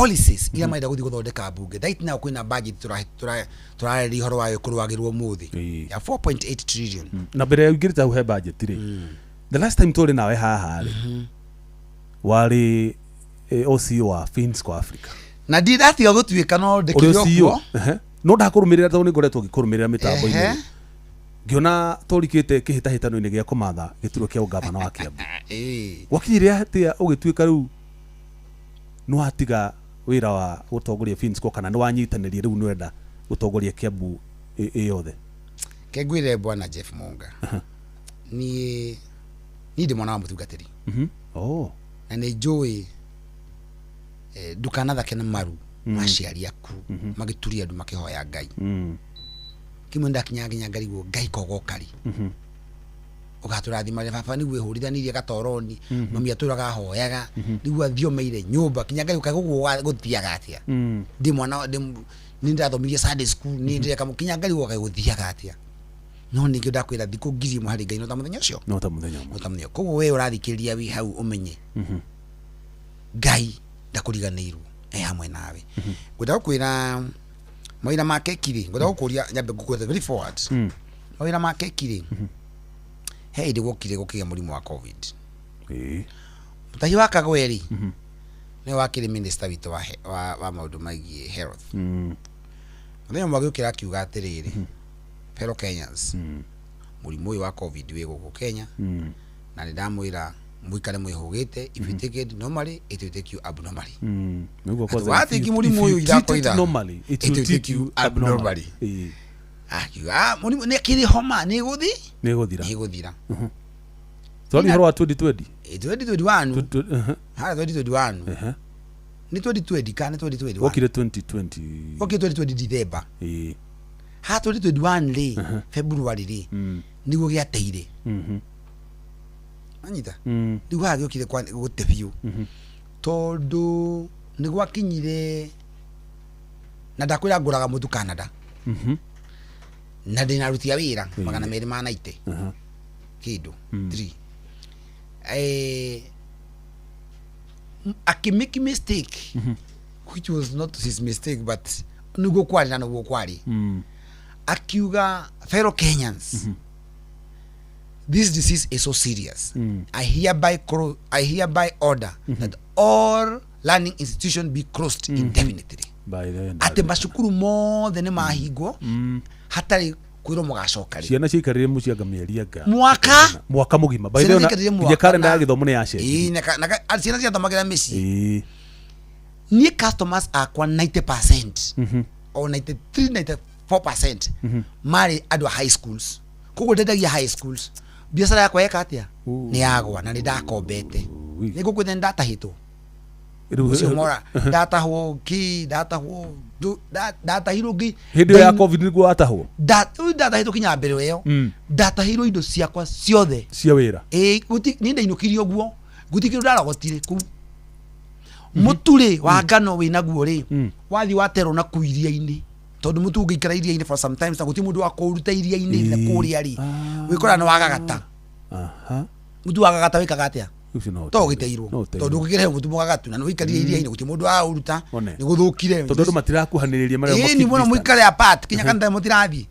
Policies iria marenda gũthiĩ gũthondeka mbunge, right now kwĩna budget tũrarĩrĩria ũhoro wayo kũrũagĩrwo ũmũthĩ ya 4.8 trillion. Na mbere ya ũingĩrĩte hau he budget rĩ, the last time tũrĩ nawe haha rĩ, warĩ OCO wa Finsco Africa. Na ndindatiga gũtuĩka no ũrĩ ndĩkĩrĩ o OCO kuo. Ehe. No ndakũrũmĩrĩra tondũ nĩ ngoretwo ngĩkũrũmĩrĩra mĩtambo-inĩ. Ngĩona tũrikĩte kĩhĩtahĩtano-inĩ gĩa kũmatha gĩturwa kĩa ũgavana wa Kiambu. Gwakinyire atĩa ũgĩtuĩka rĩu nĩ watiga wĩra wa gũtongoria Finsco, kana nĩ wanyitanĩria rĩu nĩwenda gũtongoria Kiambu ĩ yothe? Ke ngwĩre, bwana Jeff Munga, niĩ ndĩ mwana wa mũtungatĩri. Oh. Na nĩ njũĩ ndukanathake na maru maciari aku magĩturia andũ makĩhoya Ngai. Kĩmwe ndakinyaga nginya ngarigwo Ngai kogoka rĩ ũgatũrathima rĩ, baba nĩguo ĩhũrithanirie gatoroni, mami atũraga ahoyaga nĩguo athiomeire nyũmba kinya Ngai ũkaga ũguo gũthiaga atĩa. Ndĩ mwana nĩ ndathomirie Sunday school, nĩ ndĩreka kinya Ngai ũkaga gũthiaga atĩa, no ningĩ ndakwĩra thikũ 1,000 harĩ Ngai no ta mũthenya ũcio. No ta mũthenya ũmwe. No ta mũthenya. Koguo we ũrathikĩrĩria wĩ hau, ũmenye Ngai ndakũriganĩirwo, e hamwe nawe. Ngwenda gũkwĩra mawĩra ma keki rĩ, ngwenda gũkũria nyambe ngũkwĩra very forward. Mawĩra ma keki rĩ, he hĩndĩ gwokire gũkĩgĩa mũrimũ wa COVID. Mũtahi wa Kagwe rĩ, nĩwe wakĩrĩ minister witũ wa maũndũ megiĩ health. Mũthenya ũmwe agĩũkĩra akiuga atĩrĩrĩ, "Fellow Kenyans, mũrimũ ũyũ wa COVID wĩ gũkũ Kenya, na nĩ ndamwĩra mũikare mwĩhũgĩte. If you take it normally, it will take you abnormally." Nĩguo kwanza. Watiki mũrimũ ũyũ ithako ithano, normally, it will take you abnormally. Akiuga, "Ah, mũrimũ nĩ kĩrĩ homa nĩ gũthi nĩ gũthira." Nĩ gũthira. Twari ũhoro wa 2020. 2021. Harĩa 2021. Nĩ 2020 kana nĩ 2021? Wokire 2020. Wokire 2020 December. Ha 2021 rĩ, February rĩ, nĩguo gĩateire. Anyita. Rĩu haha gĩokire gũte biũ tondũ nĩ gwakinyire na ndakwĩra ngũraga mũtu Canada na ndĩna aruti a wĩra 290 kĩndũ 3 akĩmake mistake which was not his mistake, but nĩguo kwarĩ na nĩguo kwarĩ. Akiuga, "Fellow Kenyans, this disease is so serious. I hereby order that all learning institutions be closed indefinitely." By the end. Atĩ macukuru mothe nĩ mahingwo hatarĩ kwĩrwo mũgacoka rĩ. Ciana ciaikarire mũciĩ anga mĩeri anga Mwaka. Mwaka mũgima, by the Ciana way. ciaikarire Nginya mwaka karenda ya gĩthomo nĩ yacenjirie. Ĩĩ, ciana ciathomagĩra mĩciĩ. Niĩ customers akwa 90% or 93 94% marĩ andũ a high schools, koguo ndendagia high schools. Biacara yakwa yeka atĩa? Nĩ yagwa na nĩ ndakombete. Nĩ ngũkwĩte nĩ ndatahĩtwo. Ũcio mora ndatahwo ki ndatahwo ndatahirwo ngi Hĩndĩ ĩyo ya COVID nĩguo watahwo? Rĩu ndatahĩtwo kinya mbere ĩyo. Ndatahirwo indo ciakwa ciothe. Cia wĩra. Ĩĩ, niĩ ndainũkirie ũguo, guti kĩndũ ndarogotire kũu. Mũtu rĩ wa ngano wĩ naguo rĩ, wathiĩ waterwo na kũu iria-inĩ, tondũ mũtu ũngĩikara iria-inĩ for sometimes na gũtirĩ mũndũ wa kũũruta iria-inĩ na kũrĩa rĩ, wĩkoraga nĩ wagagata. Mũtu wagagata wĩkaga atĩa? Ũcio no To ũgĩteirwo. No ũteirwo. Tondũ ũngĩkĩrehe mũtu mũgagatu na nĩ wĩikarire iria-inĩ, gũtirĩ mũndũ waũruta. One. Nĩ gũthũkire. Tondũ andũ matirakuhanĩrĩria marĩa. Ĩĩ, nĩ mũno mũikare apart, kinya kanitha mũtirathiĩ.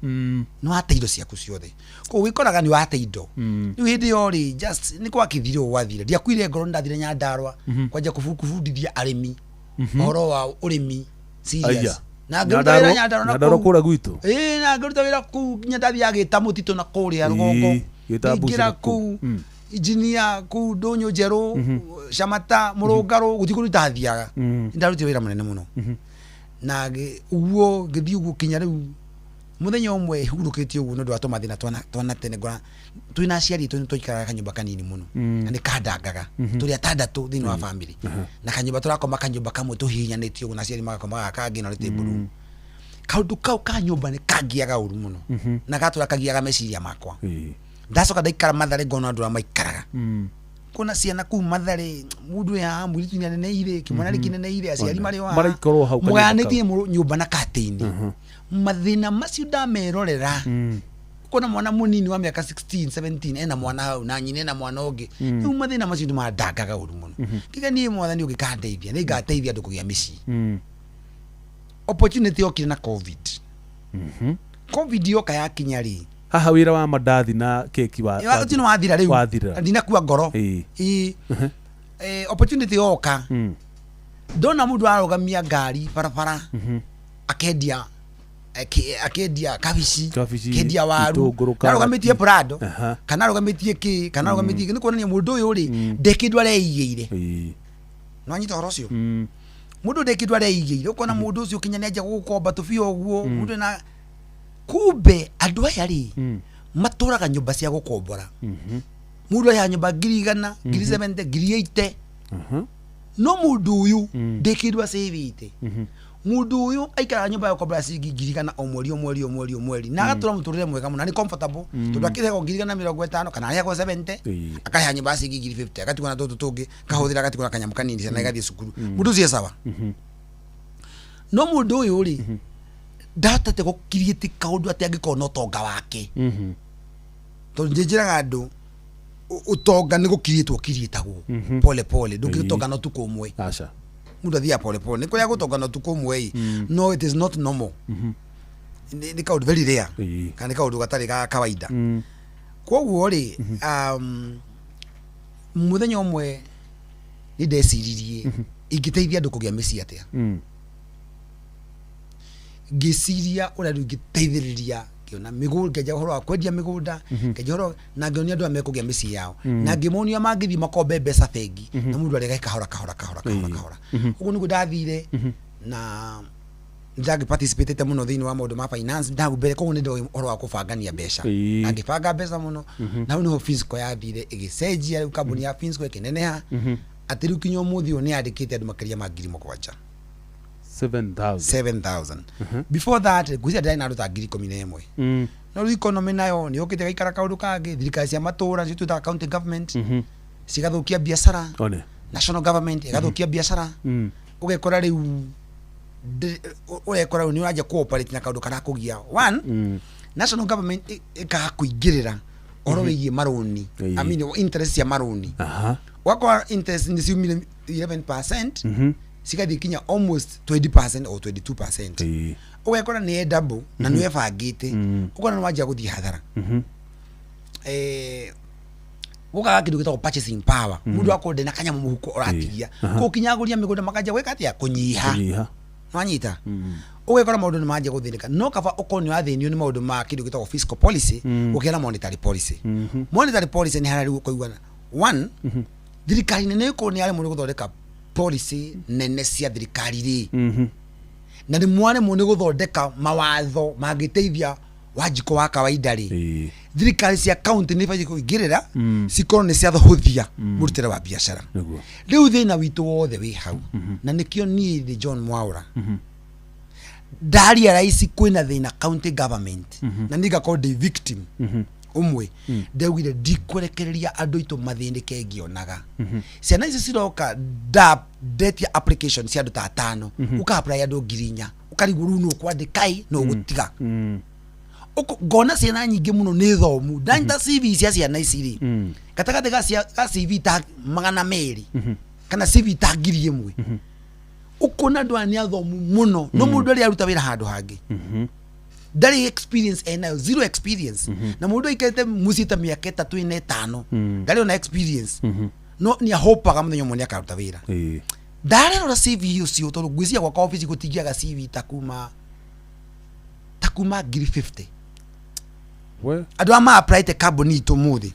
Nĩ wate indo ciaku ciothe, koguo wĩkoraga nĩ wate indo. Rĩu hĩndĩ ĩyo rĩ, just nĩ gwakĩthire ũguo gwathire. Ndiakuire ngoro, nĩ ndathire Nyandarua kwanja kũbundithia arĩmi ũhoro wa ũrĩmi serious. Aya. Na ngĩruta wĩra Nyandarua na Nyandarua kũu. kũrĩa gwitũ. Ĩĩ, na ngĩruta wĩra kũu nginya ndathiaga gĩta mũtitũ na kũrĩa rũgongo. Gĩta mbuci ngĩingĩra na kũu. Kũu injinia kũu ndũnyũ njerũ, Camata, mũrũngarũ, gũtirĩ kũndũ itathiaga. Nĩ ndarutire wĩra mũnene mũno na ũguo ngĩthiĩ ũguo kinya rĩu mũthenya ũmwe hurũkĩte ũguo nĩ ũndũ wa tũmathĩna twana tene. Ngora twĩna aciari aitũ nĩ twaikaraga kanyũmba kanini mũno na nĩ kandangaga, tũrĩ atandatũ thĩinĩ wa family na kanyũmba tũrakoma kanyũmba kamwe tũhihinyanĩtio ũguo, na aciari magakoma gaka kangĩ na table room. Kaũndũ kau ka nyũmba nĩ kangiaga ũru mũno na gatũra kagiaga meciria makwa. Ndacoka ndaikara Mathare, ngona andũ arĩa maikaraga kuona ciana kuu Mathare, mundu ya mũirĩtu nĩ aneneire, kĩmwana nĩ kĩneneire, aciari One. marĩ o haha. Maraikarwo hau kanyũmba. Mũgayanĩtie nyũmba na katĩini. Mathĩna macio ndamerorera. Ũkona mwana mũnini wa mĩaka 16 17 ena mwana hau na nyina ena mwana ũngĩ. Rĩu mathĩna macio nĩ mandangaga ũru mũno. Ngiuga niĩ Mwathani ũngĩkandeithia, nĩ ngateithia andũ kũgĩa mĩciĩ. Opportunity yokire na COVID. COVID yoka yakinya rĩ, Haha wĩra wa mandathi na keki wa ũcio nĩ wathira rĩu. Wathira. Ndinakua ngoro. Ĩĩ. Opportunity yoka, ndona mũndũ ararũgamia ngari barabara akendia akendia kabici, Kabici, akendia waru, itũngũrũ, arũgamĩtie karati. Prado kana arũgamĩtie kĩ, kana arũgamĩtie kĩ, nĩ kuonania mũndũ ũyũ rĩ, nde kĩndũ areigĩire. Nĩwanyita ũhoro ũcio? Mũndũ nde kĩndũ areigĩire, ũkona mũndũ ũcio kinya nĩanjia gũgũkomba tũbia ũguo, mũndũ ena kumbe andũ aya rĩ, matũraga nyũmba cia gũkombora. Mũndũ arĩhaga nyũmba 100,000, 70,000, 80,000. No mũndũ ũyũ ndĩ kĩndũ acĩvĩte. Mũndũ ũyũ aikaraga nyũmba ya gũkombora ciringi 100,000 o mweri, o mweri, o mweri, o mweri, na agatũra mũtũrĩre mwega mũno na nĩ comfortable, tondũ akĩrĩhagwo 150,000 kana arĩhagwo 70, akarĩha nyũmba ya ciringi 50,000, agatigwo na tũtũ tũngĩ kahũthĩra, agatigwo na kanyamũ kanini, ciana igathiĩ cukuru. Mũndũ ũcio e sawa. No mũndũ ũyũ rĩ, ndahotete gũkiriĩti kaũndũ atĩ angĩkorwo na ũtonga wake, tondũ njĩnjĩraga andũ ũtonga nĩ gũkiriĩtwo ũkiriĩtagwo pole pole, ndũngĩtonga na ũtukũ ũmwe. Aca. Mũndũ athiaga pole pole, nĩ kũrĩa gũtonga na ũtukũ ũmwe ĩ, no it is not normal. Nĩ kaũndũ very rare kana nĩ kaũndũ gatarĩ ga kawaida. Koguo rĩ, mũthenya ũmwe nĩ ndeciririe ingĩteithia andũ kũgĩa mĩciĩ atĩa. Ngĩciria ũrĩa rĩu ingĩteithĩrĩria, ngĩona mĩgũnda, ngĩanjia ũhoro wa kwendia mĩgũnda, ngĩanjia ũhoro na ngĩonia andũ aya mekũgĩa mĩciĩ yao, na ngĩmonia mangĩthiĩ makombe mbeca bengi na mũndũ arĩage kahora kahora kahora kahora kahora. Ũguo nĩguo ndathire na ndangĩ participate mũno thĩinĩ wa maũndũ ma finance ndau mbere, koguo nĩ ndoĩ ũhoro wa kũbangania mbeca na ngĩbanga mbeca mũno, na hau nĩho Finsco yathire ĩgĩcenjia. Rĩu kambuni ya Finsco ĩkĩneneha atĩ rĩu kinya ũmũthĩ ũyũ nĩ yandĩkĩte andũ makĩria ma 7,000. 7000. 7000. Before that ngwĩciria ndĩrarĩ na andũ ta 11,000. No rĩu economy nayo nĩ yũkĩte ĩgaikara kaũndũ kangĩ. Thirikari cia matũra nĩcio twĩtaga county government cigathũkia biacara, One. national government ĩgathũkia biacara. Ũgekora rĩu ũrekora rĩu nĩ ũranjia cooperate na kaũndũ karakũgia. One, national government ĩkaga kũingĩrĩra ũhoro wĩgiĩ marũni, I mean interest cia marũni. Ũgakora interest nĩ ciumire 11% cigathiĩ kinya almost 20% or 22%. Ũgekora nĩ double na nĩ webangĩte, ũkona nĩ wanjia gũthiĩ hathara. Gũkaga kĩndũ gĩtagwo purchasing power. Mũndũ akorwo ndena kanyamũ mũhuko ũratigia, kũu kinya agũria mĩgũnda makanjia gwĩka atĩa? Kũnyiha. Kũnyiha. Nwanyita? Ũgekora maũndũ nĩ manjia gũthĩnĩka. No kaba ũkorwo nĩ ũrathĩnio nĩ maũndũ ma kĩndũ gĩtagwo fiscal policy gũkĩra na monetary policy. Monetary policy nĩ harĩa rĩu ũkoigua one, thirikari nene ĩkorwo nĩ yaremwo nĩ gũthondeka policy nene cia thirikari rĩ, na nĩ mwaremwo nĩ gũthondeka mawatho mangĩteithia Wanjikũ wa kawaida rĩ, thirikari cia county nĩ ibatiĩ kũingĩrĩra, cikorwo nĩ ciathũthia mũrutĩre wa biacara. Rĩu thĩna witũ wothe wĩ hau, na nĩkĩo niĩ thĩ John Mwaura ndaria raici kwĩna thĩna county government, na niĩ ngakorwo ndĩ victim ũmwe. Ndaugire ndikũrekereria andũ aitũ mathĩnĩke ngĩonaga ciana ici ciroka. Ndetia application cia andũ ta atano, ũka apply andũ 4,000, ũkarigwo rĩu nũ ũkwandĩka ĩ nũ ũgũtiga. Ngona ciana nyingĩ mũno nĩ thomu. Ndanyita CV cia ciana ici rĩ, gatagatĩ ga CV ta 200 kana CV ta 1,000, ũkona andũ aya nĩ athomu mũno, no mũndũ arĩa aruta wĩra handũ hangĩ ndarĩ experience enayo, zero experience. Na mũndũ aikarĩte mũciĩ ta mĩaka 3, 4, 5, ndarĩ ona experience, no nĩ ahopaga mũthenya ũmwe nĩ akaruta wĩra. Ndarerora CV ũcio, tondũ ngwĩciria gwakwa obici gũtingĩaga CV ta kuma 50,000. We. Andũ aya ma-applyte kambuni itũ mũthĩ,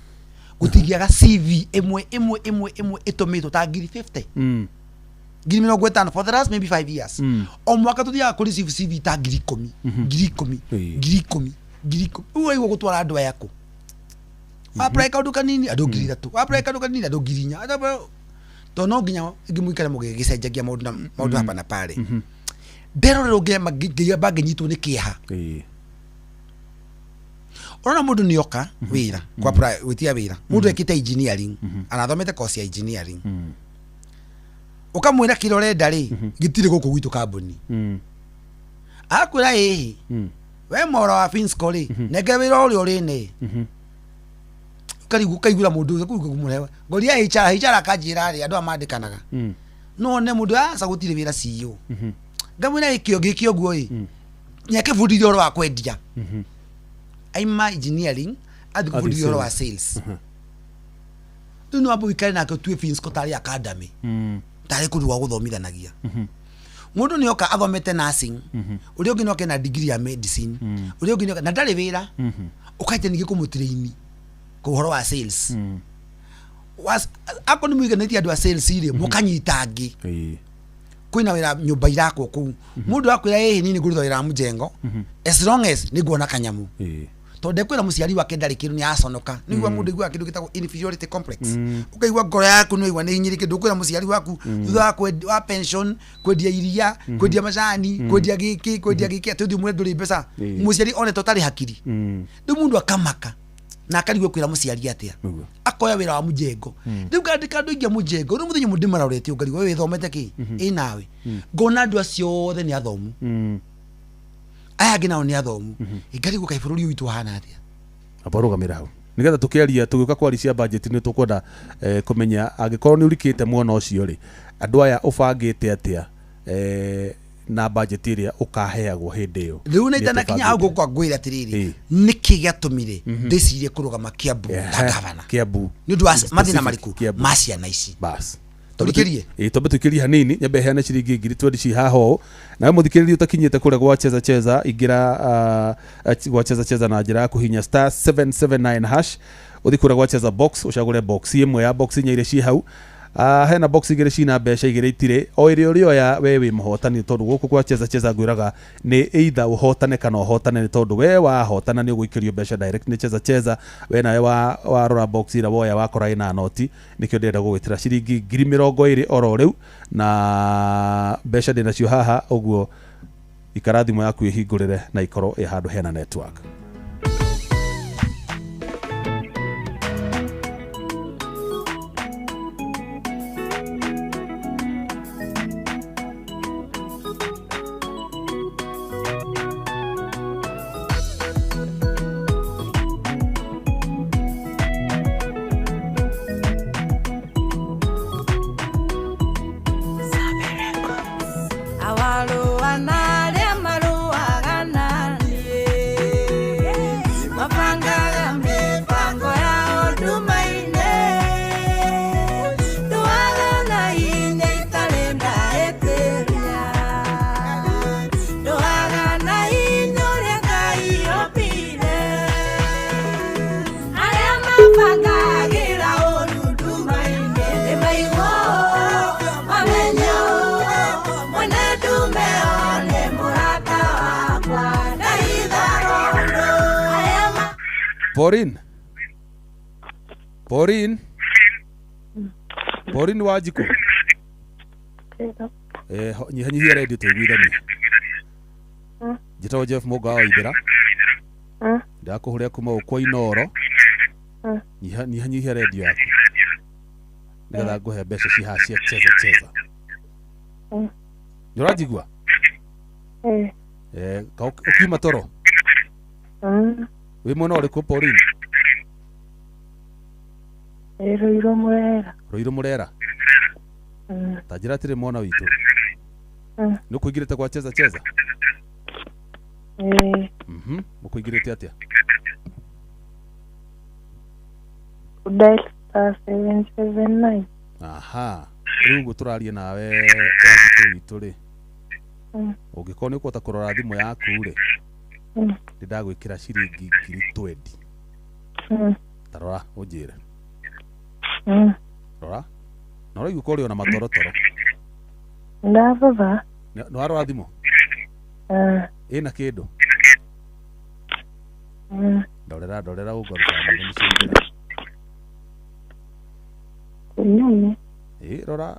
gũtingĩaga CV ĩmwe ĩmwe ĩmwe ĩmwe ĩtũmĩtwo ta 50,000, 50,000 for the last maybe 5 years. O mwaka tũthiaga kũ receive CV ta 10,000, 10,000, 10,000, 10,000. Rĩu ũraigua gũtwara andũ aya kũ? Apply kaũndũ kanini, andũ 3,000. Apply kaũndũ kanini, andũ 4,000. Tondũ no nginya ingĩmũikare mũgĩgĩcenjagia maũndũ na maũndũ hapa na pale. Nderorerwo ngĩamba ngĩnyitwo nĩ kĩeha. Ũrona mũndũ nĩ oka wĩra kwa apply gwĩtia wĩra, mũndũ ekĩte engineering, arathomete course ya engineering, ũkamwĩra kĩrĩa ũrenda rĩ, gĩtirĩ gũkũ gwitũ kambuni. Akwĩra ĩhĩ. We mora wa Finsco rĩ, nengere wĩra ũrĩa ũrĩ nĩ ũkarigwo ũkaiguĩra mũndũ ũcio kũu kũmũrehe ngoria HR akanjĩra rĩ andũ aya mandĩkanaga no ne mũndũ aca gũtirĩ wĩra CEO ngamwĩra gĩkĩo gĩkĩ ũguo ĩ nĩakĩbundithia ũhoro wa kwendia aima engineering athiĩ kũbundithia ũhoro wa sales rĩu nĩ wamba ũikare nake ũtue Finsco tarĩ academy tarĩ kũndũ gwa gũthomithanagia mũndũ nĩ oka athomete nursing ũrĩa ũngĩ nĩ oke na degree ya medicine ũrĩa ũngĩ nĩ oke na ndarĩ wĩra ũkaite ningĩ kũmũtrain ũhoro wa sales akorwo nĩ mũiganĩtie andũ a sales rĩ mũkanyita angĩ kwĩna wĩra nyũmba irakwo kũu mũndũ akwĩra ĩhĩ niĩ nĩngũruta wĩra wa mũjengo as long as nĩnguona kanyamũ tondũ ndekwĩra mũciari wake ndarĩ kĩndũ nĩ aconoka nĩguo mũndũ aiguaga kĩndũ gĩtagwo inferiority complex ũkaigua ngoro yaku nĩ waigua nĩ hinyĩrĩke ndũkwĩra mũciari waku thutha wa pension kwendia iria kwendia macani kwendia gĩkĩ kwendia gĩkĩ atĩ ũthiĩ ũmwĩre ndũrĩ mbeca mũciari one ta ũtarĩ hakiri rĩu mũndũ akamaka na akarigwo kwĩra mũciari atĩa akoya wĩra wa mũjengo rĩu ngandĩka andũ aingĩ a mũjengo rĩu mũthenya ũmwe ndĩmarorete ũngarigwo we wĩthomete kĩ ĩ nawe ngona andũ acio othe nĩ athomu aya angĩ nao nĩ athomu ngarigwo kaĩ bũrũri ũyũ witũ ũhana atĩa amba rũgamĩra hau nigetha tukiaria tugĩũka kwaria cia budget nĩ tũkwenda kũmenya angĩkorwo nĩ ũrikĩte mwena ũcio rĩ andũ aya ũbangĩte atĩa na budget ĩrĩa ũkaheagwo hĩndĩ ĩyo rĩu na itanakinya hau ngũkwa ngwĩre atĩrĩrĩ nĩkĩ gĩatũmire ndĩcirie kũrũgama Kiambu ta gavana Kiambu nĩ ũndũ wa mathĩna marĩkũ ma ciana ici bas tũrikĩrie twambe tũikĩrie hanini nyambe heane ciringi ngiri twendi ci haha ũũ nawe mũthikĩrĩria ũtakinyĩte kũrĩa gwa Cheza Cheza ingĩra gwa Cheza Cheza na njĩra ya kũhinya star 779 hash ũthiĩ kũrĩa gwa Cheza box ũcagũre box ĩmwe ya box inya iria ci hau hena box igĩrĩ cina mbeca igĩrĩ itirĩ o ĩrĩa ũrĩoya we wĩ mũhotani tondũ gũkũ kwa Cheza Cheza ngwĩraga nĩ either ũhotane kana ũhotane nĩ tondũ we wahotana nĩ ũgũikĩrio mbeca direct nĩ Cheza Cheza we nawe warora box ĩrĩa woya wakora ĩna noti nĩkĩo ndĩrenda gũgwĩtĩra ciringi 20,000 oro rĩu na mbeca ndĩnacio haha ũguo ikara thimũ yaku ĩhingũrĩre na ikorwo ĩ handũ hena network. Pauline Pauline Pauline Wanjikũ nyihanyihia redio tũiguithanie njĩtagwo Jeff Mũnga wa Waithera ndakũhũrĩra kuma gũkũ kwa Inooro nyihanyihia redio yaku nĩgetha ngũhe mbeca ci haha cia Cheza Cheza nĩ ũranjigua ũkiuma toro wĩ mwena ũrĩkũ Pauline? Ruiru Murera. Ruiru Murera ta njĩra atĩrĩ mwana witũ nĩ ũkũingĩrĩte kwa Cheza Cheza? Mũkũingĩrĩte atĩa? Dial star 779. Aha rĩu ũguo tũraria nawe Wanjikũ witũ rĩ ũngĩkorwo nĩ ũkũhota kũrora thimũ yaku rĩ nĩ ndagwĩkĩra ciringi 20,000 ta rora ũnjĩre rora na ũraigua ko ũrĩ ona matorotoro Ndarora nĩ warora thimũ ĩna kĩndũ ndorera ndorera ũguo ndũkamwĩre nĩ ciaingĩra rora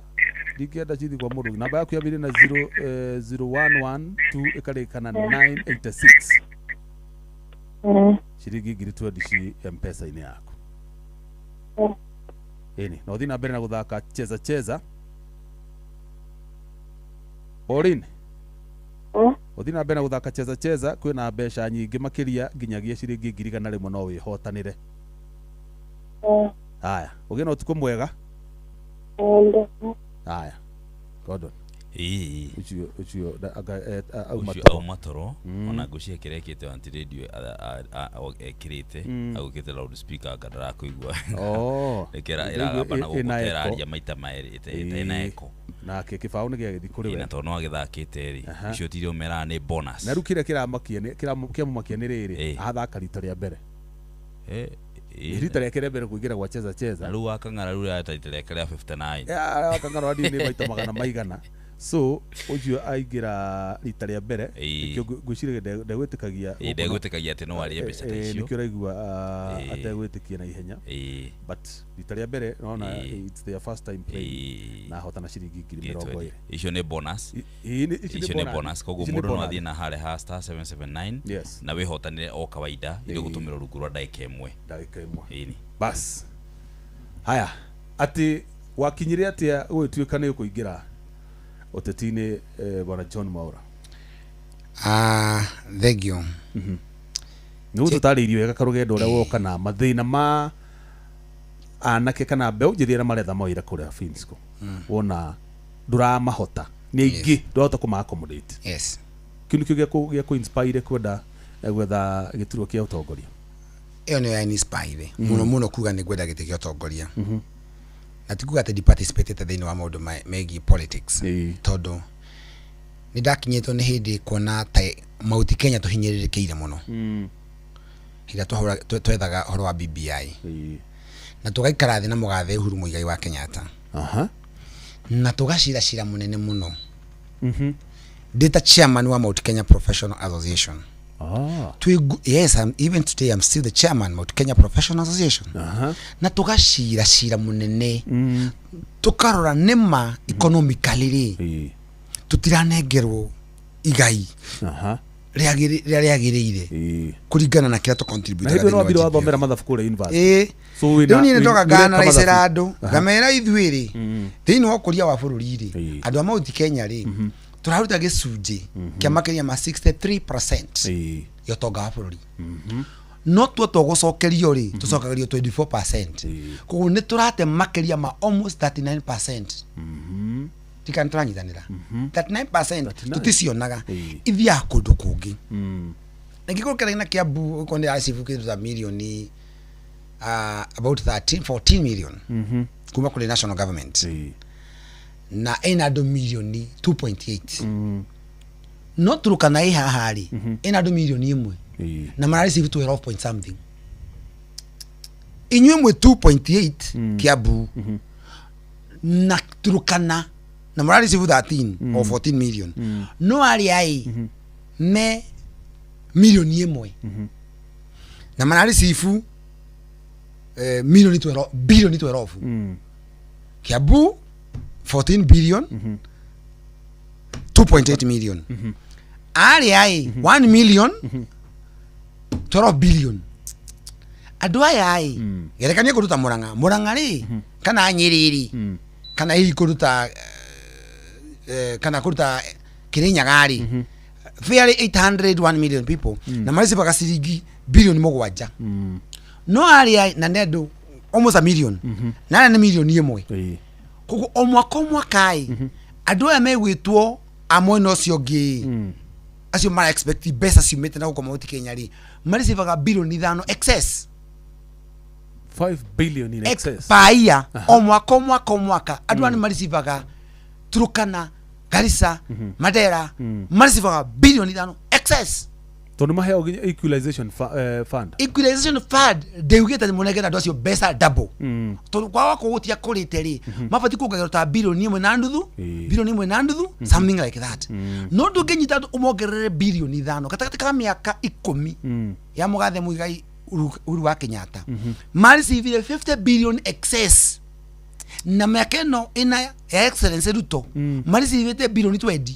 ndingĩenda cithi kwa mũndũ namba yaku yambĩrĩrie na 0112 ĩkarĩka na 986 ciringi 20,000 ci M-Pesa-inĩ yaku ĩni na ũthiĩ na mbere na gũthaka Cheza Cheza Pauline Ũthiĩ na mbere na gũthaka cheza cheza, kwĩna mbeca nyingĩ makĩria nginyagia ciringi 100,000 no wĩhotanĩre. Haya, ũgĩe na ũtukũ mwega. Ende. Haya, Gordon. Ĩĩ. Ũcio ũcio auma Ũcio toro. auma toro. Ona ngwĩciria kĩrĩa ekĩte anti radio ekĩrĩte agũkĩte loud speaker anga ndarakũigua. Oh. Nĩkĩo Ndĩraigua ĩragamba na gũkũ ĩna ta echo. ĩraria maita merĩ ĩtarĩ na Ĩĩ. echo. Nake kĩbaũ nĩ gĩagĩthiĩ kũrĩ Ĩĩ, we. na tondũ no agĩthakĩte rĩ, icio tirio meraga nĩ bonus. Na rĩu kĩrĩa kĩramakia nĩ kĩamũmakia nĩ rĩrĩ, Ĩĩ. athaka rita rĩa mbere. Eh, ĩĩ. Rita rĩake rĩa mbere kũingĩra gwa cheza Na cheza. rĩu wakang'ara rĩu rĩarĩ rita rĩake rĩa 59. Wakang'ara ndiũ nĩ maita magana maigana. So ũcio aingĩra rita rĩa mbere, Ĩĩ. nĩkĩo ngwĩciria ndegwĩtĩkagia Ĩĩ, gũkũ no- ndegwĩtĩkagia atĩ no arĩe mbeca ta Ĩĩ, icio. nĩkĩo ũraigua Ĩĩ. ategwĩtĩkia na ihenya. Ĩĩ. But rita rĩa mbere nona Ĩĩ. it's their first time playing Ĩĩ. na ahotana ciringi 20,000. Icio nĩ bonus. Ĩĩ, ici Icio nĩ bonus, koguo Ici nĩ mũndũ no bonus. athiĩ na harĩa ha star 779 Yes. na wĩhotanĩre o kawaida irĩ Ĩĩ. gũtũmĩrwo rungu rwa ndagĩka ĩmwe. Ndagĩka ĩmwe. Ĩni. Bas, haya, atĩ wakinyire atĩa gũgĩtuĩka nĩ ũkũingĩra ũteti-inĩ, bwana John Mwaura? Ah, thank you. Nĩ gũtũtarĩirie wega karũgendo ũrĩa woka na mathĩna ma anake kana mbeũ njĩthĩ arĩa maretha mawĩra kũrĩa Finsco, wona ndũramahota nĩ aingĩ, ndũrahota kũma accommodate. Yes. Kĩu nĩkĩo gĩa kũ inspire kwenda gwetha gĩturwa kĩa ũtongoria? Ĩyo nĩyo ya inspire mũno mũno kuga nĩ ngwenda gĩtĩ kĩa ũtongoria, na ti kuga atĩ ndiparticipatĩte thĩinĩ wa maũndũ megiĩ politics, Ĩĩ. tondũ nĩ ndakinyĩtwo nĩ hĩndĩ kuona ta Mount Kenya tũhinyĩrĩrĩkĩire mũno hĩndĩ ĩrĩa twethaga ũhoro wa BBI, Ĩĩ. na tũgaikara thĩ na mũgathe Uhuru Muigai wa Kenyatta, na tũgacira cira mũnene mũno ndĩ ta chairman wa Mount Kenya Professional Association. Yes, even today I'm still the chairman Mount Kenya Professional Association. Na tũgacira cira mũnene, tũkarora nĩma economically rĩ, tũtiranengerwo igai rĩrĩa rĩagĩrĩire kũringana na kĩrĩa Na tũcontribute. hĩndĩ ĩyo no wambire wathomera mathabu kũrĩa university? Ĩĩ. So wĩna- Rĩu niĩ nĩndoka wĩreka nganaraicĩra mathabu. andũ, ngamera ithuĩ rĩ, thĩinĩ wa ũkũria wa bũrũri rĩ, andũ a Mount Kenya rĩ, tũraruta gĩcunjĩ kĩa makĩria ma 63% ya ũtonga wa bũrũri, no tuo tũgũcokerio rĩ, tũcokagĩrio 24%. Koguo nĩ tũrate makĩria ma almost 39%. Tika nĩ tũranyitanĩra 39%, tũticionaga, ithiaga kũndũ kũngĩ. Na gĩkorwo kĩrĩa na Kiambu ũkorwo nĩ aracibu kĩndũ ta mirioni about 13 14 million kuma kũrĩ national government, na ĩna andũ mirioni 2.8, no Turukana ĩ haha rĩ, ĩna andũ mirioni 1 na mara receive 12 point something. Inyuĩ mwĩ 2.8 Kiambu na Turukana na mara receive 13 or 14 million, no arĩa ĩ me mirioni 1 na mara receive mirioni 12, bilioni 12. Kiambu 14 billion, 2.8 million, arĩa ĩ 1 million, 12 billion. Andũ aya ĩ, gerekania kũndũ ta Mũrang'a, Mũrang'a rĩ, kana Nyĩrĩ rĩ, kana hihi kũndũ ta kana kũndũ ta Kĩrĩnyaga rĩ, fairly 800 1 million people na marecibaga ciringi bilioni 7, no arĩa na nĩ andũ almost a million na arĩa nĩ mirioni 1. Koguo o mwaka o mwaka ĩ, andũ aya megwĩtwo a mwena ũcio ũngĩ, acio mara expect mbeca ciumĩte na gũkũ Mount Kenya rĩ, marecibaga bilioni 5 excess. 5 billion in excess. Paia o mwaka o mwaka o mwaka andũ aya nĩ marecibaga, Turukana, Garissa, Mandera, marecibaga bilioni 5 excess. Tondũ maheo nginya equalization fund. Equalization fund ndĩugĩte nĩ mũnengere andũ acio mbeca double, tondũ kwaga gwakorwo gũtiakũrĩte rĩ, mabatiĩ kuongererwo ta bilioni 1.5, bilioni 1.5, something like that. No ndũngĩnyita andũ ũmongerere bilioni 5 gatagatĩ ka mĩaka 10 ya mũgathe Muigai Uhuru wa Kenyatta, marecivire 50 billion excess, na mĩaka ĩno ĩna ya Excellence Ruto marecivĩte bilioni 20.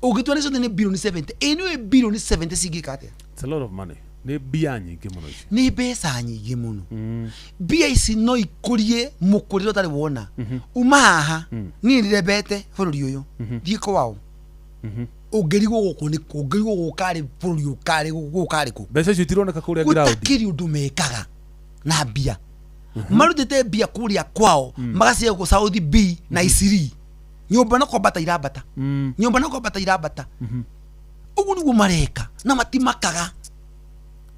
Ũngĩtua nĩ ciothe nĩ bilioni 70. Ĩ nĩũĩ bilioni 70 cingĩka atĩa? It's a lot of money, nĩ mbia nyingĩ mũno icio. Nĩ mbeca nyingĩ mũno. Mbia ici no ikũrie mũkũrĩre ũtarĩ wona. Uma haha, niĩ nĩrembete bũrũri ũyũ, thiĩ kwao. Ũngĩrigwo gũkũ nĩ kũ, ũngĩrigwo gũkarĩ bũrũri ũkarĩ gũkarĩ kũ. Mbeca icio itironeka kũrĩa ground. Gũtakĩrĩ ũndũ mekaga na mbia. Marutĩte mbia kũrĩa kwao magacihe gũkũ South B na Isiri. Nyũmba no kwambata irambata. Nyũmba no kwambata irambata. Ũguo nĩguo mareka na matimakaga.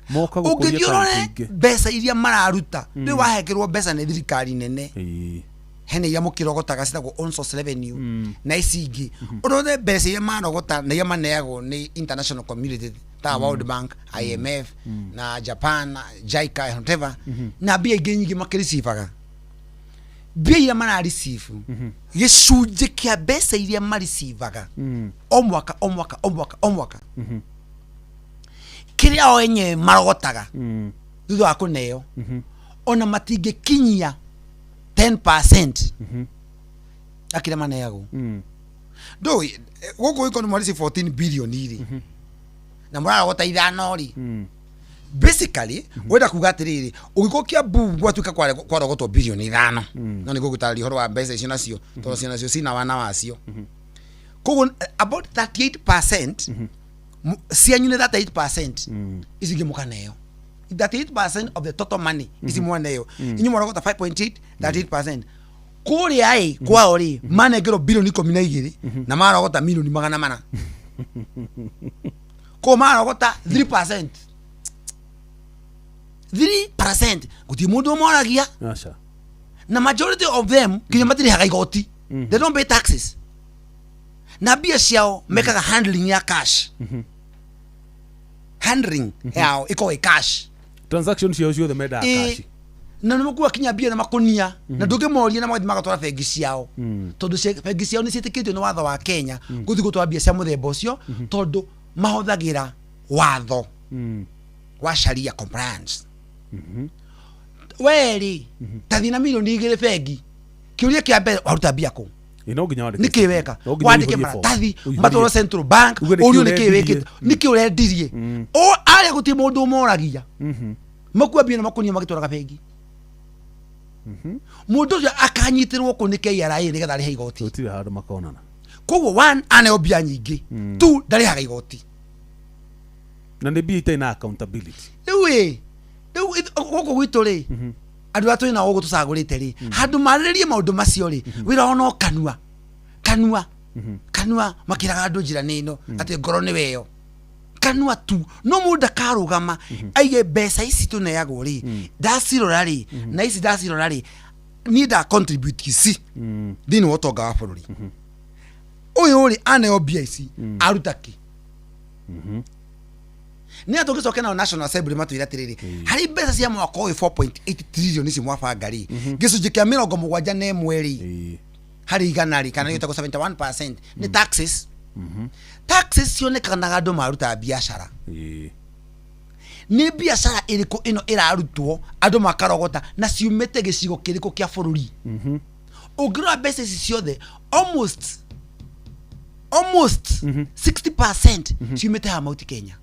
Moka gũkũria Ũngĩthiĩ ũrore kaunti ingĩ. mbeca iria mararuta, rĩu wahengerwo mbeca nĩ thirikari nene, hena iria mũkĩrogotaga citagwo on source revenue na ici ingĩ. Ũrore mbeca iria marogota na iria maneagwo nĩ international community ta World Bank, IMF na Japan na JICA and whatever, na mbia ingĩ nyingĩ makĩricibaga. Mbia iria marareceive, gĩcunjĩ kĩa mbeca iria maricibaga o mwaka o mwaka o mwaka o mwaka, kĩrĩa o enyewe marogotaga thutha wa kũneo, ona matingĩkinyia 10% akĩrĩa maneagwo. Ndũĩ gũkũ ĩko nĩ mwarĩci 14 billion rĩ, na mũrarogota 5 rĩ. Basically wenda kuga atĩrĩrĩ, ũngĩkorwo Kiambu gwatuĩka kwarogotwo bilioni 5, no nĩ ngũgũtarĩria ũhoro wa mbeca icio nacio, tondũ cio nacio cina wana wacio. Koguo about 38% cianyu nĩ 38%, ici ingĩ mũkaneo 38% of the total money ici mwaneo. Inyuĩ mwarogota 5.8, 38% kũrĩa ĩ kwao rĩ, manengerwo bilioni 12 na marogota milioni 400, koguo marogota 3%, 3%. Gũtirĩ mũndũ ũmoragia. Aca. Na majority of them nginya matirĩhaga igoti, they don't pay taxes, na mbia ciao mekaga handling ya cash, handling yao ĩkoragwo ĩ cash. Transaction ciao ciothe mendaga cash. Na nĩ makua kinya mbia na makunia na ndũngĩmoria, na magathiĩ magatwara bengi ciao, tondũ bengi ciao nĩ ciĩtĩkĩtio nĩ watho wa Kenya gũthiĩ gũtwara mbia cia mũthemba ũcio, tondũ mahũthagĩra watho wa sharia compliance. We rĩ, ta thiĩ na milioni 2 bengi, kĩũria kĩa mbere, waruta mbia kũ? Ĩ, no nginya wandĩke Nĩ kĩ weka? No nginya Wandĩke ũihũrie form. maratathi, Ũihũrie. matwarwo Central Bank, Uge nĩ kĩ ũrio nĩ kĩ ũrendirie. wĩkĩte, nĩ kĩ ũrendirie. O arĩa gũtirĩ mũndũ ũmoragia, makua mbia na makunia magĩtwaraga bengi. Mũndũ ũcio akanyitĩrwo kũ nĩ KRA nĩgetha arĩhe igoti? Gũtirĩ handũ makonana. Koguo one, aneo mbia nyingĩ; two, ndarĩhaga igoti. Na nĩ mbia itarĩ na accountability. Rĩu ĩ, rĩu gũkũ gwitũ rĩ, andũ arĩa twĩ nao gũkũ tũcagũrĩte rĩ, handũ marĩrĩrie maũndũ macio rĩ, wĩra wao no kanua kanua kanua, makĩraga andũ njĩra nĩ ĩno, atĩ ngoro nĩ weyo, kanua tu. No mũndũ ndakarũgama aige mbeca ici tũneagwo rĩ, ndacirora rĩ, na ici ndacirora rĩ, niĩ nda contribute ici thĩinĩ wa ũtonga wa bũrũri ũyũ rĩ, aneo mbia ici aruta kĩ? Nĩ atũ ngĩcoke nao National Assembly matwĩre atĩrĩrĩ, harĩ mbeca cia mwaka ũyũ 4.8 trillion ici mwabanga rĩ, gĩcunjĩ kĩa 71 rĩ harĩ igana rĩ, kana gĩtagwo 71%, nĩ taxes. Taxes cionekanaga andũ maruta biacara. Nĩ biacara ĩrĩkũ ĩno ĩrarutwo andũ makarogota, na ciumĩte gĩcigo kĩrĩkũ kĩa bũrũri? Ũngĩrora mbeca ici ciothe, almost 60% ciumĩte haha Mount Kenya.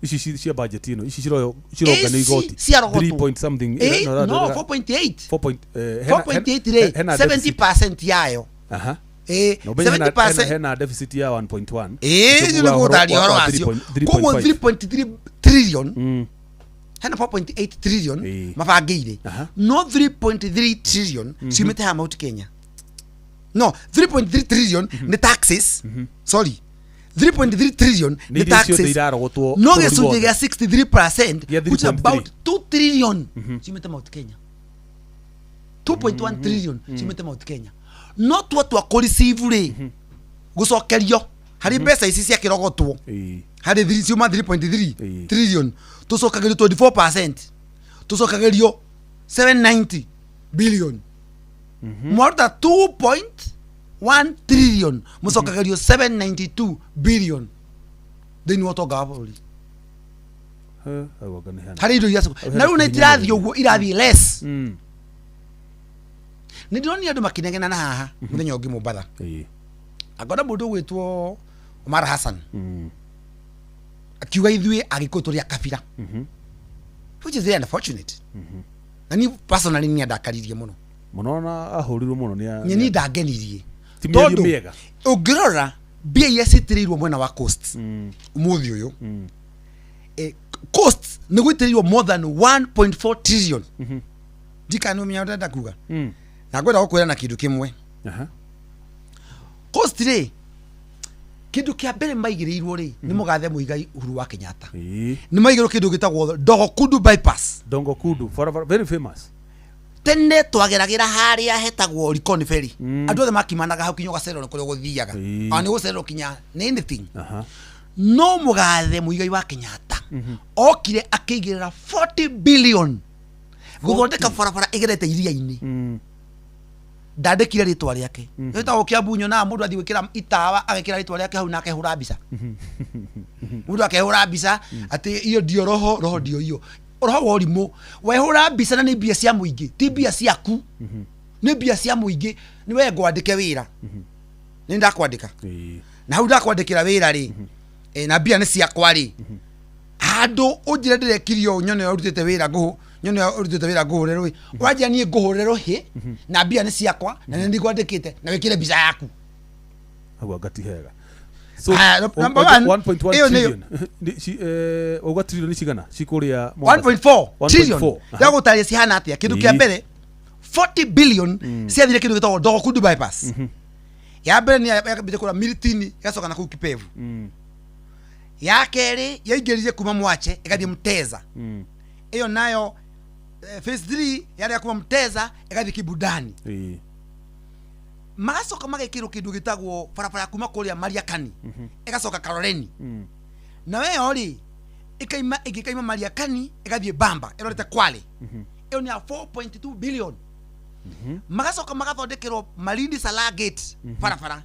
Ici cia budget ĩno, ici cironganio Ici igoti ciarogotwo. 3 point something. No, no, 4.8. 4 point, 4.8 rĩ, hena deficit. 70% yayo. Na ũmenye 70%. hena deficit ya 1.1. Ĩĩ, Icio nĩ gũtaria ũhoro wa wacio. 3.5. Koguo 3.3 trillion, hena 4.8 trillion mabangĩire, no 3.3 trillion ciumĩte haha Mount Kenya. No 3.3 trillion nĩ taxes, sorry, 3.3 trillion Nĩ nĩ iria ciothe taxes, irarogotwo no bũrũri gĩcunjĩ wothe. gĩa 63%, Gĩa which is 3.3. about 2 trillion, ciumĩte Mount Kenya. 2.1 trillion ciumĩte Mount Kenya. No tua kũ receive rĩ, gũcokerio harĩ mbeca ici ciakĩrogotwo, harĩ ciuma 3.3 trillion, tũcokagĩrio 24%, tũcokagĩrio 790 billion. Mwaruta 2.1 trillion, mũcokagĩrio 792 billion thĩinĩ wa ũtonga wa bũrũri. He, hau anga nĩ hena. Harĩ indo iria Hena na rĩu nĩ kĩhinyio itirathiĩ mũno. ũguo, irathiĩ less. Nĩ ndĩronire andũ makĩnegena na haha mũthenya ũngĩ Mombatha, angona mũndũ ũgwĩtwo Omar Hassan akiuga ithuĩ Agĩkũyũ tũrĩ a kabira, which is very unfortunate, na niĩ personally nĩ andakaririe mũno. Mũno, na ahũrirwo mũno nĩ Nyeni ndangenirie Ti mĩario tondũ mĩega. Ũngĩrora Mbia iria citĩrĩirwo mwena wa coast ũmũthĩ ũyũ, coast nĩ gwĩtĩrĩirwo more than 1.4 trillion. Ndikana ũmenya ũrenda kuga na ngwenda gũkwĩra na kĩndũ kĩmwe. Coast rĩ, kĩndũ kĩa mbere maigĩrĩirwo rĩ nĩ mũgathe Muigai Uhuru wa Kenyatta. Nĩ maigĩrwo kĩndũ gĩtagwo Dogo Kudu bypass. Dongo Kudu barabara very famous. Tene twageragĩra harĩa hetagwo Likoni Ferry. Andũ othe makimanaga hau kinya ũgacererwo nĩ kũrĩa ũgũthiaga. Ona nĩ ũgũcererwo kinya nĩ anything. No mũgathe Muigai wa Kenyatta okire akĩigĩrĩra 40 billion gũthondeka barabara ĩgerete iria-inĩ. Ndandĩkire rĩtwa rĩake. Ĩtagwo Kiambu, nyonaga mũndũ athiĩ gwĩkĩra itawa agekĩra rĩtwa rĩake hau na akehũra mbica. Mũndũ akehũra mbica atĩ iyo ndio roho, roho ndio iyo roho wa ũrimũ. Wehũra mbica na nĩ mbia cia mũingĩ, ti mbia ciaku, nĩ mbia cia mũingĩ. Nĩ we ngwandĩke wĩra, nĩ ndakwandĩka na hau ndakwandĩkĩra wĩra rĩ, na mbia nĩ ciakwa rĩ, handũ ũnjĩre ndĩrekirio nyone ũrutĩte wĩra ngũhũ, nyone ũrutĩte wĩra ngũhũre rũhĩ, ũranjĩra niĩ ngũhũre rũhĩ na mbia nĩ ciakwa na nĩ ngwandĩkĩte na wĩkĩre mbica yaku. Hau anga ti hega. So Aya, number one, 1.1 ĩyo nĩyo- trillion. Wauga trillion cigana cikũrĩa Mombasa? 1.4 trillion. 1.4. Ndagũtarĩria cihana atĩa. Kĩndũ kĩa mbere, 40 billion ciathire kĩndũ gĩtagwo Dogo Kudu bypass. Ya mbere nĩ yambĩte kũrĩa Miritini ĩgacoka na kũu Kipevu. Ya kerĩ yaingĩrire kuma Mwache ĩgathiĩ Mteza. Ĩyo nayo phase 3 yarĩ ya kuma Mteza ĩgathiĩ Kibudani. Magacoka magekĩrwo kĩndũ gĩtagwo barabara ya kuma kũrĩa Mariakani ĩgacoka Kaloleni. Nayo ĩyo rĩ ĩkaima ĩngĩ ĩkaima Mariakani ĩgathiĩ Bamba ĩrorete Kwale. Ĩyo nĩ ya 4.2 billion. Magacoka magathondekerwo Malindi Salaa Gate barabara.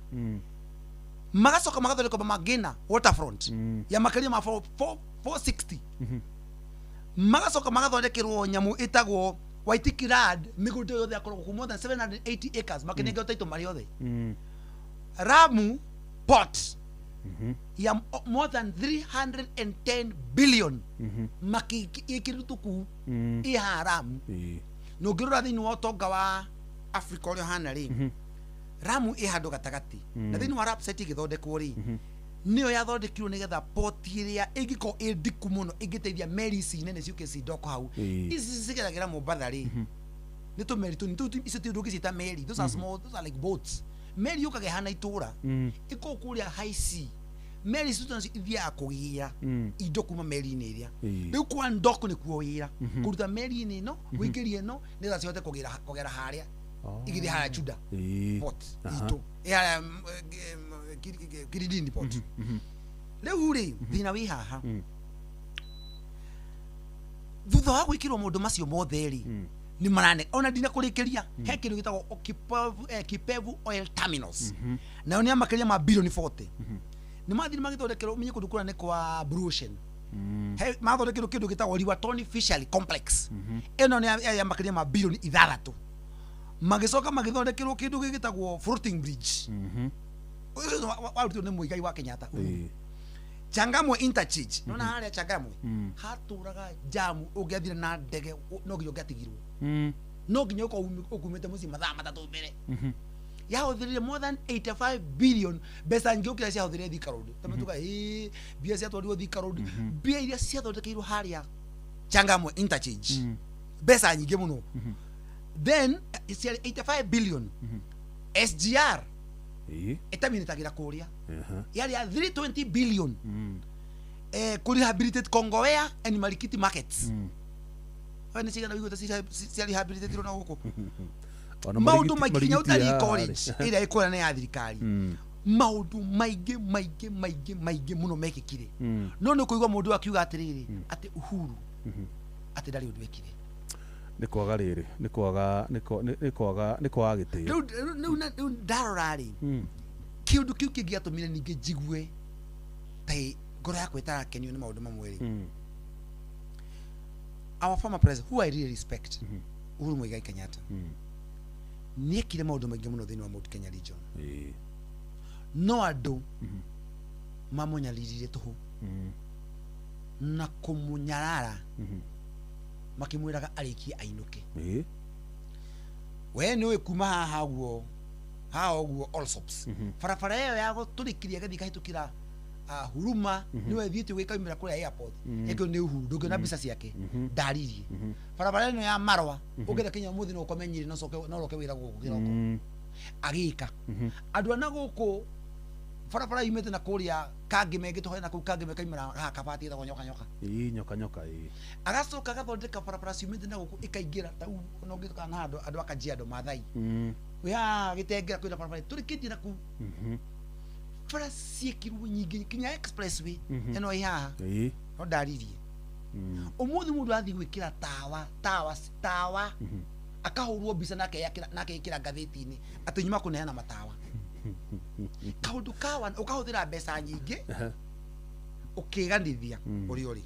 Magacoka magathondekerwo Mama Ngina waterfront ya makĩria ma 460. Magacoka magathondekerwo nyamũ ĩtagwo Waitiki Land, mĩgũnda yothe yakoragwo kũu more than 780 acres, makĩnengerwo title marĩ othe. Lamu Port ya more than 310 billion makĩkĩrĩtwo kũu ĩ haha Lamu. Na ũngĩrora thĩinĩ wa ũtonga wa Africa ũrĩa ũhana rĩ, Lamu ĩ handũ gatagatĩ. Na thĩinĩ wa LAPSSET ĩgĩthondekwo rĩ, nĩyo yathondekirwo nĩgetha port ĩrĩa ĩngĩkorwo ĩ ndiku mũno ĩngĩteithia meri ici nene ciũke cindoko hau. Ici cigeragĩra Mombatha rĩ, nĩ tũmeri tũnini tũu, icio ti ndũngĩciĩta meri, those are small, those are like boats. Meri yũkaga ĩhana itũra, ĩkoragwo kũrĩa high sea. Meri ici nacio ithiaga kũgĩra indo kuma meri-inĩ ĩrĩa. Rĩu kwa ndoko nĩkuo wĩra kũruta meri-inĩ ĩno gũingĩria ĩno nĩgetha cihote kũgĩra kũgera harĩa igĩthiĩ harĩa Juda port itũ ĩ harĩa Kilindini port. Rĩu rĩ, thĩna wĩ haha, thutha wa gwĩkĩrwo maũndũ macio mothe rĩ, nĩ marane ona ndinakũrĩkĩria he kĩndũ gĩtagwo Kipevu Oil Terminals, nayo nĩ ya makĩria ma bilioni 40. Nĩ mathire magĩthondekerwo ũmenye kũndũ kũrĩa nĩ kwa Blue Ocean. He mathondekerwo kĩndũ gĩtagwo Liwatoni Fishery Complex, ĩno nĩ ya makĩria ma bilioni 6. Magĩcoka magĩthondekerwo kĩndũ gĩgĩtagwo floating bridge. Ũcio warutirwo nĩ Muigai wa Kenyatta. Changamwe interchange, nona harĩa Changamwe hatũraga jamu, ũngĩathire na ndege no nginya ũngĩatigirwo, no nginya ũkorwo ũkumĩte mũciĩ mathaa 3 mbere. Yahũthĩrire more than 85 billion, mbeca nyingĩ gũkĩra ciahũthĩrire Thika Road. Tamatuga ĩ mbia ciatwarirwo Thika Road, mbia iria ciathondekeirwo harĩa Changamwe interchange, mbeca nyingĩ mũno. Then ciarĩ 85 billion. SGR ĩtaminĩtagĩra kũrĩa yarĩ ya 320 billion. Kũ rehabilitate Kongowea and Marikiti markets. We nĩ cigana wĩiguĩte cia rehabilitatirwo na gũkũ? Ona maũndũ maingĩ nginya Marigiti Utalii ya College harĩ. ĩrĩa ĩkũrĩa nĩ ya thirikari. Maũndũ maingĩ maingĩ maingĩ maingĩ mũno mekĩkire, no nĩ ũkũigua mũndũ akiuga atĩrĩrĩ atĩ Uhuru atĩ ndarĩ ũndũ ekire. Nĩ kwaga rĩrĩ, nĩ kwaga nĩ kwaga gĩtĩo. Rĩu ndarora rĩ, kĩũndũ kĩu kĩngĩ gĩatũmire ningĩ njigue ta ngoro yakwa ĩtarakenio nĩ maũndũ mamwe rĩ, our former president, who I really respect, Uhuru Muigai Kenyatta, nĩekire maũndũ maingĩ mũno thĩinĩ wa Mount Kenya region, no andũ mamũnyaririre tũhũ na kũmũnyarara, makĩmwĩraga arĩkie ainũke. We nĩ ũĩ kuma haha guo Haha ũguo Allsops, barabara ĩyo ya gũtũrĩkiria ĩgathiĩ ĩkahĩtũkĩra Huruma, nĩwe ĩthiĩte ũguo ĩkaumĩra kũrĩa airport, ĩkĩo nĩ Uhuru, ndũngĩona mbica ciake ndaririe. Barabara ĩno ya Marwa ũngĩenda kinya ũmũthĩ no ũkome Nyĩrĩ, no ũcoke no ũroke wĩra gũkũ kĩroko. Agĩka andũ a na gũkũ barabara yumĩte na kũrĩa Kangĩme ĩngĩtũhe na kũu Kangĩme ĩkaumĩra haha Kabati ĩtagwo Nyoka Nyoka. Ĩĩ, Nyoka Nyoka, ĩĩ. Agacoka agathondeka barabara ciumĩte na gũkũ ĩkaingĩra ta rĩu ona ũngĩtũkana na andũ andũ a Kajiado Maathai. Wĩ haha Gĩtengera kwĩna barabara ĩtũrĩkĩtie na kũu. Bara ciĩkirwo nyingĩ kinya expressway ĩno ĩ haha. No ndaririe. Ũmũthĩ mũndũ athiĩ gwĩkĩra tawa tawa tawa akahũrwo mbica na akeyakĩra na akekĩra ngathĩti-inĩ atĩ nyuma kũneana matawa. Kaũndũ kawa ũkahũthĩra mbeca nyingĩ ũkĩganithia ũrĩa ũrĩ.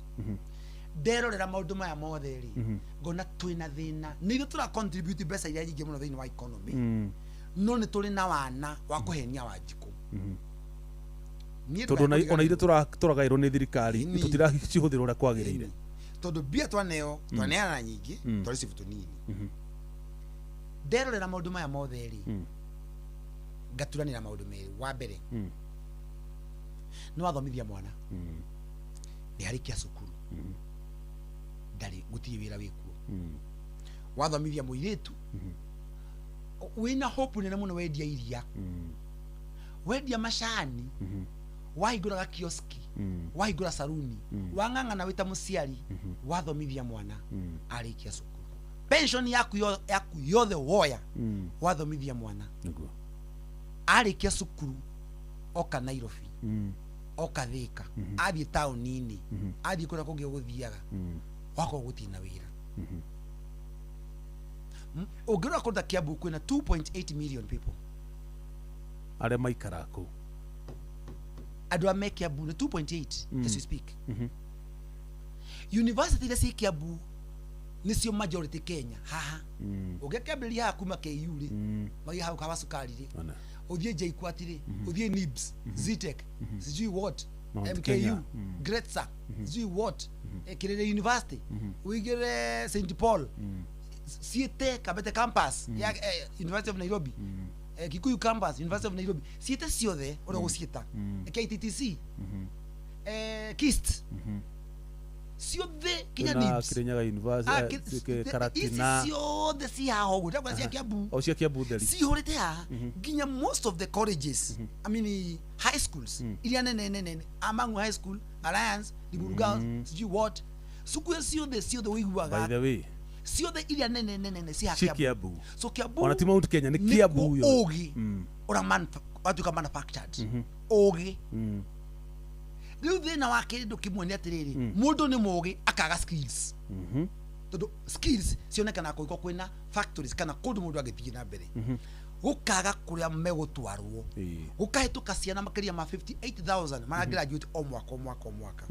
Nderorera maũndũ maya mothe rĩ, ngona twĩna thĩna. Nĩ ithuĩ tũra contribute mbeca iria nyingĩ mũno thĩinĩ wa economy, no nĩ tũrĩ na wana wa kũhenia Wanjikũ. Niĩ Tondũ ona ndũkae ona ithuĩ tũragaĩrwo nĩ thirikari, tũtiracihũthĩra ũrĩa kwagĩrĩire. Ĩni. Tondũ mbia twaneo twaneana nyingĩ, twa receive tũnini. Nderorera maũndũ maya mothe rĩ, ngaturanĩra maũndũ merĩ. Wa mbere, nĩ wathomithia mwana, nĩ arĩkia cukuru, ndarĩ gũtirĩ wĩra wĩkuo. Wathomithia mũirĩtu, wĩna hope nene mũno, wendia iria, wendia macani, wahingũra gakioski, wahingũra saruni, wang'ang'ana wĩ ta mũciari, wathomithia mwana arĩkia cukuru, pension yaku yaku yothe woya, wathomithia mwana arĩkia cukuru, oka Nairobi, oka Thika, athiĩ taũni-inĩ, athiĩ kũrĩa kũngĩ ũgũthiaga, wakorwo gũtirĩ na wĩra. Ũngĩrora kũndũ ta Kiambu kwĩna 2.8 million people arĩa maikaraga kũu. Andũ a me Kiambu nĩ 2.8 as we speak. University iria ciĩ Kiambu nĩcio majority Kenya haha. Ũngĩkĩambĩrĩria haha kuma KU rĩ, magĩe hau kawa cukari rĩ, Ona. ũthiĩ JKUAT rĩ, ũthiĩ NIBS, Zetech, sijui what, Mount MKU, Kenya. Gretsa, sijui what, Kirere University, ũingĩre St Paul, ciĩte Kabete campus ya University of Nairobi, Kikuyu campus, University of Nairobi, ciĩte ciothe ũrĩa ũgũciĩta, KTTC, KIST, ciothe kinya Kwĩna NIBS. Kirinyaga University, Ah, ici Karatina. Ciothe ci haha ũguo, ndakwa cia Kiambu. O cia Kiambu theri. Cihũrĩte haha nginya most of the colleges, I mean high schools iria nene nene nene, Amangu High School, Alliance, Limuru Girls, sijui what, cukuru ciothe ciothe By ũiguaga the way, ciothe iria nene nene nene ci haha ci Kiambu. Kiambu. So Kiambu Ona ti Mount Kenya, nĩ Kiambu nĩkuo yo. ũgĩ ũra watuĩka manufactured ũgĩ. Rĩu thĩna wa kĩndũ kĩmwe nĩ atĩrĩrĩ, mũndũ nĩ mũgĩ akaga skills, tondũ skills cionekanaga kũngĩkorwo kwĩna factories kana kũndũ mũndũ angĩthiĩ na mbere. Gũkaga kũrĩa megũtwarwo, gũkahĩtũka ciana makĩria ma 58,000 maragraduate o mwaka o mwaka o mwaka,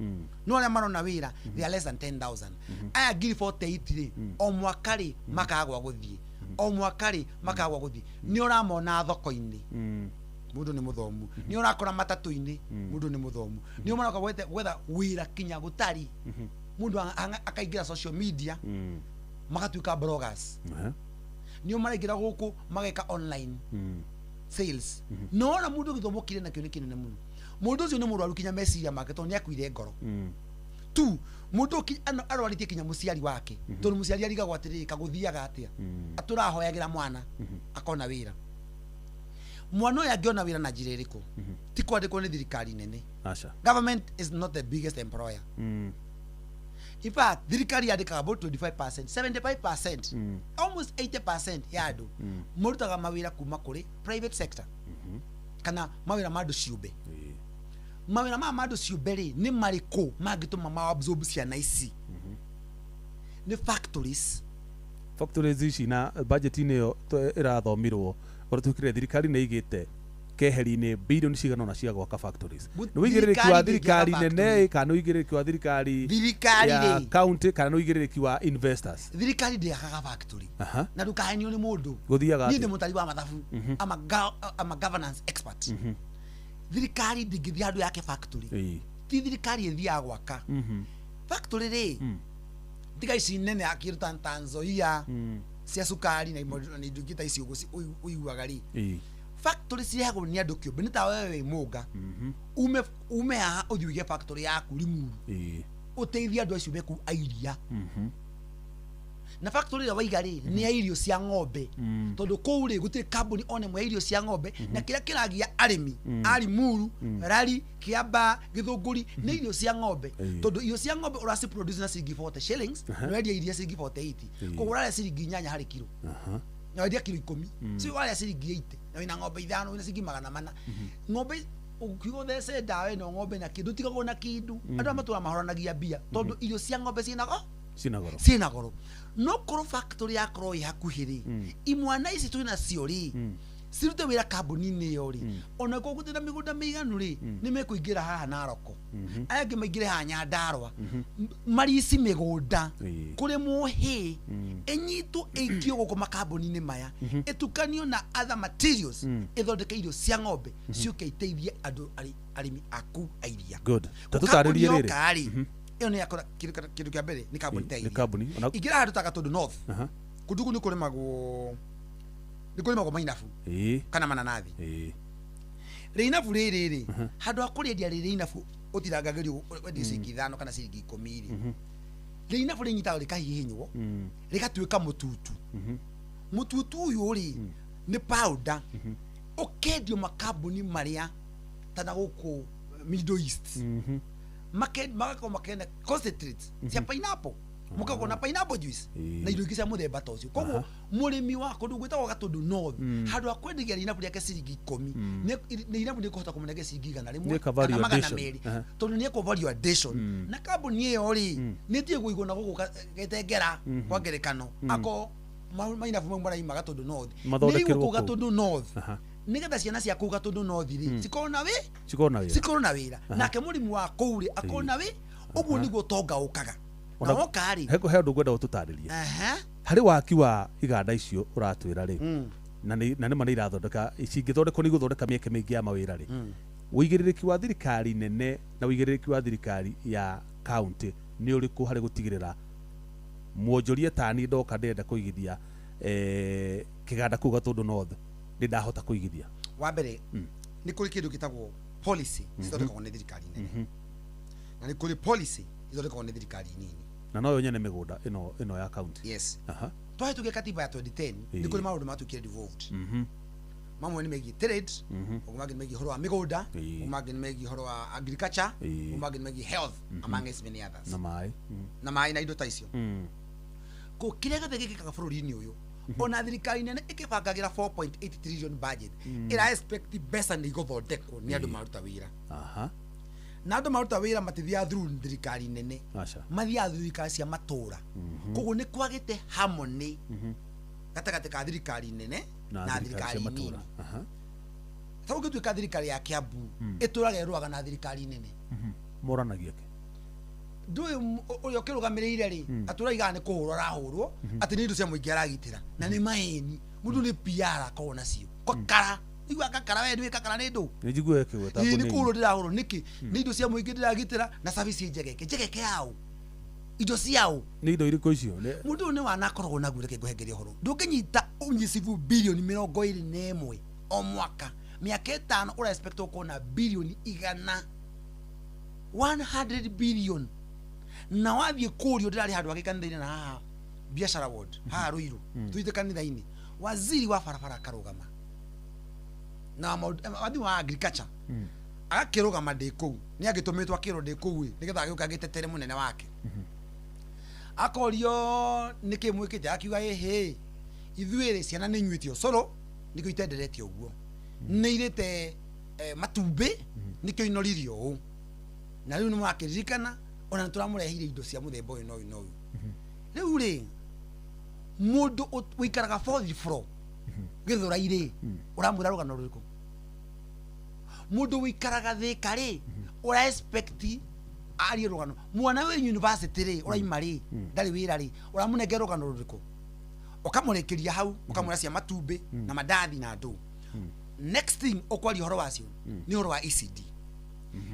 no arĩa marona wĩra they are less than 10,000. Aya ngiri 48 rĩ, o mwaka rĩ makaga gwa gũthiĩ, o mwaka rĩ makaga gwa gũthiĩ. Nĩ ũramona thoko-inĩ, mũndũ nĩ mũthomu, nĩ ũrakora matatũ-inĩ, mũndũ nĩ mũthomu, nĩ ũmaroka gwetha wĩra kinya gũtari. Mũndũ akaingĩra social media, magatuĩka bloggers, nĩ maraingĩra gũkũ mageka online sales. No ona mũndũ gĩthomo kĩrĩ nakĩo nĩ kĩnene mũno, mũndũ ũcio nĩ mũrwaru kinya meciria make, tondũ nĩ akuire ngoro tu. Mũndũ arwarĩtie kinya mũciari wake, tondũ mũciari arigagwo atĩrĩrĩ, kagũthiaga atĩa atũrahoyagĩra mwana akona wĩra. Mwana ũyũ angĩona wĩra na njĩra ĩrĩkũ? Ti kwandĩkwo nĩ thirikari nene. Aca. Government is not the biggest employer. In fact, thirikari yandĩkaga about 25%, 75%, almost 80% ya andũ marutaga mawĩra kuma kũrĩ private sector kana mawĩra ma andũ ciũmbe. Mawĩra maya ma andũ ciũmbe rĩ, nĩ marĩkũ mangĩtũma ma absorb ciana ici? Nĩ factories. Factories ici na budget-inĩ ĩyo ĩrathomirwo ũrĩa twĩkĩrire, thirikari nĩ ĩigĩte keheri-inĩ bilioni cigana ũna cia gwaka factories. Nĩ ũigĩrĩrĩki wa Thirikari thirikari ndĩngĩaka nene factory. kana nĩ ũigĩrĩrĩki wa thirikari Thirikari ya rĩ, county kana nĩ ũigĩrĩrĩki wa investors? Thirikari ndĩakaga factory. Na ndũkahenio nĩ mũndũ. Gũthiaga Niĩ ndĩ atĩa? mũtari wa mathabu. I'm a governance expert. Thirikari ndĩngĩthiĩ handũ yake factory. Ti thirikari ĩthiaga gwaka factory rĩ. Tiga ici nene akĩrũ ta Trans Nzoia cia cukari na indo ingĩ ta icio ũguo ũiguaga rĩ. Factory cirehagwo nĩ andũ kĩũmbe, nĩ ta wewe wĩ mũnga, ume haha ũthiĩ ũige factory yaku Limuru, ũteithie andũ acio me kũu a iria. Na factory ĩrĩa waiga rĩ, nĩ ya irio cia ng'ombe, tondũ kũu rĩ gũtirĩ kambuni ona ĩmwe ya irio cia ng'ombe, na kĩrĩa kĩragia arĩmi a Limuru, Rari, Kiambaa, Gĩthũngũri nĩ irio cia ng'ombe, tondũ irio cia ng'ombe ũraci produce na ciringi 40 shillings, na wendia iria ciringi 48, koguo ũrarĩa ciringi 8 harĩ kiro, na wendia kiro 10, so warĩa ciringi 80 na wĩna ng'ombe 5, wĩna ciringi 400. Ng'ombe ũkiuga ũthece ndawa ĩno ng'ombe na kĩndũ, ũtigagwo na kĩndũ. Andũ arĩa matũraga mahoranagia mbia tondũ irio cia ng'ombe ciĩna go Ciĩna goro. Ciĩna goro. No korwo factory yakorwo ĩ hakuhĩ rĩ, imwana ici twĩ nacio rĩ, cirute wĩra kambuni-inĩ ĩyo rĩ, ona korwo gũtirĩ na mĩgũnda mĩiganu rĩ, nĩ mekũingĩra haha Naroko, aya angĩ maingĩre haha Nyandarua, marici mĩgũnda, kũrĩmwo hay, ĩnyitwo ĩikio gũkũ makambuni-inĩ maya, ĩtukanio na other materials, ĩthondeke irio cia ng'ombe, ciũke iteithie andũ arĩmi a kũu a iria. Good. Ta Ko tũtarĩrie kambuni rĩrĩ. yoka rĩ, ĩyo nĩ yakora kĩndũ kĩa mbere nĩ kambuni ta Nĩ iria. kambuni. Ingĩra handũ ta Gatũndũ North, kũndũ kũu nĩ kũrĩmagwo mainabu kana mananathi. Rĩinabu rĩrĩ rĩ, handũ ha kũrĩendia rĩ rĩinabu ũtirangagĩrio wendie ciringi 5 kana ciringi 10 rĩ, rĩinabu rĩnyitagwo rĩkahihinywo, rĩgatuĩka mũtutu. Mũtutu ũyũ rĩ, nĩ powder, ũkendio makambuni marĩa ta na gũkũ Middle East. Magakorwo makenda concentrate cia pineapple, mũkakorwo na pineapple juice na indo ingĩ cia mũthemba ta ũcio. Koguo mũrĩmi wa kũndũ gwĩtagwo Gatũndũ North, handũ ha kwendagia rĩinabu rĩake ciringi 10, rĩinabu nĩ kũhota kũmũnengera ciringi 100 Nĩ ka value kana magana addition. 200, tondũ nĩ ekwo value addition. Na kambuni ĩyo rĩ, nĩ ĩtige kũigwo na gũkũ Getengera kwa ngerekano, ako mainabu mau maraima Gatũndũ North, nĩ Mathondekerwo igwo kũu kũu. Gatũndũ North, nĩgetha ciana cia kũu Gatũndũ North rĩ, cikorwo na wĩ Cikorwo na wĩra. Cikorwo na wĩra, nake mũrĩmi wa kũu rĩ, akorwo na wĩ ũguo. Nĩguo ũtonga ũkaga na woka rĩ. He ũndũ ngwenda ũtũtarĩrie harĩ waki wa iganda icio ũratwĩra rĩ, na nĩma nĩ irathondeka, cingĩthondekwo nĩ igũthondeka mĩeke mĩingĩ ya mawĩra rĩ, ũigĩrĩrĩki wa thirikari nene na ũigĩrĩrĩki wa thirikari ya kaunti nĩ ũrĩkũ harĩ gũtigĩrĩra mwonjoria tani ndoka ndĩrenda kũigithia kĩganda kũu Gatũndũ North nĩ ndahota kũigithia? Wa mbere, nĩ kũrĩ kĩndũ gĩtagwo policy cithondekagwo nĩ thirikari nene, na nĩ kũrĩ policy ithondekagwo nĩ thirikari nini. Na noyo nyene mĩgũnda ĩno ya kaunti? Yes. Twahĩtũkia katiba ya 2010, nĩ kũrĩ maũndũ matuĩkire devolved. Mamwe nĩ megiĩ trade, ũguo mangĩ nĩ megiĩ ũhoro wa mĩgũnda, ũguo mangĩ nĩ megiĩ ũhoro wa agriculture, ũguo mangĩ nĩ megiĩ health, among many others. Na maĩ. Na maĩ na indo ta icio. Ko kĩrĩa gĩothe gĩkĩkaga bũrũri-inĩ ũyũ, ona thirikari nene ĩkĩbangagĩra 4.8 trillion budget, ĩra expect mbeca nĩ igũthondekwo nĩ andũ maruta wĩra. Na andũ maruta wĩra matithiaga through thirikari nene, Aca. mathiaga through thirikari cia matũra. Koguo nĩ kwagĩte harmony gatagatĩ ka thirikari nene na na thirikari cia thirikari matũra. nini. Ta ũngĩtuĩka thirikari ya Kiambu ĩtũraga ĩrũaga na thirikari nene. Moranagia kĩ? Ndũĩ ũrĩa ũkĩrũgamĩrĩire rĩ, atũraigaga nĩ kũhũrwo arahũrwo atĩ nĩ indo cia mũingĩ aragitĩra, na nĩ maĩni mũndũ nĩ PR akorwo nacio kakara igua kakara we nĩ kakara nĩ ndũ. Nĩ njiguaga ĩkĩgweta. Ĩĩ, nĩ kũhũrwo ndĩrahũrwo nĩkĩ? Nĩ indo cia mũingĩ ndĩragitĩra na service njegeke njegeke yaũ, indo ciaũ. Nĩ indo irĩkũ icio? Mũndũ ũyũ nĩ wana akoragwo naguo. Reke ngũhengerie ũhoro, ndũngĩnyita ũnyicibu bilioni 21 o mwaka mĩaka 5, ũra expect ũkorwo na bilioni 100, 100 billion, na wathiĩ kũrio. Ndĩrarĩ handũ hangĩ kanitha-inĩ na haha biashara ward haha Ruiru, tũthiĩte kanitha-inĩ, waziri wa barabara akarũgama na waziri wa agriculture agakĩrũgama ndĩ kũu, nĩ angĩtũmĩtwo akĩrwo ndĩ kũu ĩ, nĩgetha agĩũka agĩtetere mũnene wake. Akorio nĩkĩ mwĩkĩte, akiuga ĩhĩ, ithuĩ rĩ, ciana nĩ inyuĩte ũcũrũ nĩkĩo itenderete ũguo, nĩ irĩte matumbĩ nĩkĩo inoririo ũũ, na rĩu nĩ mũrakĩririkana ona nĩ tũramũreheire indo cia mũthemba ũyũ na ũyũ na ũyũ. Rĩu rĩ, mũndũ ũikaraga fourth floor Gĩthũrai rĩ, ũramwĩra rũgano rũrĩkũ? Mũndũ ũikaraga Thĩka rĩ, ũra expect arie rũgano? Mwana wĩ university rĩ, ũraima rĩ, ndarĩ wĩra rĩ, ũramũnengera rũgano rũrĩkũ? Ũkamũrĩkĩria hau, ũkamwĩra cia matumbĩ na mandathi na ndũ. Next thing ũkwaria ũhoro wacio nĩ ũhoro wa ECD.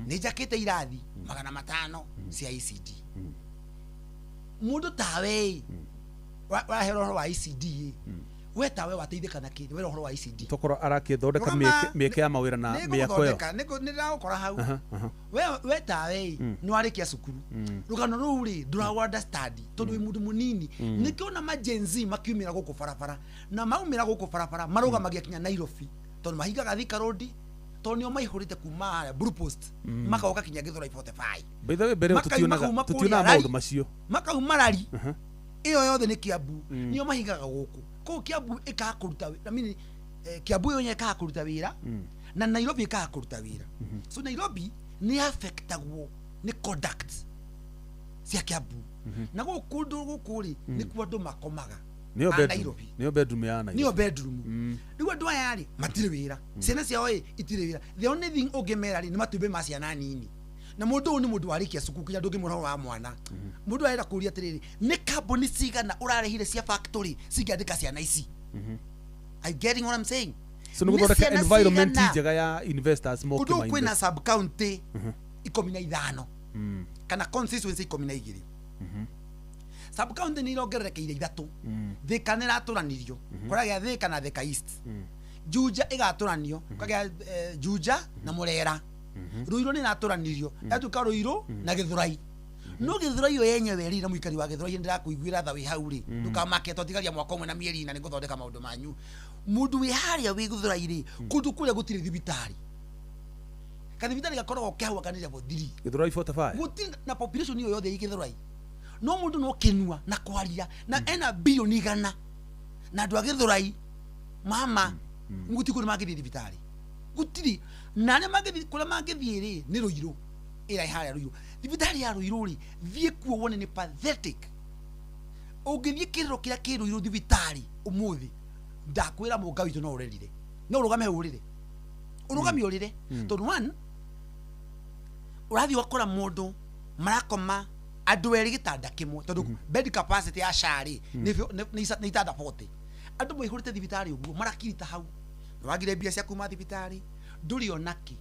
Nĩ njakĩte irathi 500 cia ECD. Mũndũ tawe ĩ, ũraheo ũhoro wa ECD ĩ, We tawe wateithĩka na kĩ? Wera ũhoro wa ECD. Tokorwo arakĩthondeka Rũgama- mĩeke ya mawĩra na mĩako ĩyo. Nĩngũgũthondeka, nĩndĩragũkora hau. We tawe nĩ warĩkia cukuru, rũgano rũu rĩ ndũraũ understand tondũ wĩ mũndũ mũnini. Nĩkĩo ma Gen Z makiumĩra gũkũ barabara, na maumĩra gũkũ barabara marũgamagia kinya Nairobi, tondũ mahingaga Thika Road, tondũ nĩo maihũrĩte kuma harĩa Blue Post makoka kinya Githurai 45. By the way, mbere ĩyo Makauma kũrĩa tutionaga rari. maũndũ macio. Makauma rari ĩyo yothe nĩ Kiambu, nĩo mahingaga gũkũ. Koguo Kiambu ĩkaga kũruta I mean, Kiambu ĩyo ĩkaga kũruta wĩra na Nairobi ĩkaga kũruta wĩra. So Nairobi nĩ affectagwo nĩ conduct cia Kiambu, na gũkũ kũndũ gũkũ rĩ nĩkuo andũ makomaga Nĩyo a bedroom. Nairobi. Nĩyo bedroom ya Nairobi. Nĩyo bedroom. Rĩu andũ aya rĩ matirĩ wĩra, ciana ciao ĩ itirĩ wĩra. The only thing ũngĩmera rĩ nĩ matumbĩ ma ciana nini. Na mũndũ ũyũ nĩ mũndũ warĩkia cukuru, kinya ndũngĩmwĩra ũhoro wa mwana. Mũndũ arenda kũria atĩrĩrĩ, nĩ kambuni cigana ũrarehire cia factory cingĩandĩka ciana ici? Are you getting what I'm saying? So nĩ Nĩ gũthondeka ciana environment cigana? njega ya investors moke Kũndũ ma kwĩna invest. sub county 15 kana constituency 12. Sub county nĩ irongererekeire ithatũ. Thika nĩ ĩratũranirio, kũragĩa Thika na Thika East. Juja ĩgatũranio, kũgĩa Juja na Mũrera. Ruiru nĩ ĩratũranirio, yatuĩka Ruiru na Gĩthũrai. No Gĩthũrai ĩyo yenyewe rĩ, na mũikari wa Gĩthũrai ndĩrakũiguĩra tha wĩ hau rĩ, ndũkamake, twatigaria mwaka ũmwe na mĩeri 4 nĩ ngũthondeka maũndũ manyu. Mũndũ wĩ harĩa wĩ Gĩthũrai rĩ, kũndũ kũrĩa gũtirĩ thibitarĩ, kathibitarĩ gakoragwo ke hau anga nĩ level 3. Githurai 45. Gũtirĩ na population ĩyo yothe ĩ Gĩthũrai, no mũndũ no kĩnua na kwaria na ena bilioni 100, na andũ a Gĩthũrai mama gũtirĩ kũndũ mangĩthiĩ thibitarĩ, gũtirĩ. Na arĩa mangĩthiĩ, kũrĩa mangĩthiĩ rĩ nĩ Rũirũ, ĩrĩa ĩ harĩa Rũirũ. Thibitarĩ ya Rũirũ rĩ, thiĩ kuo wone nĩ pathetic. Ũngĩthiĩ kĩrĩro kĩrĩa kĩ Rũirũ thibitarĩ ũmũthĩ, ndakwĩra mũnga witũ no ũrerire, no ũrũgame hau ũrĩre, ũrũgame ũrĩre, tondũ one ũrathiĩ ũgakora mũndũ marakoma andũ erĩ gĩtanda kĩmwe, tondũ bed capacity ya SHA rĩ nĩ itanda 40. Andũ maihũrĩte thibitarĩ ũguo marakirita hau. Nĩ wagire mbia cia kuma thibitarĩ, ndũrĩ ona kĩ,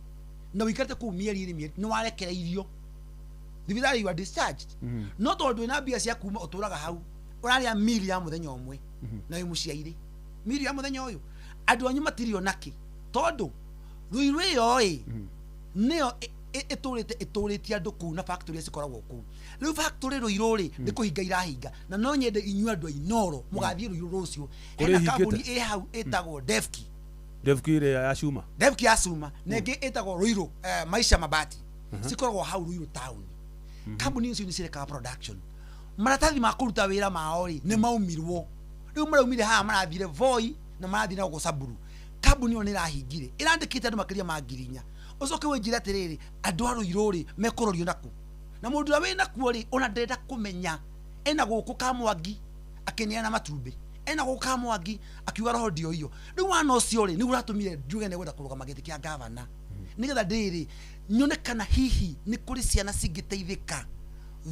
na ũikarĩte kũu mĩeri ĩrĩ, mĩeri nĩ warekereirio thibitarĩ, you are discharged, no tondũ wĩna mbia cia kuma ũtũraga hau ũrarĩa mili ya mũthenya ũmwe na wĩ mũciairĩ mili ya mũthenya ũyũ. Andũ anyu matirĩ ona kĩ, tondũ Ruiru ĩyo ĩ nĩyo ĩtũrĩte ĩtũrĩtie andũ kũu na factory cikoragwo kũu. Rĩu factory Ruiru rĩ nĩ kũhinga irahinga, na no nyende inyuĩ andũ a Inooro mũgathiĩ Ruiru rũciũ. Kũrĩa Hena ĩhingĩte? kambuni ĩ hau ĩtagwo Devki. Devki ĩrĩa ya cuma. Devki ya cuma, na ĩngĩ ĩtagwo Ruiru Maisha Mabati, cikoragwo hau Ruiru town. Kambuni icio nĩ cirekaga production. Maratathi ma kũruta wĩra mao rĩ nĩ maumirwo, rĩu maraumire haha marathire Voi na marathiĩ na gũkũ Samburu. Kambuni ĩyo nĩ ĩrahingire, ĩrandĩkĩte andũ makĩria ma 4,000. Ũcoke wĩnjĩre atĩrĩrĩ, andũ a Ruiru rĩ mekũrorio naku? Na mũndũ ũrĩa wĩna kuo rĩ, ona ndenda kũmenya ena gũkũ Kamwangi akĩneana matumbĩ, ena gũkũ Kamwangi akiuga roho ndioiyo. Rĩu wana ũcio rĩ nĩguo ũratũmire njuge nĩngwenda kũrũgama gĩtĩ kĩa gavana, nĩgetha ndĩrĩ nyone kana hihi nĩ kũrĩ ciana cingĩteithĩka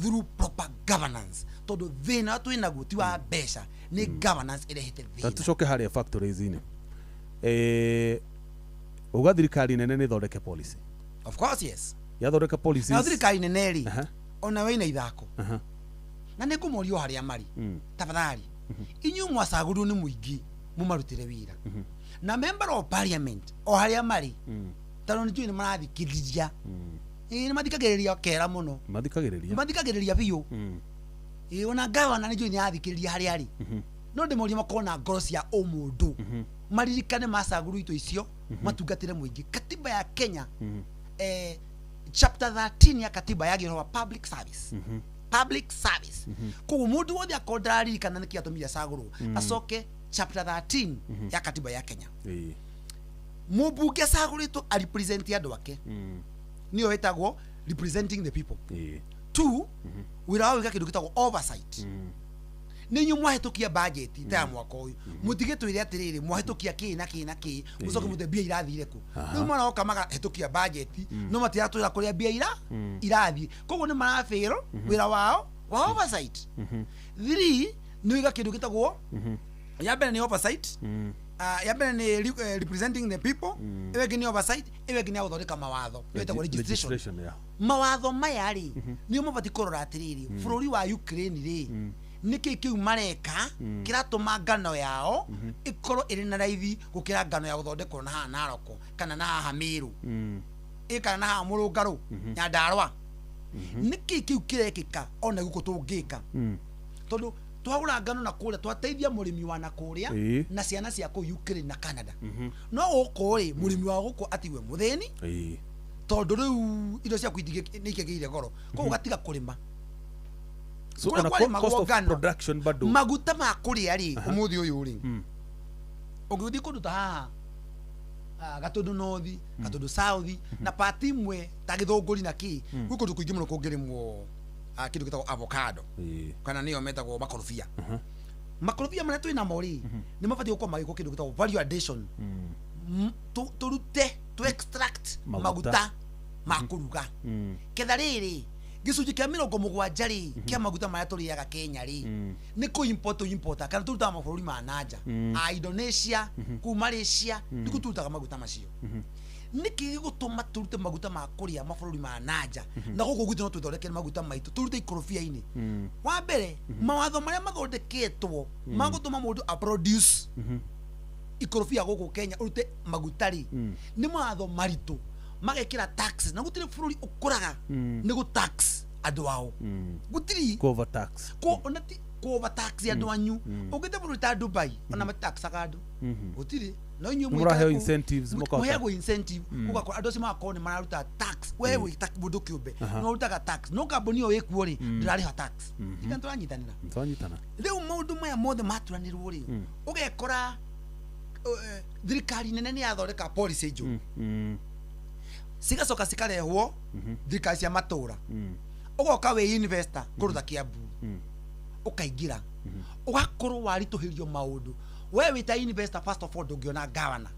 through proper governance, tondũ thĩna twĩ naguo ti wa mbeca, nĩ governance ĩrehete Ta thĩna. tucoke harĩa factories-inĩ, uga thirikari nene nĩ ĩthondeke policy. Of course, yes. Yathondeka policies. Nayo thirikari nene rĩ, ona wĩna ithako, na nĩ ngũmoria o harĩa marĩ, tafadhali inyuĩ mwacagũrirwo nĩ mũingĩ mũmarutĩre wĩra. Na member of parliament o harĩa marĩ, tondũ nĩ njũĩ nĩ marathikĩrĩria. Ĩĩ, nĩ mathikagĩrĩria kera mũno. Mathikagĩrĩria. Nĩ mathikagĩrĩria biũ. Ĩĩ, ona gavana nĩ njũĩ nĩ arathikĩrĩria harĩa arĩ. No ndĩmorie makorwo na ngoro cia ũmũndũ, maririkane macagũrwo itũ icio matungatĩre mũingĩ. Katiba ya Kenya, chapter 13 ya katiba yagĩrĩirwo wa public service, public service. Koguo mũndũ wothe akorwo ndararirikana nĩkĩ atũmire acagũrwo, acoke chapter 13 ya katiba ya Kenya. Mũmbunge acagũrĩtwo arepresent andũ ake, nĩyo ĩtagwo representing the people. Two, wĩra wao gwĩka kĩndũ gĩtagwo oversight. Nĩ inyuĩ mwahĩtũkia bajeti ta ya mwaka ũyũ, mũtigĩtwĩre atĩrĩrĩ mwahĩtũkia kĩ na kĩ na kĩ, mũcoke mũte mbia irathire kũ. Rĩu maroka magahĩtũkia bajeti no matiratwĩra kũrĩa mbia irathiĩ, koguo nĩ marabĩrwo wĩra wao wa oversight. Three, nĩ wĩga kĩndũ gĩtagwo, ya mbere nĩ oversight. Ya mbere nĩ representing the people, ĩyo ĩngĩ nĩ oversight, ĩyo ĩngĩ nĩ ya gũthondeka mawatho, ĩyo ĩtagwo legislation. Legislation, yeah. Mawatho maya rĩ nĩo mabatiĩ kũrora atĩrĩrĩ, bũrũri wa Ukraine rĩ Nĩkĩ kĩu mareka kĩratũma ngano yao ĩkorwo ĩrĩ na raithi gũkĩra ngano ya gũthondekwo na haha Narok kana na haha Meru kana na haha Mũrũngarũ, Nyandarua? Nĩkĩ kĩu kĩrekĩka ona gũkũ tũngĩka? Tondũ twagũra ngano na kũrĩa, twateithia mũrĩmi wa na kũrĩa na ciana cia kũu Ukraine na Canada, no gũkũ rĩ, mũrĩmi wa gũkũ atigwe mũthĩni, tondũ rĩu indo ciaku nĩ ikĩgĩire goro, koguo gatiga kũrĩma. So Kũrĩa ona kwarĩmagwo cost of ngano, production bado. Maguta ma kũrĩa rĩ, ũmũthĩ ũyũ rĩ, ũngĩthiĩ kũndũ ta haha Gatũndũ North, Gatũndũ South na part imwe ta Gĩthũngũri na kĩ, gwĩ kũndũ kũingĩ mũno kũngĩrĩmwo kĩndũ gĩtagwo avocado kana nĩyo metagwo makorobia. Makorobia marĩa twĩ namo rĩ, nĩ mabatiĩ gũkorwo magĩkwo kĩndũ gĩtagwo value addition. Tũrute to extract Maguta. Maguta ma kũruga, ketha rĩrĩ gĩcunjĩ kĩa 70 rĩ kĩa maguta marĩa tũrĩaga Kenya rĩ, nĩ kũ import tũ import kana tũrutaga mabũrũri ma nanja, a Indonesia, kuu Malaysia, nĩkuo tũrutaga maguta macio. Nĩkĩ gĩgũtũma tũrute maguta ma kũrĩa mabũrũri ma nanja na gũkũ gwitũ no twĩthondekere maguta maitũ tũrute ikorobia-inĩ? Wa mbere, mawatho marĩa mathondeketwo ma gũtũma mũndũ a produce ikorobia gũkũ Kenya ũrute maguta rĩ, nĩ mawatho maritũ, magekĩra taxes, na gũtirĩ bũrũri ũkũraga nĩ gũ tax andũ ao, gũtirĩ. Ku overtax. Ko ona ti ku overtax andũ anyu. Ũngĩte bũrũri ta Dubai, ona matitaxaga andũ, gũtirĩ. No inyuĩ Nĩ mũraheo mũikare kũu, incentives, mũkahota. Mũheagwo incentive, ũgakora andũ acio magakorwo nĩ mararuta tax. We wĩ ta mũndũ kĩũmbe nĩ ũrutaga tax, no kambuni ĩyo ĩkuo rĩ, ndĩrarĩha tax. Tika tũranyitanĩra? Twanyitana. Rĩu maũndũ maya mothe maturanĩrwo rĩ, ũgekora thirikari nene nĩ yathondeka policy njũru, cigacoka cikarehwo thirikari cia matũra. Ũgoka wĩ investor kũndũ ta Kiambu, ũkaingĩra, ũgakorwo waritũhĩrio maũndũ. We wĩ ta investor, first of all, ndũngĩona gavana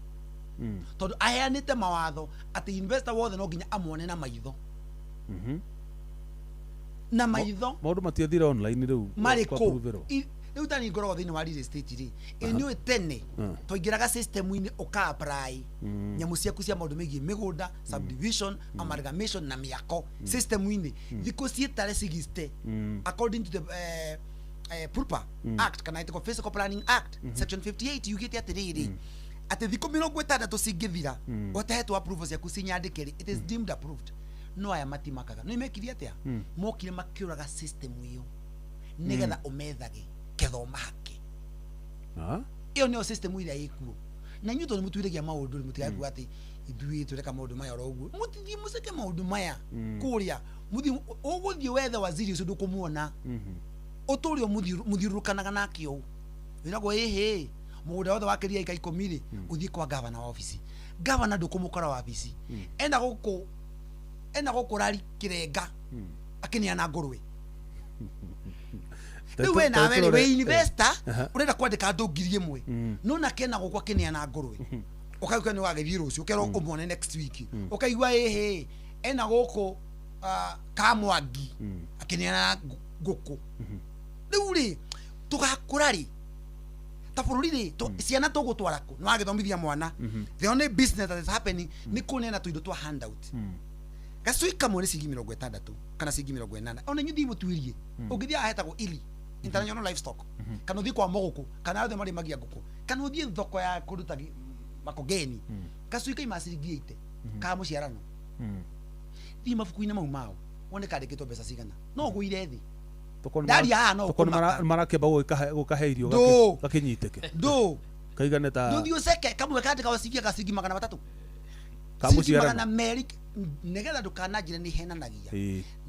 tondũ aheanĩte mawatho atĩ investor wothe no nginya amuone na maitho, na maitho. Maũndũ matiathire online rĩu Marĩ kwa kũ? approve-ĩrwo. Rĩu tani ngoragwo thĩinĩ wa real estate rĩ, ĩ nĩ ũĩ tene twaingĩraga system-inĩ ũka apply nyamũ ciaku cia maũndũ megiĩ mĩgũnda, subdivision, amalgamation na mĩako system-inĩ thikũ ciĩtare 60, according to the PURPA Act kana ĩtagwo Physical Planning Act section 58, yugĩte atĩrĩrĩ, atĩ thikũ 60 cingĩthira ũtahetwo approval ciaku cinyandĩke rĩ, it is deemed approved. No aya matimakaga. No imekire atĩa? Mokire makĩũraga system ĩyo nĩgetha ũmethage ketha ũmahake. Ĩyo nĩyo system ĩrĩa ĩkuo. Na inyuĩ tondũ nĩmũtuĩragia maũndũ rĩ, mũtigae kuga atĩ ithuĩ tũreka maũndũ maya oro ũguo. Mũtithiĩ mũceke maũndũ maya kũrĩa, mũthiĩ ũgũthiĩ wethe waziri ũcio, ndũkũmuona. Ũtũre mũthiũrũrũkanaga nake ũũ, wĩragwo ĩhĩ mũgũnda wothe wakĩria ĩka 10 rĩ, ũthiĩ kwa gavana wa obici. Gavana ndũkũmũkora wabici, ena gũkũ, ena gũkũ rari kĩrenga akĩneana ngũrwe. Rĩu we nawe rĩ, wĩ investor, ũrenda kwandĩka andũ 1000, no nake ena gũkũ akĩneana ngũrwe. Ũkaigua nĩ wagĩthiĩ rũciũ, ũkerwo ũmwone next week. Ũkaigua ĩhĩ ena gũkũ Kamwangi akĩneana ngũkũ. Rĩu rĩ, tũgakũra rĩ ta bũrũri rĩ, ciana tũgũtwara kũ? Nĩ wagĩthomithia mwana, the only business that is happening nĩ kũneana tũindo twa handout. Gacui kamwe nĩ ciringi 60 kana ciringi 80. Ona inyuĩ thiĩ mũtuĩrie. Ũngĩthiĩ haha hetagwo ili International Livestock, kana ũthiĩ kwa Mũgũkũ, kana othe marĩmagia ngũkũ, kana ũthiĩ thoko ya kũndũ ta Makongeni, gacui kaima ciringi 80 ka mũciarano. Thiĩ mabuku-inĩ mau mao wone kandĩkĩtwo mbeca cigana, no ũgũire thĩ. Ndaria haha no ũkũmaka. Marakĩamba gũkahe irio Ndũ. Gakinyitĩke ndũ kaigane ta Ndũthiĩ ũceke kamwe kandĩkagwo ciringi gaciringi 300, Ka ciringi mũciarano. 200. Nĩgetha ndũkananjĩre nĩ henanagia,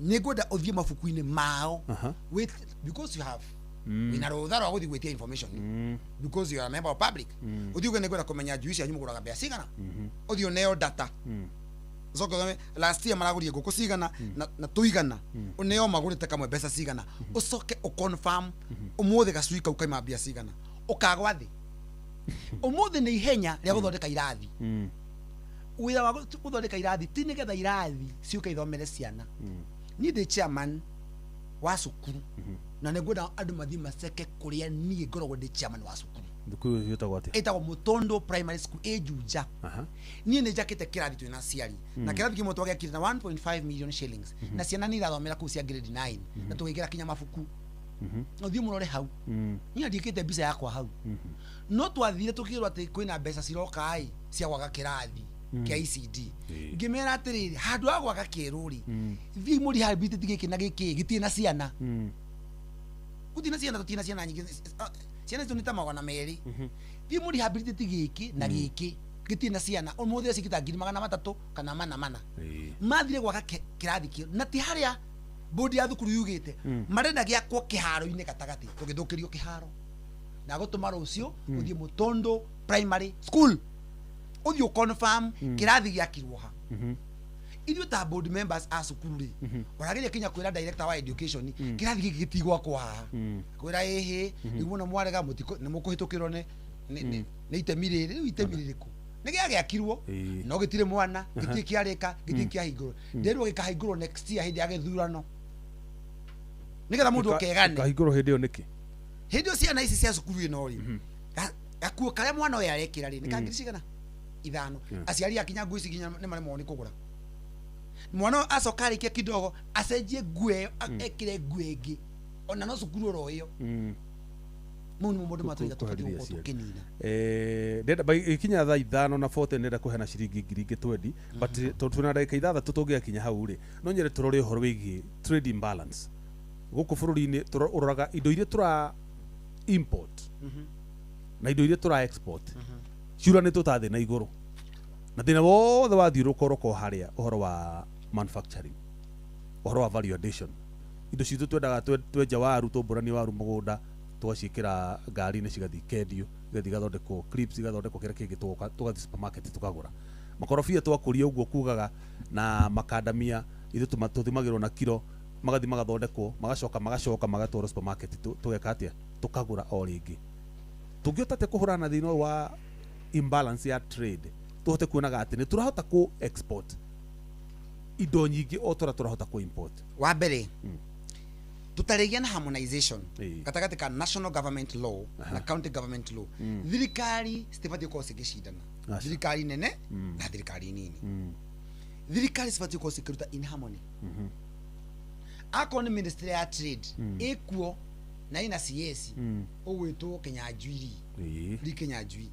nĩ ngwenda ũthiĩ mabuku-inĩ mao with, because you have wĩna rũtha rwa gũthiĩ gwĩtia information because you are a member of public. Ũthiĩ uge nĩ ngwenda kũmenya njui cianyu mũgũraga mbea cigana. Ũthiĩ ũneo data, ũcoke ũthome last year maragũrire ngũkũ cigana na tũigana, ũneo magũrĩte kamwe mbeca cigana, ũcoke ũconfirm ũmũthĩ gacui kau kaima mbia cigana. Ũkagwa thĩ. Ũmũthĩ nĩ ihenya rĩa gũthondeka irathi. Wĩra wa gũthondeka irathi ti nĩgetha irathi ciũke ithomere ciana. Niĩ ndĩ chairman wa cukuru na nĩ ngwenda andũ mathiĩ maceke kũrĩa niĩ ngoragwo ndĩ chairman wa cukuru. Thukuru ĩyo ĩtagwo atĩa? Ĩtagwo Mũtũndũ Primary School, ĩ Juja. Niĩ nĩ njakĩte kĩrathi twĩna aciari, na kĩrathi kĩmwe twagĩakire na 1.5 million shillings, na ciana nĩ irathomera kũu cia grade 9, na tũgĩkĩra kinya mabuku. Ũthiĩ mũrore hau. Niĩ ndiĩkĩte mbica yakwa hau. No twathire tũkĩrwo atĩ kwĩna mbeca ciroka ĩ cia gwaka kĩrathi kĩa ECD. Ngĩmera atĩrĩrĩ, handũ ha gwaka kĩerũ rĩ, thiĩ mũ rehabilitate gĩkĩ na gĩkĩ gĩtirĩ na ciana. Gũtirĩ na ciana, tũtirĩ na ciana nyingĩ. Ciana citũ nĩ ta 200. Thiĩ mũ rehabilitate gĩkĩ na gĩkĩ gĩtirĩ na ciana. Ũmũthĩ cikĩta 300,000 kana 400. Mathire gwaka kĩrathi kĩu na ti harĩa bodi ya thukuru yugĩte marenda gĩakwo kĩharo-inĩ gatagatĩ, tũgĩthũkĩrio kĩharo na gũtũma rũciũ ũthiĩ Mũtũndũ Primary School ũthiĩ ũconfirm kĩrathi gĩakirwo ha. Ithuĩ ta board members a cukuru rĩ, ũrageria kinya kwĩra director wa education kĩrathi gĩkĩ gĩtigwakwo haha, kwĩra ĩhĩ rĩu mũno mwarega nĩ mũkũhĩtũkĩrwo nĩ itemi rĩrĩ. Rĩu itemi rĩrĩkũ? Nĩ gĩagĩakirwo no gĩtirĩ mwana, gĩtirĩ kĩarĩka, gĩtirĩ kĩahingũrwo. Nderwo gĩkahingũrwo next year hĩndĩ ya gĩthurano nĩgetha mũndũ okegane. Kahingũrwo hĩndĩ ĩyo nĩkĩ? Hĩndĩ ĩyo ciana ici cia cukuru ĩno rĩ, gakuo karĩa mwana ũyũ arekĩra rĩ nĩ ka 5,000. Aciari akinya nguo ici nginya nĩ maremagwo nĩ kũgũra. Mwana ũyũ acoka arĩkia kidogo acenjie nguo ĩyo, ekĩre nguo ĩngĩ ona no cukuru oro ĩyo. Mau nĩmo maũndũ matũiga tũbatiĩ kũherithia gũkorwo aciari. tũkĩnina. Ndenda ĩkinya thaa 5:40 ndenda kũheana ciringi 20,000, but tondũ twĩna ndagĩka 6 tũngĩgakinya hau rĩ, no nyende tũrore ũhoro wĩgiĩ trade imbalance gũkũ bũrũri-inĩ. Ũroraga indo iria tũra import na indo iria tũra export ciuranĩtwo ta thĩ na igũrũ, na thĩna wothe wathiũrũrũka ũroka o harĩa ũhoro wa manufacturing, ũhoro wa value addition. Indo citũ twendaga twenja waru, tũmbũranie waru mũgũnda, tũgaciĩkĩra ngari-inĩ, cigathiĩ ikendio, igathiĩ igathondekwo clips, igathondekwo kĩrĩa kĩngĩ, tũgoka tũgathiĩ supermarket tũkagũra makorobia. Twakũria ũguo kugaga na makandamia ithuĩ tũthimagĩrwo na kiro, magathiĩ magathondekwo, magacoka magatwarwo supermarket, tũgeka atĩa? Tũkagũra o rĩngĩ. Tũngĩhota atĩa kũhũrana na thĩna ũyũ wa imbalance ya trade, tũhote kuonaga atĩ nĩ tũrahota kũ export indo nyingĩ o tũrĩa tũrahota kũ import? Wa mbere, tũtarĩgĩa na harmonization gatagatĩ ka national government law na county government law, thirikari citibatiĩ gũkorwo cigĩcindana. Thirikari nene na thirikari nini, thirikari cibatiĩ gũkorwo cikĩruta in harmony. Akorwo nĩ ministry ya trade ĩkuo na ĩna CS ũgwĩtwo Kinyanjui rĩ, ri Kinyanjui.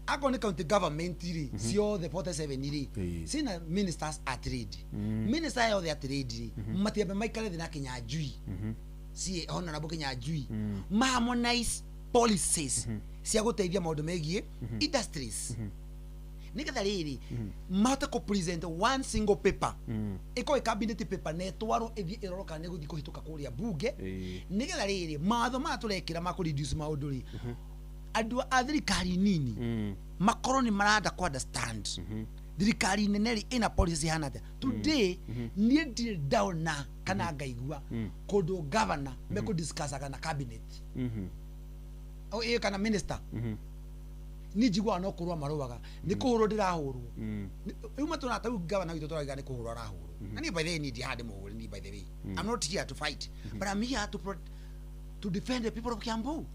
Akorwo nĩ county government rĩ, ciothe 47 rĩ, ciĩna ministers a trade. Minister yothe a trade rĩ, matiambe maikare thĩ na Kinyanjui, ci honorable Kinyanjui, ma harmonize policies cia gũteithia maũndũ megiĩ industries, nĩgetha rĩrĩ mahote kũ present one single paper, ĩkorwo ĩ cabinet paper na ĩtwarwo ĩthiĩ ĩrorwo kana nĩ ĩgũthiĩ kũhĩtũka kũrĩa bunge, nĩgetha rĩrĩ mawatho maya tũrekĩra ma kũ reduce maũndũ rĩ, andũ a thirikari nini makorwo nĩ maranda kũ understand thirikari nene rĩ ĩna policy cihana atĩa. Today niĩ ndirĩ ndaona kana ngaigua kũndũ governor mekũ discussaga na cabinet o ĩ kana minister. Niĩ njiguaga no kũrũa marũaga, nĩ kũhũrwo ndĩrahũrwo. Rĩu matũra ta rĩu governor witũ tũrauga nĩ kũhũrwo arahũrwo, na niĩ by the way niĩ ndihaha ndĩmũhũre. Niĩ by the way I'm not here to fight, but I'm here to defend the people of Kiambu.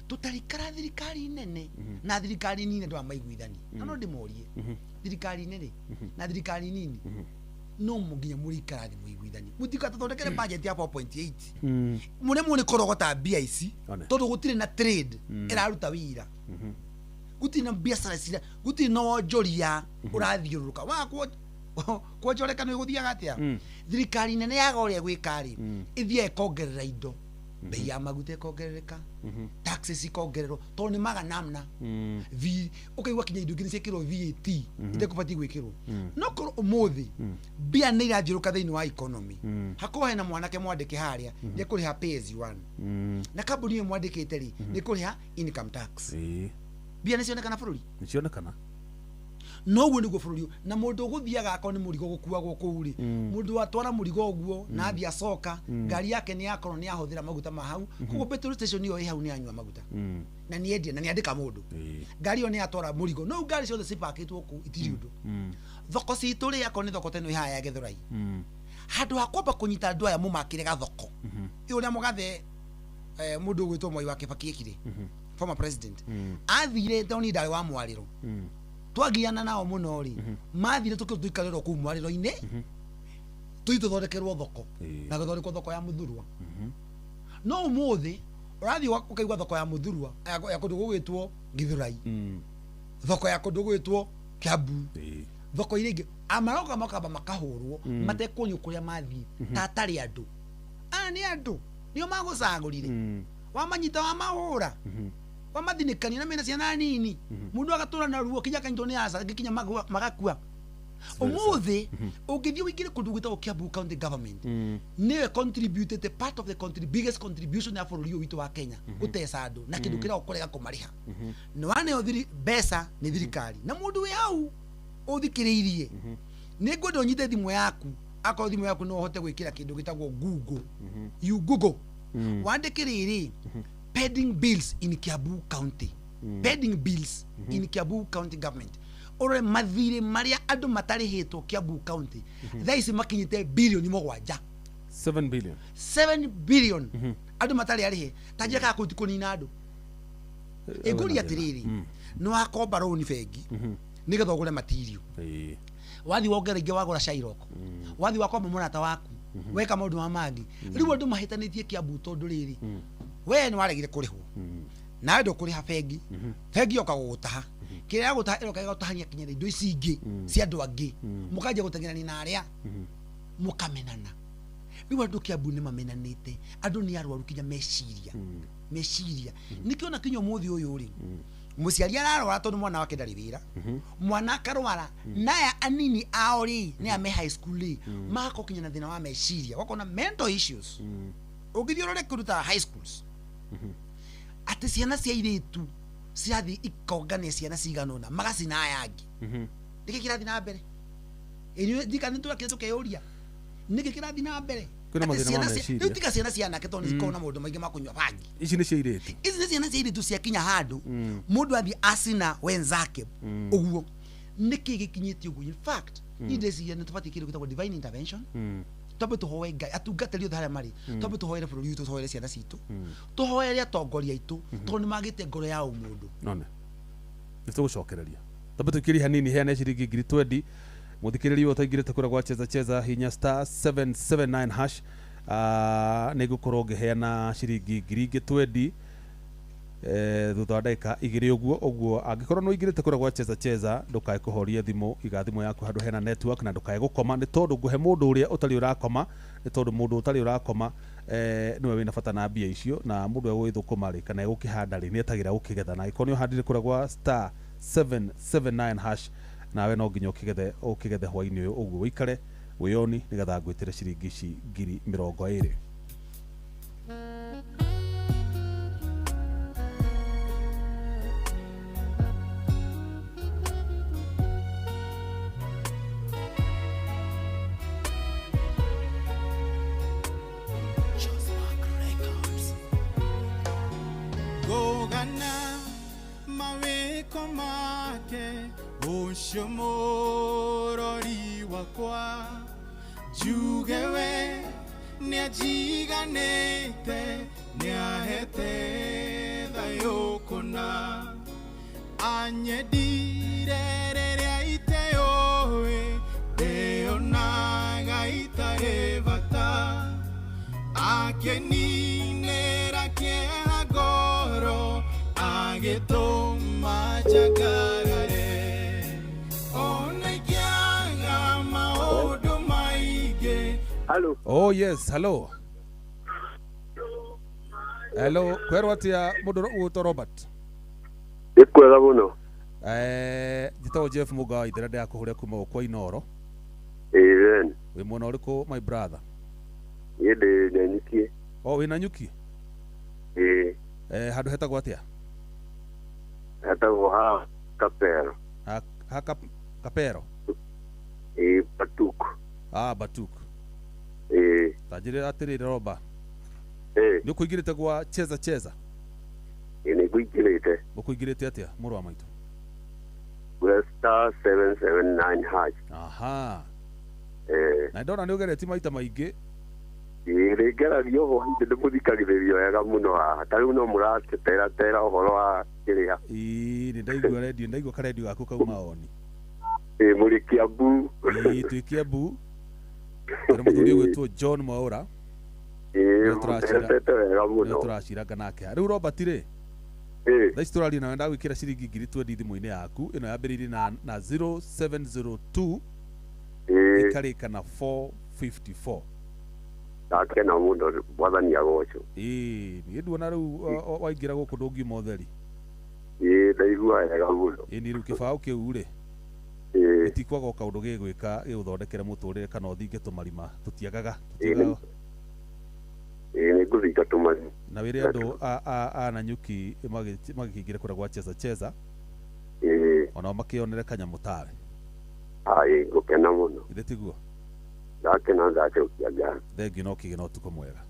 Tũtarikara thirikari nene na thirikari nini andũ aya maiguithani, na no ndĩmorie, thirikari nene na thirikari nini no nginya mũrĩikara thĩ mũiguithani. Mũtigatũthondekere budget ya 4.8 mũremwo nĩ kũrogota mbia ici, tondũ gũtirĩ na trade ĩraruta wĩra, gũtirĩ na biacara cira, gũtirĩ na wonjoria ũrathiũrũrũka wa kuonjoreka nĩ gũthiaga atĩa. Thirikari nene yaga ũrĩa gwĩka rĩ, ĩthiaga ĩkongerera indo, bei ya maguta ĩkongerereka, taxes ikongererwo, tondũ nĩ maga namna V ũkaigua kinya indo ingĩ nĩ ciĩkĩrwo VAT itekũbatiĩ gwĩkĩrwo. No korwo ũmũthĩ mbia nĩ irathiũrũka thĩinĩ wa economy, hakorwo hena mwanake mwandĩke harĩa nĩ ekũrĩha pay as you earn, na kambuni ĩyo mwandĩkĩte rĩ nĩ kũrĩha income tax, mbia nĩ cionekana bũrũri. Nĩ cionekana. Noguo nĩguo bũrũri ũyũ, na mũndũ ũgũthiaga akorwo nĩ mũrigo gũkuagwo kũu rĩ, mũndũ watwara mũrigo ũguo na athiĩ acoka, ngari yake nĩ yakorwo nĩ yahũthĩra maguta ma hau, koguo petrol station ĩyo ĩ hau nĩ yanyua maguta na nĩ endia na nĩ andĩka mũndũ, ngari ĩyo nĩ yatwara mũrigo. No ngari ciothe cipakĩtwo kũu itirĩ ũndũ. Thoko citũ rĩ, akorwo nĩ thoko ta ĩno ĩ haha ya Gĩthũrai, handũ ha kwamba kũnyita andũ aya mũmakĩre gathoko ĩ ũrĩa mũgathe mũndũ ũgwĩtwo Mwai wa Kibaki ekire, former president, athire tondũ niĩ ndarĩ wa mwarĩro, twagiana nao mũno rĩ, mathire tũkĩrwo tũikarĩrwo kũu mwarĩro-inĩ tũthiĩ tũthondekerwo thoko, na gũthondekwo thoko ya mũthurwa. No ũmũthĩ ũrathiĩ ũkaigua thoko ya Muthurwa ya kũndũ gũgwĩtwo Githurai, thoko ya kũndũ gũgwĩtwo Kiambu, thoko iria ingĩ amaroka makamba makahũrwo matekuonio kũrĩa mathiĩ ta atarĩ andũ. Aya nĩ andũ nĩo magũcagũrire, wamanyita wamahũra, wamathinĩkania na mena ciana nini, mũndũ agatũra na ruo kinya akanyitwo nĩ aca nginya magakua. Ũmũthĩ ũngĩthiĩ ũingĩre kũndũ gwĩtagwo Kiambu County Government, nĩwe contributed part of the biggest contribution ya bũrũri ũyũ witũ wa Kenya gũteca andũ na kĩndũ kĩrĩa ũkũrega kũmarĩha nĩ waneo mbeca nĩ thirikari. Na mũndũ wĩ hau ũthikĩrĩirie, nĩ ngwenda ũnyite thimũ yaku, akorwo thimũ yaku no ũhote gwĩkĩra kĩndũ gĩtagwo Google, you Google wandĩke rĩrĩ, pending bills in Kiambu County, pending bills in Kiambu County Government, ũrore mathirĩ marĩa andũ matarĩhĩtwo Kiambu County thaa ici makinyĩte bilioni 7. 7 billion. 7 billion andũ matarĩ arĩhe. Ta njĩra kana kũu ti kũnina andũ. Ĩngũria atĩrĩrĩ, nĩ wakomba rũni bengi nĩgetha ũgũre material, wathiĩ wongerera ingĩ wagũra Shylock, wathiĩ wakomba mũrata waku, weka maũndũ ma mangĩ. Rĩu andũ mahĩtanĩtie Kiambu tondũ rĩrĩ, we nĩ waregire kũrĩhwo nawe ndũkũrĩha bengi, bengi yoka gũgũtaha, kĩrĩa yagũtaha ĩroka ĩgagũtahania kinya na indo ici ingĩ cia andũ angĩ, mũkanjia gũteng'erania na arĩa mũkamenana. Rĩu andũ Kiambu nĩ mamenanĩte, andũ nĩ arwaru kinya meciria meciria. Nĩkĩo na kinya ũmũthĩ ũyũ rĩ, mũciari ararwara tondũ mwana wake ndarĩ wĩra, mwana akarwara, naya anini ao rĩ nĩ ame high school rĩ magakorwo kinya na thĩna wa meciria, wakona mental issues. Ũngĩthiĩ ũrore kũndũ ta high schools atĩ ciana cia airĩtu cirathiĩ ikongania ciana cigana ũna magacina aya angĩ, nĩkĩ kĩrathiĩ na mbere? Ndika nĩ tũkeyũria nĩkĩ kĩrathiĩ na mbere. Rĩu tiga ciana cia anake tondũ nĩcikoragwo na maũndũ maingĩ ma kũnyua bangi, ici nĩ cia airĩtu, ici nĩ ciana cia airĩtu ciakinya handũ mũndũ athiĩ acina wenzake ũguo. Nĩkĩ gĩkinyĩtie ũguo? In fact niĩ ndĩreciria nĩ tũbatiĩ kĩndũ gĩtagwo divine intervention, twambe tũhoe Ngai atungatĩri othe harĩa marĩ, twambe tũhoere bũrũri witũ, tũhoere ciana citũ, tũhoere atongoria aitũ tondũ nĩ magĩte ngoro ya ũmũndũ. None nĩ tũgũcokereria, twambe tũikĩrie hanini, heane ciringi 20,000 mũthikĩrĩria ũtaingĩrĩte kũrĩa gwa Cheza Cheza, hinya star 779 hash, nĩ ngũkorwo ngĩheana ciringi 20,000 thutha wa ndagĩka 2 ũguo. Ũguo angĩkorwo nĩ ũingĩrĩte kũrĩa gwa Cheza Cheza, ndũkae kũhoria thimũ, iga thimũ yaku handũ hena network, na ndũkae gũkoma, nĩ tondũ ngũhe mũndũ ũrĩa ũtarĩ ũrakoma, nĩ tondũ mũndũ ũtarĩ ũrakoma nĩwe wĩna bata na mbia icio, na mũndũ egũgĩthũkũma rĩ kana egũkĩhanda rĩ nĩetagĩra gũkĩgetha, na angĩkorwo nĩ ũhandire kũrĩa gwa star 779 hash, nawe no nginya ũkĩgethe hwainĩ ũyũ. Ũguo ũikare wĩyoni nĩgetha ngwĩtĩre ciringi ici 20,000. Ucio mũrori wakwa njuge we nĩanjiganĩte, nĩahete thayũ kũna, anyendire rĩrĩa iteyũĩ, ndĩonaga itarĩ bata, akĩninĩra kĩeha ngoro, agĩtũma njangarare. Hello. Oh yes, hello. Hello, kwerwo atia mundu ugwitwo Robert? Nĩ kwega mũno. Njĩtagwo Jeff Mũga wa Ithera, ndĩrakũhũrĩra kuma gũkũ Inooro. Ĩĩ. Wĩ mwena ũrĩkũ my brother? Niĩ ndĩ Nanyuki. Oh, wĩ Nanyuki? Ĩĩ. Handũ hetagwo atĩa? Hetagwo ha Kapero. Ha Kapero? Ĩĩ, Batuk. Ah, Batuk. Ĩĩ. Ta njĩrĩra atĩrĩrĩ Roba. Ĩĩ. Nĩ ũkũingĩrĩte gwa Cheza Cheza? Ĩĩ, nĩ ngũingĩrĩte. Ũkũingĩrĩte atĩa mũrũ wa maitũ? Gwa star 779 hash. Aha. Ĩĩ. Na ndona nĩ ũgeretie maita maingĩ. Ĩĩ, nĩ ngeragia hwainĩ, ndĩmũthikagĩrĩria wega mũno haha. Ta rĩu no mũrateratera ũhoro wa kĩrĩa. Ĩĩ, nĩ ndaigua redio, ndaigua karendio gaku kauma oni. Ĩĩ, mũrĩ Kiambu. Ĩĩ, twĩ Kiambu. Tũrĩ mũthuri ũgwĩtwo John Mwaũra. Ĩĩ. Ĩĩ, Nĩwe tũracira- mũteretete wega nĩwe mũno. tũraciranga nake rĩu Robert rĩ Ĩĩ, thaa ici tũraria nawe ndagwĩkĩra ciringi ngiri twendi thimũ-inĩ yaku ĩno yambĩrĩirie na 0702 ĩĩ, ĩkarĩka na 454. Ndakena mũno, mwathani agocwo. Ĩĩ, niĩ nduona rĩu waingĩra gũkũ ndũngiuma ũtheri. Ĩĩ, ndaigua wega mũno. Ĩĩ, niĩ rĩu kĩbaũ kĩu rĩ Ĩĩ, gĩtikwaga o kaũndũ gĩgwĩka gĩgũthondekere mũtũrĩre kana ũthinge tũmarima tũtiagaga Ĩĩ, tũtiagaga. Ĩĩ, nĩ ngũthinga tũmarima. Na wĩre andũ a Nanyuki magĩkĩingĩre kũrĩa gwa Cheza Cheza Ĩĩ, onao makĩonere kanyamũ tawe. Ĩĩ, ngũkena mũno. Githĩ tiguo? Ndakena, ndacokia ngatho. Thengiũ na ũkĩgĩe na ũtukũ mwega.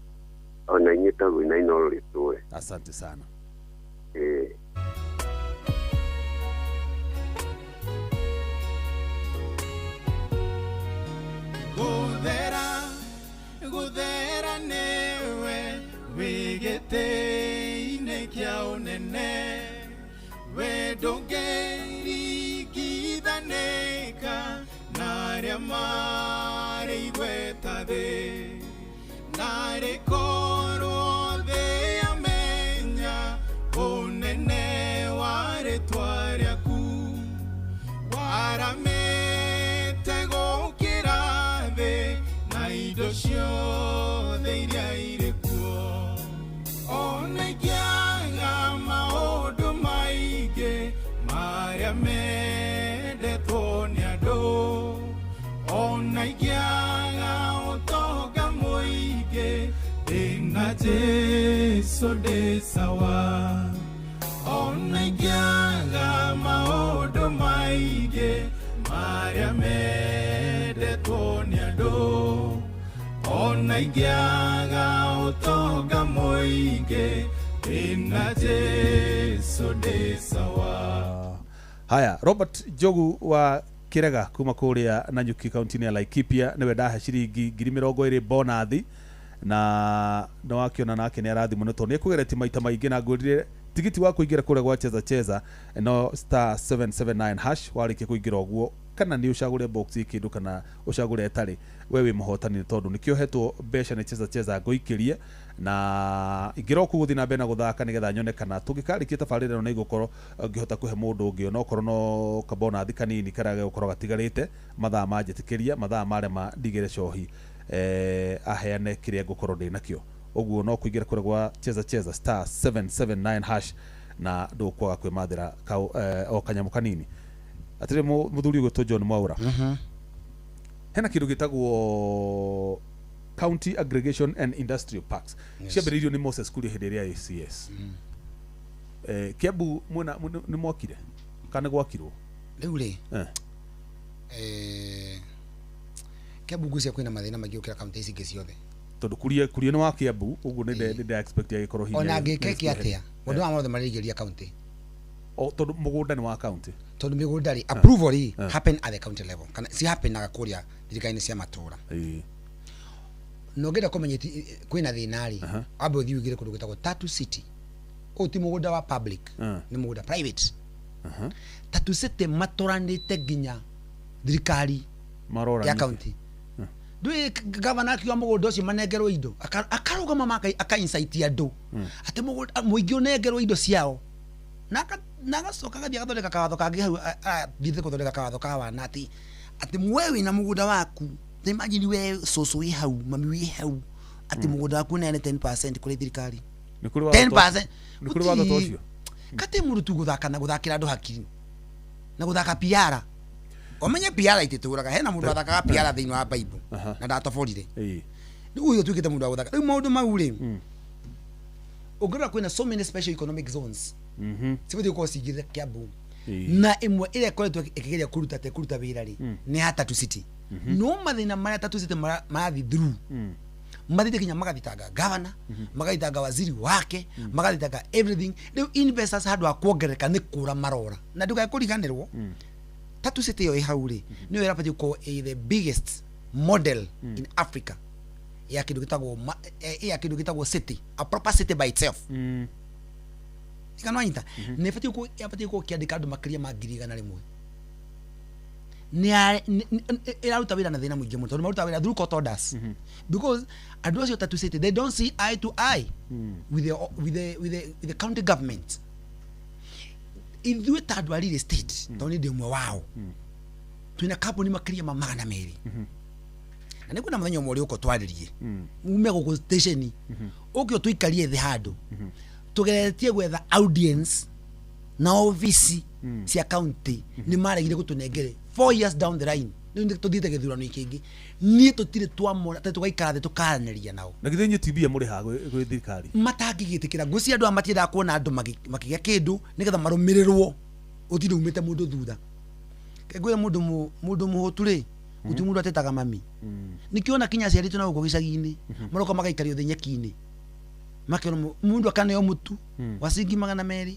Ona inyuĩ taguo na Inooro rĩtũre. Asante sana. Ĩĩ. Guthera, guthera nĩwe wĩ gĩtĩ-inĩ kĩa ũnene, we ndũngĩringithanĩka na arĩa marĩ igweta thĩ, narĩ korwo thĩ yamenya ũnene wa rĩtwa rĩaku, waramĩte gũkĩra thĩ na indo ciothe iria irĩ kuo. Ona ingĩaga maũndũ maingĩ marĩa mendetwo nĩ andũ, ona ingĩaga ũtonga mũingĩ, ndĩna Jesũ ndĩ sawa. Ona ingĩaga maũndũ maingĩ marĩa mendetwo nĩ andũ, ona ingĩaga ũtonga mũingĩ, ndĩna Jesũ ndĩ sawa. Haya, Robert Njogu wa Kĩrega kuma kũrĩa Nanyuki kaunti-inĩ ya Laikipia nĩwe ndahe ciringi 20,000 bonathi, na nĩ wakĩona nake nĩ arathimwo nĩ tondũ nĩ ekũgeretie maita maingĩ, na ngwĩrire tigiti wa kũingĩra kũrĩa gwa Cheza Cheza no star 779 hash. Warĩkia kũingĩra ũguo, kana nĩ ũcagũre box ĩ kĩndũ kana ũcagũre ĩtarĩ, we wĩ mũhotani nĩ tondũ nĩkĩo hetwo mbeca nĩ Cheza Cheza ngũikĩrie, na ingĩra okuo gũthiĩ na mbere na gũthaka nĩgetha nyone kana tũngĩkarĩkia tabarĩra ĩno nĩ igũkorwo ngĩhota kũhe mũndũ ũngĩ onokorwo no kabonathi kanini karĩa gegũkorwo gatigarĩte mathaa manjĩtĩkĩria, mathaa marema ndigĩre cohi aheane kĩrĩa ngũkorwo ndĩ nakĩo. Ũguo no kũingĩra kũrĩa gwa Cheza Cheza star 779 hash na ndũkwaga kwĩmathĩra o kanyamũ kanini. Atĩrĩ, mũthuri ũgwĩtwo John Mwaura, hena kĩndũ gĩtagwo County Aggregation and Industrial Parks. Yes. Ciambĩrĩirio nĩ Moses Kuria hĩndĩ ĩrĩa ACS. Kiambu mwena nĩ mwakire kana nĩ gwakirwo? Rĩu rĩ, Kiambu ngwĩciria kwĩna mathĩna maingĩ gũkĩra kaunti ici ingĩ ciothe. Tondũ Kuria nĩ wa Kiambu, ũguo nĩ nĩ expect agĩkorwo hihi Ona angĩkeke atĩa, maũndũ maya mothe marĩigĩria kaunti. O, tondũ mũgũnda nĩ wa kaunti. Tondũ mĩgũnda rĩ, approval rĩ happen at the county level kana ci happenaga kũrĩa thirikari-inĩ cia matũra. Na ũngĩenda kũmenya kwĩna thĩna rĩ, wambe ũthiĩ ũingĩre kũndũ gwĩtagwo Tatu City. Ũyũ ti mũgũnda wa public, nĩ mũgũnda private. Tatu City matũranĩte nginya thirikari Marora ya nĩkĩ? kaunti. Ndũĩ gavana akiuga mũgũnda ũcio manengerwo indo, akarũgama aka incite andũ atĩ mũgũnda mũingĩ ũnengerwo indo ciao, na agacoka agathiĩ agathondeka kawatho kangĩ hau, athiĩte gũthondeka kawatho ka wana atĩ we wĩna mũgũnda waku, ta imagine we cũcũ wĩ hau, mami wĩ hau, atĩ mũgũnda waku ũneane 10% kũrĩ thirikari. Nĩ kũrĩ watho 10%. Nĩ kũrĩ watho ta ũcio? Kati mũndũ tu gũthaka na gũthakĩra andũ hakiri na gũthaka piara, ũmenye piara ititũraga. Hena mũndũ athakaga piara thĩinĩ wa Bible na ndatoborire. Rĩu ũyũ ũtuĩkĩte mũndũ wa gũthaka rĩu maũndũ mau rĩ, ũngĩrora kwĩna so many special economic zones cibatiĩ gũkorwo cingĩrĩte Kiambu, na ĩmwe ĩrĩa ĩkoretwo ĩkĩgeria kũruta te kũruta wĩra rĩ nĩ ya Tatu City. No mathĩna marĩa Tatu City marathiĩ through, mathiĩte nginya magathitanga gavana, magathitanga waziri wake, magathitanga everything. Rĩu investors handũ ha kuongerereka nĩ kũra marora. Na ndũkae kũriganĩrwo, Tatu City ĩyo ĩ hau rĩ, nĩyo ĩrabatiĩ gũkorwo ĩ the biggest model in Africa ya kĩndũ gĩtagwo ya kĩndũ gĩtagwo city, a proper city by itself. Kana wanyita, nĩ ĩbatiĩ gũkorwo ĩkĩandĩka andũ makĩria ma 100,000. Nĩ ĩraruta wĩra na thĩna mũingĩ mũno, tondũ marutaga wĩra through court orders, because andũ acio Tatu City, they don't see eye to eye with the county government. Ithuĩ ta andũ a real estate, tondũ nĩ ndĩ ũmwe wao, twĩna kambuni makĩria ma 200, na nĩ kwĩna mũthenya ũmwe ũrĩũka twarĩrie, ume gũkũ station, ũke ũtũikarie thĩ handũ tũgeretie gwetha audience na obici cia county. Nĩ maregire gũtũnengere. 4 years down the line, rĩu nĩ tũthiĩte gĩthurano kĩngĩ, niĩ tũtirĩ twamona atĩ tũgaikara thĩ tũkaranĩria nao. Na githĩ inyuĩ ti mbia mũrĩhaga gwĩ thirikari? Matangĩgĩtĩkĩra. Ngwĩciria andũ aya matiendaga kuona andũ makĩgĩa kĩndũ nĩgetha marũmĩrĩrwo, gũtirĩ umĩte mũndũ thutha. Ngwĩre, mũndũ mũhũtu rĩ, gũtirĩ mũndũ atetaga mami. Nĩkĩo ona kinya aciari tũ na gũkũ gĩcagi-inĩ maroka magaikario thĩ nyeki-inĩ, makerwo mũndũ akaneo mũtu wa ciringi 200,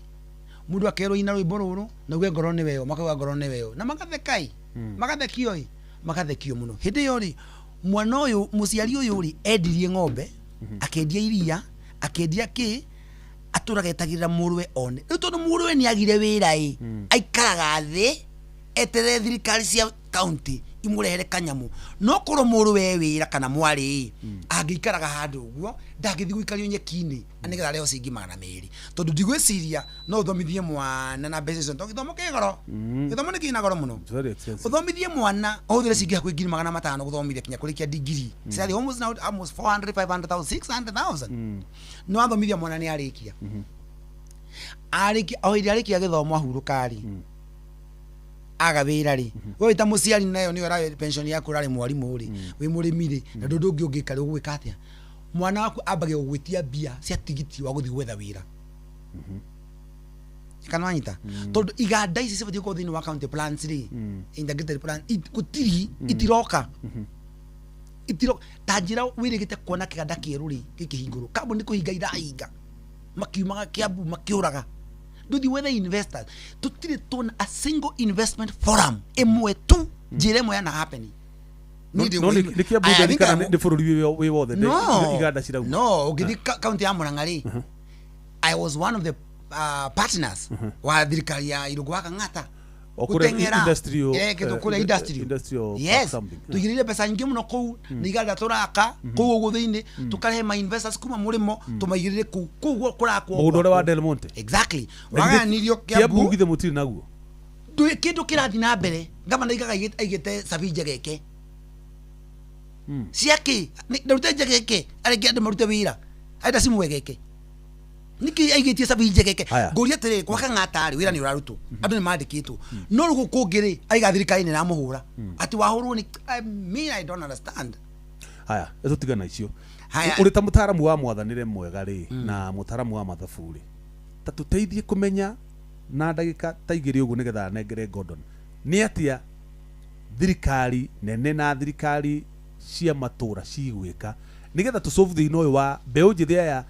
mũndũ akerwo ina rwĩmbo rũrũ na uge ngoro nĩ weo, makauga ngoro nĩ weo na magatheka ĩ, magathekio ĩ, magathekio mũno. Hĩndĩ ĩyo rĩ, mwana ũyũ, mũciari ũyũ rĩ, endirie ng'ombe, akendia iria, akendia kĩ, atũraga etagĩrĩra mũrũwe one. Rĩu tondũ mũrũwe nĩ agire wĩra ĩ, aikaraga thĩ eterere thirikari cia county imũrehere kanyamũ. No korwo mũrũwe e wĩra kana mwarĩ ĩ, angĩikaraga handũ ũguo, ndangĩthiĩ gũikario nyeki-inĩ nĩgetha arehwo ciringi 200, tondũ ndigwĩciria no ũthomithie mwana na mbeca icio, tondũ gĩthomo kĩ goro, gĩthomo nĩ kĩna goro mũno. It's very expensive. Ũthomithie mwana ũhũthĩre ciringi hakuhĩ 500,000 gũthomithia kinya kũrĩkia ndigiri, cirathiĩ almost now almost 400, 500,000, 600,000. Nĩ wathomithia mwana, nĩ arĩkia, arĩkia, o hĩndĩ arĩkia gĩthomo ahurũka rĩ, aga wĩra rĩ, we wĩ ta mũciari nayo nĩyo ũrarĩ pension yaku, ũrarĩ mwarimũ rĩ, wĩ mũrĩmi rĩ, na ndũ ũngĩ ũngĩka rĩ, ũgwĩka atĩa? Mwana waku ambagia gũgwĩtia mbia cia tigiti wa gũthiĩ gwetha wĩra, kana wanyita? Tondũ iganda ici cibatiĩ gũkorwo thĩinĩ wa county plans rĩ, integrated plan, gũtirĩ, itiroka, itiro ta njĩra wĩrĩgĩte kuona kĩganda kĩerũ rĩ gĩkĩhingũrwo. Kambuni kũhinga irahinga, makiumaga Kiambu makĩũraga. Ndũthiĩ wethe investors, tũtirĩ tuona a single investment forum ĩmwe tu, njĩra ĩmwe yana happen. No nĩ Kiambu theri kana nĩ bũrũri wĩ wothe? No. Iganda cirauma? No, ũngĩthiĩ kaunti ya Murang'a rĩ, I was one of the partners wa thirikari ya Irũngũ wa Kang'ata. O kũrĩa gũteng'era. Industrial, kĩndũ kũrĩa industrial industrial park something. Tũigĩrĩire mbeca nyingĩ mũno kũu na iganda tũraka kũu ũguo thĩinĩ, tũkarehe ma investors kuma mũrĩmo, tũmaigĩrĩre kũu kũu guo kũrakwo. Mũgũnda ũrĩa wa Del Monte. Exactly. Na githĩ wagayanirio Kiambu Kiambu. Githĩ mũtirĩ naguo? Ndũĩ kĩndũ kĩrathiĩ na mbere. Gavana aigaga aigĩte cabi njegeke ciakĩ ndarute njegeke, areke andũ marute wĩra, arenda cimwegeke nĩkĩ aigĩtie cabi njegeke? Haya. Ngũria atĩrĩrĩ, kwa Kang'ata rĩ, wĩra nĩ ũrarutwo, andũ nĩ mandĩkĩtwo, no rĩu gũkũ ũngĩ rĩ, aiga thirikari nĩ ĩramũhũra atĩ wahũrwo nĩ, I mean, I don't understand. Haya, tũtigana icio. Haya. Ũrĩ ta mũtaaramu wa mwathanĩre mwega rĩ, na mũtaaramu wa mathabu rĩ, ta tũteithie kũmenya na ndagĩka ta 2 ũguo nĩgetha nengere Gordon, nĩ atĩa thirikari nene na thirikari cia matũra cigwĩka nĩgetha tũsolve thĩna ũyũ wa mbeũ njĩthĩ aya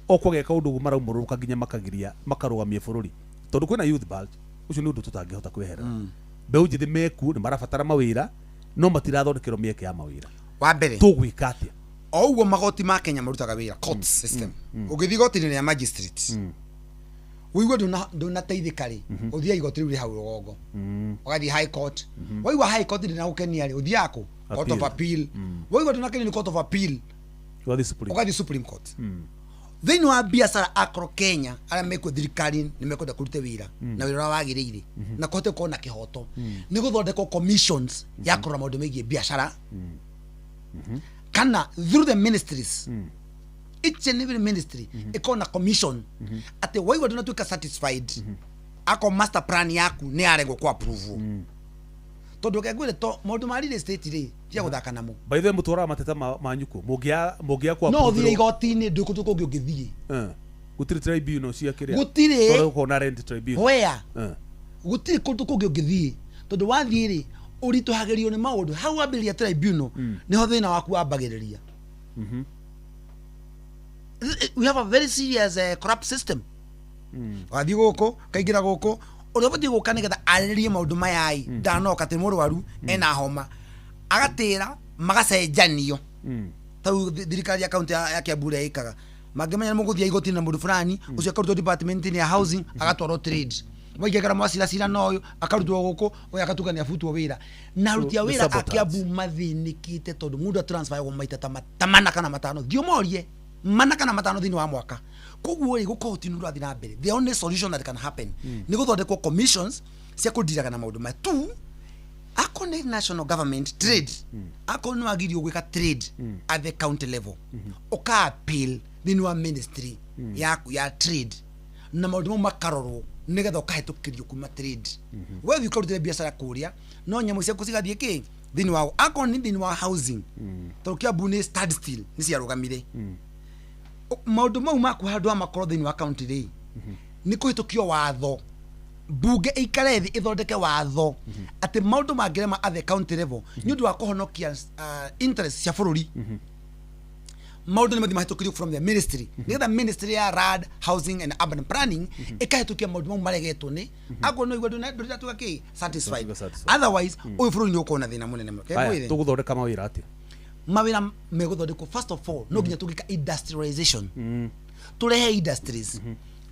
o kwagĩa kaũndũ ũguo maraumũrũrũka nginya makagiria makarũgamia bũrũri, tondũ kwĩna youth bulge? Ũcio nĩ ũndũ tũtangĩhota kweherera. Mbeũ njĩthĩ mekuo nĩ marabatara mawĩra, no matirathondekerwo mĩeke ya mawĩra. Wa mbere, Tũgwĩka atĩa? O ũguo magoti ma Kenya marutaga wĩra, court system, ũgĩthiĩ igoti-inĩ rĩa magistrate ũigue ndũnateithĩka rĩ, ũthiaga igoti rĩu rĩ hau rũgongo, ũgathiĩ high court. Waigua high court ndĩnagũkenia rĩ, ũthiaga kũ? Court of appeal. Waigua ndũnakenio nĩ court of appeal, Ũgathiĩ Supreme. Ũgathiĩ Supreme Court. Thĩinĩ wa biacara akorwo Kenya arĩa mekuo thirikari nĩ mekwenda kũrute wĩra na wĩra ũrĩa wagĩrĩire na kũhote gũkorwo na kĩhoto, nĩ gũthondekwo commissions ya kũrora maũndũ megiĩ biacara, kana through the ministries, each and every ministry ĩkorwo na commission, atĩ waigua ndũnatuĩka satisfied, akorwo master plan yaku nĩ yaregwo kũ approve, tondũ kengwĩre to maũndũ ma real estate rĩ, tia gũthaka namo. By the way, mũtwaraga mateta manyu kũ mũngĩaga No ũthire igoti-inĩ, ndũ kũndũ kũngĩ ũngĩthiĩ. Gũtirĩ tribunal cia kĩrĩa? Gũtirĩ. Tondũ gũkorwo na rent tribunal. Where? Gũtirĩ kũndũ kũngĩ ũngĩthiĩ, tondũ wathiĩ rĩ, ũritũhagĩrio nĩ maũndũ hau wambĩrĩria tribunal, nĩho thĩna waku wambagĩrĩria. We have a very serious corrupt system. Wathiĩ gũkũ, ũkaingĩra gũkũ, ũrĩa ũbatiĩ gũka nĩgetha arĩrĩrie maũndũ maya ĩ, ndanoka, atĩ mũrwaru ena homa, agatĩra magacenjanio. Tau thirikari ya kaunti ya Kiambu ũrĩa ĩkaga, mangĩmenya nĩ mũgũthiĩ igoti na mũndũ fulani, ũcio akarutwo department-inĩ ya housing agatwarwo trade. Waingĩra mwaciracira na ũyũ akarutwo gũkũ, ũyũ agatuĩka nĩ abutwo wĩra. Na aruti a So, the wĩra a sabotage. Kiambu mathĩnĩkĩte tondũ mũndũ atransferagwo maita ta mana kana matano, thiĩ ũmorie, mana kana matano thĩinĩ wa mwaka. Koguo rĩ, gũkorwo ti ũrathiĩ na mbere, the only solution that can happen nĩ gũthondekwo commissions cia kũndiraga na maũndũ maya tu. Akorwo nĩ national government trade, akorwo nĩ wagiririo gwĩka trade at the county level, ũka appeal thĩinĩ wa ministry yaku ya trade na maũndũ mau makarorwo nĩgetha ũkahĩtũkĩrio kuma trade. We thiĩ ũkarutĩre biacara kũrĩa, no nyamũ ciaku cigathiĩ kĩ thĩinĩ wa, akorwo nĩ thĩinĩ wa housing, tondũ Kiambu nĩ stand still, nĩ ciarũgamire. Maũndũ mau maku handũ ha makorwo thĩinĩ wa county rĩ, nĩ kũhĩtũkio watho, mbunge ĩikare thĩ ĩthondeke watho atĩ maũndũ mangĩrema at the county level nĩ ũndũ wa kũhonokia interest cia bũrũri, maũndũ nĩ mathiĩ mahĩtũkĩrio from the ministry, nĩgetha ministry ya Land, Housing and Urban Planning ĩkahĩtũkia maũndũ mau maregetwo nĩ akorwo no igua ndũrĩratuĩka kĩ satisfied. Ndũratuĩka satisfied. Otherwise ũyũ bũrũri nĩ ũkorwo na thĩna mũnene mũno. Haya, Kengwĩre. tũgũthondeka mawĩra atĩa? Mawĩra megũthondekwo, first of all no nginya tũngĩka industrialization, tũrehe industries.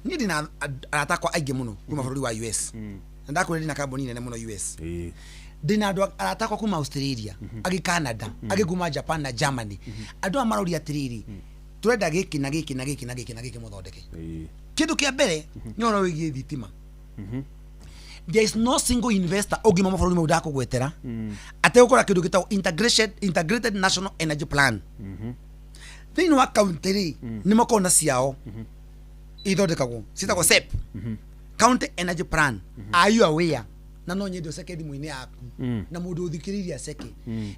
Niĩ ndĩna arata akwa aingĩ mũno kuma bũrũri wa US, na ndakwĩra ndĩna kambuni nene mũno US. Ndĩna andũ arata akwa kuma Australia, angĩ Canada, angĩ kuma Japan na Germany. Andũ aya maroria atĩrĩrĩ, tũrenda gĩkĩ na gĩkĩ na gĩkĩ na gĩkĩ na gĩkĩ mũthondeke. Kĩndũ kĩa mbere nĩ ũhoro wĩgiĩ thitima. There is no single investor ũngiuma mabũrũri mau ndakũgwetera ategũkora kĩndũ gĩtagwo integrated national energy plan. Thĩinĩ wa county rĩ, nĩ makoragwo na ciao ithondekagwo ciĩtagwo CEP, county energy plan. Are you aware? Na no nyende ũceke thimũ-inĩ yaku na mũndũ ũthikĩrĩirie aceke,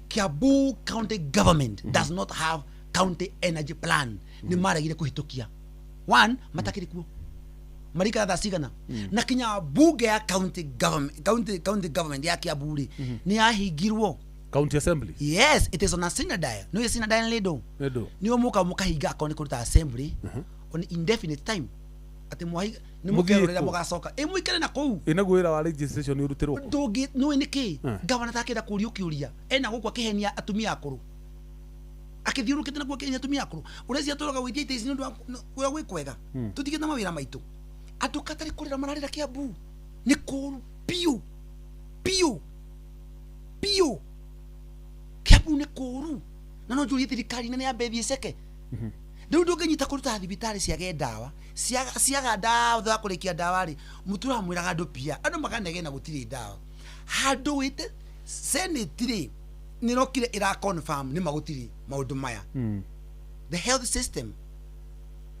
Kiambu County Government does not have county energy plan. Nĩ maregire kũhĩtũkia one matakĩrĩ kuo marikara thaa cigana, na kinya bunge ya county government, county government ya Kiambu rĩ, nĩ yahingirwo. County assembly? Yes, it is on a sine die. No sine die nĩ ndũ? Nĩ ndũ? Nĩo mũka mũkahinga akorwo nĩ kũruta assembly on indefinite time, atĩ mwahinga nĩ Mũthiĩ mũkerorera. kũ? Mũgacoka ĩ mũikare na kũu. Ĩ naguo wĩra wa registration nĩ ũrutĩrwo kũ? Ndũngĩ nĩũĩ nĩkĩ? Eh. Gavana takĩenda kũrio kĩũria, ena gũkũ akĩhenia atumia akũrũ, akĩthiũrũkĩte nakuo akĩhenia atumia akũrũ. Ũrecia tũroga gwĩtia itĩ ici nĩ ũndũ wa kũrĩa gwĩ kwega, tũtigĩte na mawĩra maitũ. Andũ katarĩ kũrĩra mararĩra Kiambu, nĩ kũru biũ biũ biũ. Kiambu nĩ kũru, na no njũrie thirikari nene yambe ĩthiĩ ĩceke. Rĩu ndũngĩnyita kũruta thibitarĩ ciage ndawa, ciaga ndawa, thutha wa kũrĩkia ndawa rĩ, mũtũraga mwĩraga andũ pia, andũ makanegena gũtirĩ ndawa. Handũ wĩte senate rĩ, nĩ rokire ĩra confirm nĩ ma gũtirĩ maũndũ maya. The health system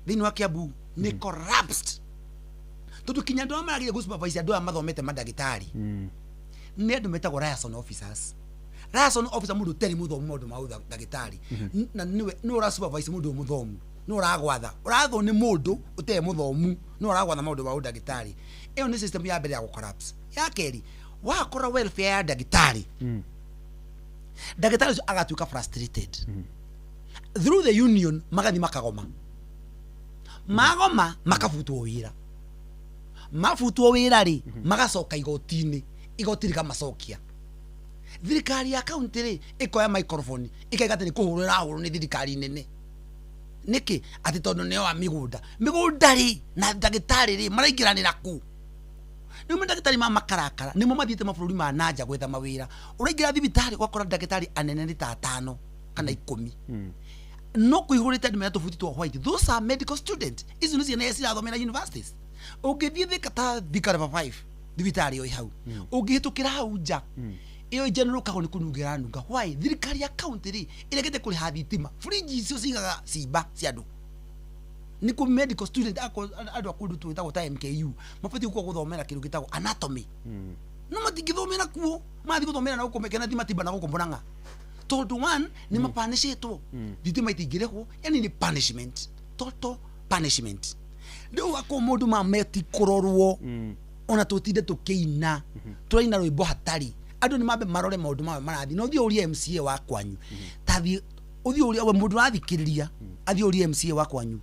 thĩinĩ wa Kiambu nĩ collapsed, tondũ kinya andũ arĩa maragire gũ supervise andũ aya mathomete mandagĩtarĩ nĩ andũ metagwo liaison officers. Liaison officer, mũndũ ũtarĩ mũthomu maũndũ ma ũndagĩtarĩ, na nĩwe nĩwe ũra supervise mũndũ ũyũ mũthomu, nĩwe ũragwatha, ũrathwo nĩ mũndũ ũtarĩ mũthomu, nĩwe ũragwatha maũndũ ma ũndagĩtarĩ. Ĩyo nĩ system ya mbere ya gũ collapse. Ya kerĩ, wakora welfare ya ndagĩtarĩ, ndagĩtarĩ ũcio agatuĩka frustrated through the union, magathiĩ makagoma, magoma makabutwo wĩra, mabutwo wĩra rĩ, magacoka igoti-inĩ, igoti rĩkamacokia. Thirikari ya kaunti rĩ, ĩkoya microphone ĩkaiga atĩ nĩ kũhũrwo ĩrahũrwo nĩ thirikari nene. Nĩkĩ? Atĩ tondũ nĩo a mĩgũnda. Mĩgũnda rĩ na ndagĩtarĩ rĩ maraingĩranĩra kũ? Rĩu mandagĩtarĩ ma makarakara nĩmo mathiĩte mabũrũri ma nanja gwetha mawĩra. Ũraingĩra thibitarĩ ũgakora ndagĩtarĩ anene nĩ ta atano kana 10, no kũihũrĩte andũ mena tũbuti twa white. Those are medical student. Icio nĩ ciana iria cirathomera universities. Ũngĩthiĩ Thika, ta Thika level 5 thibitarĩ ĩyo ĩ hau, ũngĩhĩtũkĩra hau nja ĩyo general ũkagwo nĩ kũnunga ĩranunga. Why? Thirikari ya county rĩ, ĩregete kũrĩha thitima. Fridge icio cigaga cimba cia andũ nĩ kũ medical student andũ a kũndũ twĩtagwo ta MKU mabatiĩ gũkorwo gũthomera kĩndũ gĩtagwo anatomy, no matingĩthomera kuo, mathiĩ gũthomera na gũkũ Kennedy Matimba na gũkũ Murang'a, tondũ one nĩ mapanicĩtwo, thitima itingĩrĩhwo, yani nĩ punishment, total punishment. Rĩu akorwo mũndũ ma meti kũrorwo, ona tũtinde tũkĩina, tũraina rwĩmbo hatari. Andũ nĩ mambe marore maũndũ mayo marathiĩ, na ũthiĩ ũrie MCA wa kwanyu, tathiĩ ũthiĩ ũrie we mũndũ ũrathikĩrĩria, athiĩ ũrie MCA wa kwanyu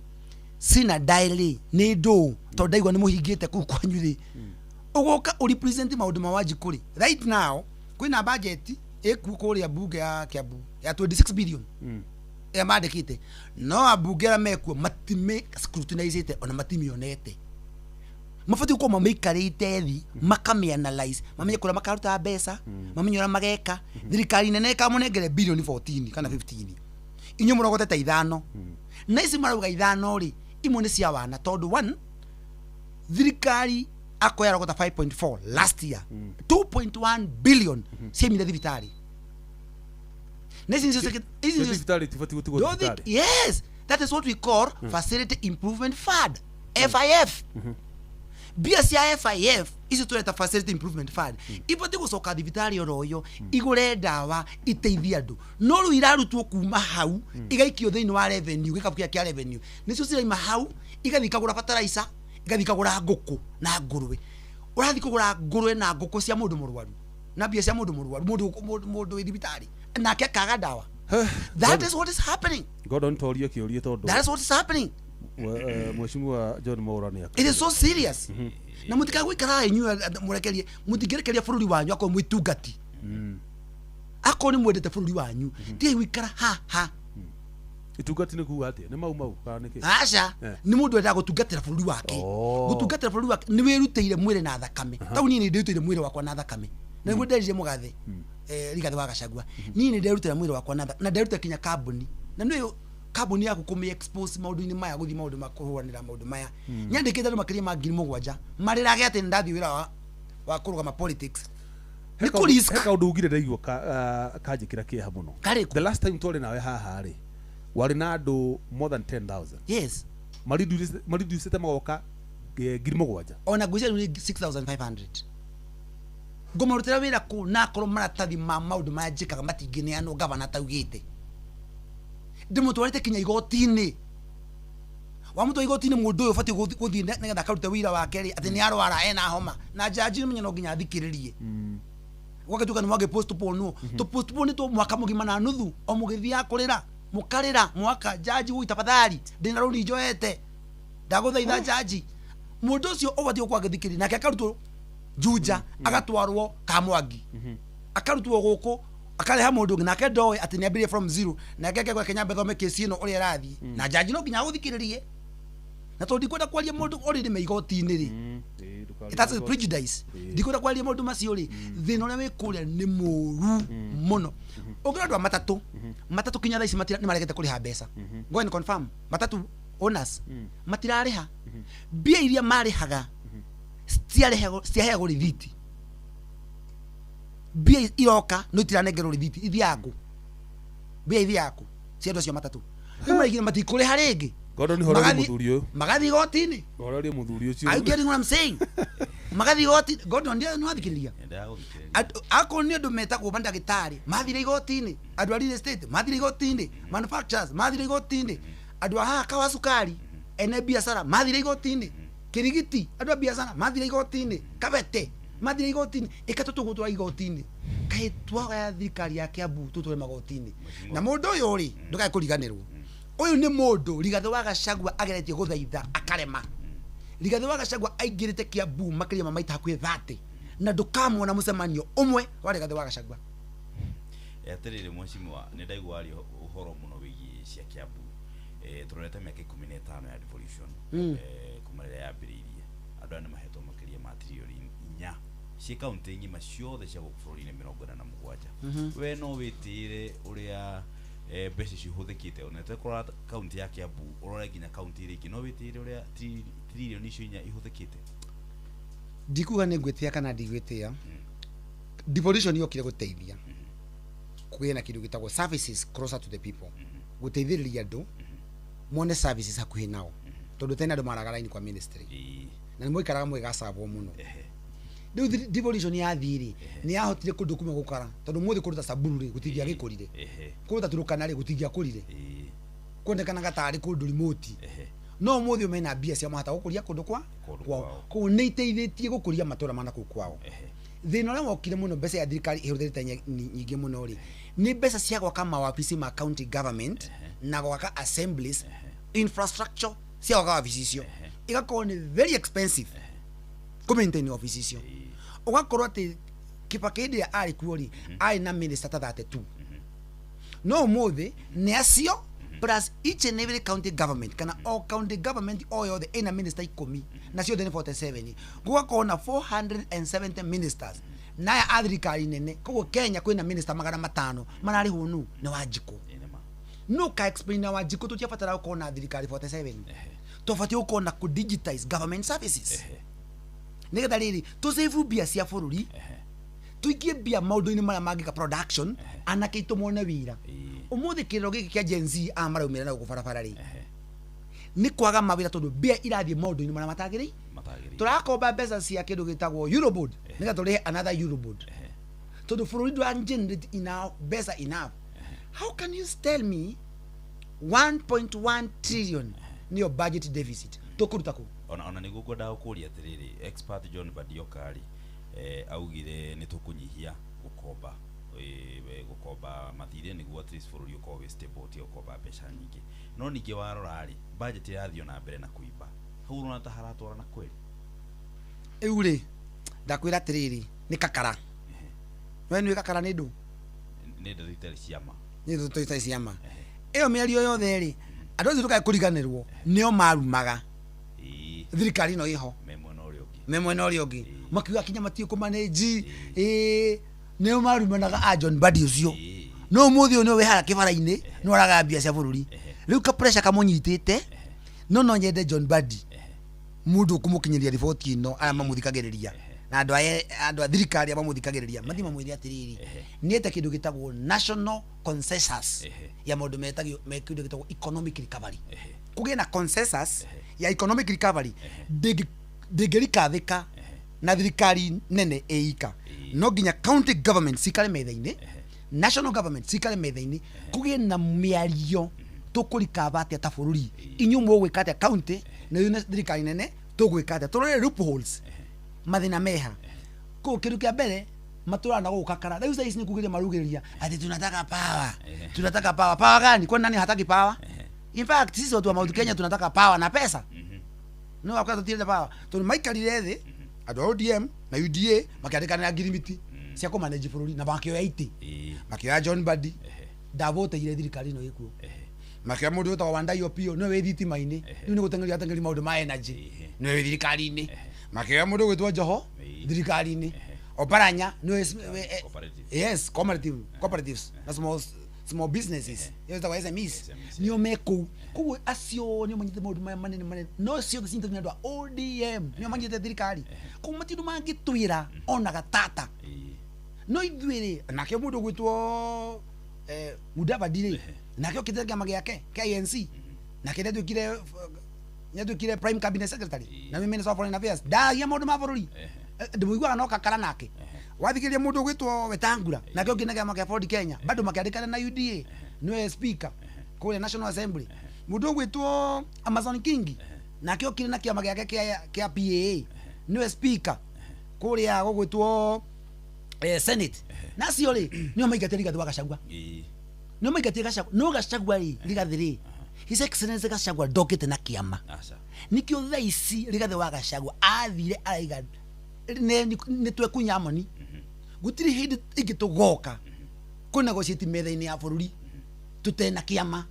sina diary nĩ ndũ, tondũ ndaigua nĩ mũhingĩte kũu kwanyu rĩ, ũgoka ũrepresent maũndũ ma Wanjikũ rĩ. Right now kwĩna budget ĩkuo kũrĩa mbunge ya Kiambu ya 26 billion ĩrĩa mandĩkĩte, no ambunge arĩa mekuo matime scrutinizĩte ona matimĩonete. Mabatiĩ gũkorwo mamĩikarĩte thi, makamĩ-analyze, mamenye kũrĩa makaruta mbeca, mamenye ũrĩa mageka. Thirikari nene ĩkamũnengere bilioni 14 kana 15, inyuĩ mũrogotete ithano, na ici marauga ithano rĩ, imwe nĩ cia wana, tondũ one, thirikari akoya arogota 5.4 last year, 2.1 billion ciaimire thibitarĩ, na ici nĩcio ici nĩcio Thibitarĩ tibatiĩ gũtigwo Don't think, thibitarĩ. Yes, that is what we call Facility Improvement Fund, FIF. Mbia cia FIF icio tureta Facility Improvement Fund ibatiĩ gũcoka thibitarĩ oro ũyũ, igũre ndawa, iteithie andũ, no rĩu irarutwo kuma hau igaikio thĩinĩ wa revenue, gĩkabu kĩrĩa kĩa revenue nĩcio ciraima hau, igathiĩ ikagũra fertilizer, igathiĩ ikagũra ngũkũ na ngũrwe. Ũrathiĩ kũgũra ngũrwe na ngũkũ cia mũndũ mũrwaru na mbia cia mũndũ mũrwaru, mũndũ wĩ thibitarĩ nake akaga ndawa. That is what is happening. Gordon, torie kĩũria tondũ That is what is happening. Mheshimiwa John Mwaura nĩ It is so serious, na mũtikagũikara inyuĩ mũrekerie, mũtingĩrekeria bũrũri wanyu akorwo mwĩ tungati, akorwo nĩ mwendete bũrũri wanyu, tigai gũikara haha. Itungati nĩ kuga atĩa? Nĩ mau mau kana nĩ kĩ? Aca. Nĩ mũndũ wendaga gũtungatĩra bũrũri wake. Gũtungatĩra bũrũri wake nĩ wĩrutĩire mwĩrĩ na thakame. Tau niĩ nĩ ndĩrutĩire mwĩrĩ wakwa na thakame, na nĩguo nderire mũgathe Rigathĩ wa Gachagua, niĩ nĩ nderutĩra mwĩrĩ wakwa na thakame, na nderutĩra kinya kambuni, na nĩ kambuni yaku kũmĩ expose maũndũ-inĩ maya, gũthiĩ maũndũ ma kũrũanĩra maũndũ maya. Nyandĩkĩte andũ makĩria ma 7,000 marĩrage atĩ nĩ ndathiĩ wĩra wa kũrũgama politics, nĩ kũ risk. He kaũndũ ugire ndaigua kanjĩkĩra kĩeha mũno. Karĩkũ? The last time twarĩ nawe haha rĩ, warĩ na andũ more than 10,000. Yes. Mariducĩte magoka 7,000. Ona ngwĩciria rĩu nĩ 6500. Ngũmarutĩra wĩra kũ na akorwo maratathi ma maũndũ marĩa njĩkaga matingĩneanwo gavana ataugĩte? Ndĩmũtwarĩte kinya igoti-inĩ. Wamũtwara igoti-inĩ, mũndũ ũyũ ũbatiĩ gũthiĩ nĩgetha akarute wĩira wake rĩ, atĩ nĩ arwara, ena homa, na jaji nĩ no nginya athikĩrĩrie. Gwagĩtuĩka nĩ mwagĩ postpone, tũ postpone two mwaka mũgima na nuthu, o mũgĩthiaga kũrĩra, mũkarĩra mwaka, jaji woi, tafadhali, ndĩna rũni njoete, ndagũthaitha jaji. Mũndũ ũcio ũbatiĩ gũkorwo agĩthikĩrĩria, nake akarutwo Juja, agatwarwo Kamwangi, akarutwo gũkũ, akareha mũndũ ũngĩ, nake ndoĩ atĩ nĩ ambĩrĩrie from zero, nake akegwa Kenya thome kesi ĩno ũrĩa ĩrathiĩ, na jaji no nginya agũthikĩrĩrie. Na tondũ ndikwenda kwaria mũndũ already me igoti-inĩ rĩ, that's a prejudice, ndikwenda kwaria maũndũ macio rĩ. Thĩna ũrĩa wĩ kũrĩa nĩ mũru mũno. Ũngĩra andũ a matatũ, matatũ kinya thaa ici nĩ maregete kũrĩha mbeca. Go and confirm, matatu owners matirarĩha mbia iria marĩhaga, citiaheagwo rĩthiti. Mbia iroka no itiranengerwo rĩthiti. Ithiaga kũ mbia? Ithiaga kũ cia andũ acio matatũ? Rĩu maraigire matikũrĩha rĩngĩ. Gordon, horeria mũthuri ũyũ. Magathiĩ igoti-inĩ. Horeria mũthuri ũcio. Are you getting what I'm saying? Magathiĩ igoti. Gordon, ndio nĩ wathikĩrĩria. Ndagũthikĩrĩria. Akorwo nĩ andũ metagwo mandagĩtarĩ mathire igoti-inĩ, andũ a real estate mathire igoti-inĩ, manufacturers mathire igoti-inĩ, andũ a haha kawa cukari, ene biacara mathire igoti-inĩ, Kirigiti andũ a biacara mathire igoti-inĩ, Kabete mathire igoti-inĩ, ĩka tũtũgũtwara igoti-inĩ. Kaĩ twagaya thirikari ya Kiambu tũtware magoti-inĩ? Na mũndũ ũyũ rĩ, ndũkae kũriganĩrwo, ũyũ nĩ mũndũ Rigathĩ wa Gachagua ageretie gũthaitha akarema. Rigathĩ wa Gachagua aingĩrĩte Kiambu makĩria ma maita hakuhĩ 30, na ndũkamwona mũcemanio ũmwe wa Rigathĩ wa Gachagua. Atĩrĩrĩ mheshimiwa, nĩ ndaigua waria ũhoro mũno wĩgiĩ cia Kiambu. Tũrorete mĩaka 15 ya devolution, kuma rĩrĩa yambĩrĩirie, andũ aya nĩ mahetwo makĩria ma tririoni 4 ciĩ kaunti ng'ima ciothe cia gũkũ bũrũri-inĩ 47. We no wĩtĩĩre ũrĩa mbeca icio ihũthĩkĩte, ona tũkũrora kaunti ya Kiambu, ũrore nginya kaunti iria ingĩ, no wĩtĩĩre ũrĩa tririoni icio inya ihũthĩkĩte? Ndikuga nĩ ngwĩtĩa kana ndigwĩtĩa. Devolution yokire gũteithia kũgĩe na kĩndũ gĩtagwo services closer to the people, gũteithĩrĩria andũ mone services hakuhĩ nao, tondũ tene andũ maraga raini kwa ministry na nĩ mwaikaraga mũgĩgacabwo mũno. Rĩu devolution yathiĩ rĩ, nĩ yahotire kũndũ kumwe gũkara, tondũ mũthĩ kũndũ ta Samburu rĩ, gũtingĩagĩkũrire. Kũndũ ta Turkana rĩ, gũtingĩakũrire. Kuonekanaga tarĩ kũndũ remote. No ũmũthĩ ũyũ mena mbia cia mahota gũkũria kũndũ kwa Kũndũ kwao. Kwao. Koguo nĩ iteithĩtie gũkũria matũra ma nakũu kwao. Thĩna ũrĩa wokire mũno, mbeca ya thirikari ĩhũthĩrĩte nyingĩ mũno rĩ, nĩ mbeca cia gwaka mawabici ma county government na gwaka assemblies, infrastructure cia gwaka wabici icio igakorwo nĩ very expensive kũ maintain wabici icio. Ũgakorwo atĩ Kibaki hĩndĩ ĩrĩa arĩ kuo rĩ, arĩ na minister ta 32, no ũmũthĩ nĩ acio. Plus each and every county government kana o county government o yothe ĩna minister 10, na ciothe nĩ 47, gũgakorwo na 470 ministers naya a thirikari nene. Koguo Kenya kwĩna minister 500 mararĩhwo nũ? Nĩ Wanjikũ. Ĩ nĩ ma. No ka explain na Wanjikũ, tũtiabatara gũkorwo na thirikari 47, twabatiĩ gũkorwo na kũ-digitize government services nĩgetha rĩrĩ tũsave mbia cia bũrũri, tũikie mbia maũndũ-inĩ marĩa mangĩka production, anake aitũ mone wĩra. Ũmũthĩ kĩrĩro gĩkĩ kĩa Gen Z a maraumĩra na gũkũ barabara rĩ, nĩ kwaga mawĩra, tondũ mbia irathiĩ maũndũ-inĩ marĩa matagĩrĩire. Matagĩrĩire. Tũrakomba mbeca cia kĩndũ gĩtagwo Eurobond nĩgetha tũrĩhe another Eurobond, tondũ bũrũri ndũra generate enough mbeca enough. How can you tell me 1.1 trillion nĩyo budget deficit? Tũkũruta kũ? Ona nĩguo ngwendaga gũkũria atĩrĩrĩ, expert John Badioka rĩ, augire nĩ tũkũnyihia gũkomba, gũkomba mathirĩ nĩguo at least bũrũri ũkorwo wĩ stable, ũtige gũkomba mbeca nyingĩ. No ningĩ warora rĩ, budget ĩrathiĩ ona mbere na kũimba. Hau ũrona ta haratwarana kweli? Rĩu rĩ, ndakwĩra atĩrĩrĩ, nĩ kakara. We nĩ kakara nĩ ndũ? Nĩ ndeto itarĩ ciama. Nĩ ndeto itarĩ ciama. Ĩyo mĩario yothe rĩ, andũ acio ndũkae kũriganĩrwo nĩo marumaga thirikari ĩno ĩho. Me mwena ũrĩa ũngĩ. Me mwena ũrĩa ũngĩ makiuga kinya matiũ kũmanĩnji, nĩo marumanaga a John Mbadi ũcio. No ũmũthĩ ũyũ nĩwe wĩ harĩa kĩbara-inĩ, nĩwe ũragaya mbia cia bũrũri. Rĩu ka pressure kamũnyitĩte. No nyende John Mbadi, mũndũ ũkũmũkinyĩria riboti ĩno, arĩa mamũthikagĩrĩria na andũ aya, andũ a thirikari arĩa mamũthikagĩrĩria, mathiĩ mamwĩre atĩrĩrĩ, nĩete kĩndũ gĩtagwo national consensus ya maũndũ metagio me kĩndũ gĩtagwo economic recovery. Kũgĩe na consensus ya economic recovery. Ndĩngĩrikathĩka na thirikari nene ĩika, no nginya county government cikare metha-inĩ, national government cikare metha-inĩ, kũgĩe na mĩario tũkũrikaba atĩa ta bũrũri, inyuĩ mũgwĩka atĩa county, na ithuĩ thirikari nene tũgwĩka atĩa, tũrore loopholes, mathĩna meha. Koguo kĩndũ kĩa mbere matũraga na gũkũ kakara. Rĩu thaa ici nĩ kugĩria marugĩrĩria ati tunataka power, tunataka power. Power gani? Kwani nani hataki power? In fact, sisi watu wa Mount Kenya tunataka power na pesa. No wakwa tũtirenda power, tondũ maikarire thĩ andũ a ODM na UDA makĩandĩkanĩra ngirimiti cia kũmanage bũrũri na makĩoya itĩ, makĩoya John Mbadi, ndavoteire thirikari ĩno ĩkuo, makĩoya mũndũ wĩtagwo Wandayi Opiyo, nĩwe wĩ thitima-inĩ, rĩu nĩ gũteng'eria ateng'eri maũndũ ma energy, nĩwe wĩ thirikari-inĩ, makĩoya mũndũ ũgwĩtwo Joho thirikari-inĩ, Oparanya nĩwe Cooperative. Yes, cooperatives na small businesses, iyo ĩtagwo SMEs. SMEs. Nĩo me kũu. Koguo acio nĩo manyitĩte maũndũ maya manene manene, no ciothe cinyitĩtwo nĩ andũ a ODM, nĩo manyitĩte thirikari. Koguo matirĩ mangĩtwĩra ona gatata. No ithuĩ rĩ, nake mũndũ ũgwĩtwo Mudavadi rĩ, nake okĩte kĩama gĩake kĩa ANC, nake nĩatuĩkire prime cabinet secretary na nĩ minister of foreign affairs, ndaragia maũndũ ma bũrũri. Ndĩmũiguaga no kakara nake. Wathikĩrĩria mũndũ ũgwĩtwo Wetangula, nake okĩte na kĩama kĩa Ford Kenya, bado makĩandĩkana na UDA, nĩwe speaker kũrĩa National Assembly. Mũndũ ũgwĩtwo Amazon King, nake okire na kĩama gĩake kĩa PAA, nĩwe speaker kũrĩa gũgwĩtwo Senate. Nacio rĩ, nĩo maingatire Rigathĩ wa Gachagua. Nĩo maingatire Gachagua. No Gachagua rĩ, Rigathĩ rĩ, His Excellency Gachagua ndokĩte na kĩama. Aca. Nikĩo thaa ici Rigathĩ wa Gachagua athire araiga nĩ twekunya moni, gũtirĩ hĩndĩ ĩngĩ tũgoka kũ negotiate metha-inĩ ya bũrũri tũtena kĩama,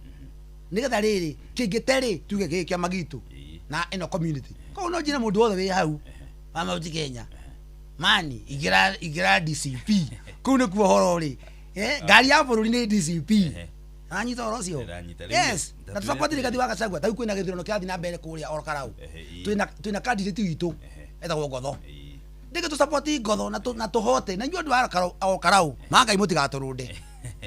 nĩgetha rĩrĩ kĩngĩte rĩ, tuge gĩkĩ kĩama gitũ na ĩno community. Koguo no njĩre mũndũ wothe wĩ hau wa Mount Kenya, mani ingĩra, ingĩra DCP, kũu nĩkuo ũhoro ũrĩ. Ngari ya bũrũri nĩ DCP. Anyita ũhoro ũcio? Ndĩranyita. Rĩu Yes. ndatwĩra Na tũcapoti atĩrĩrĩ. Rigathi wa Gachagua. Tarĩu kwĩna gĩthurano kĩrathiĩ na mbere kũrĩa Ol Kalou. Twĩna candidate witũ etagwo Ngotho. Ndĩngĩ tũcapoti Ngotho na tũhote na inyuĩ andũ a Ol Kalou, ma Ngai, mũtigatũrũnde,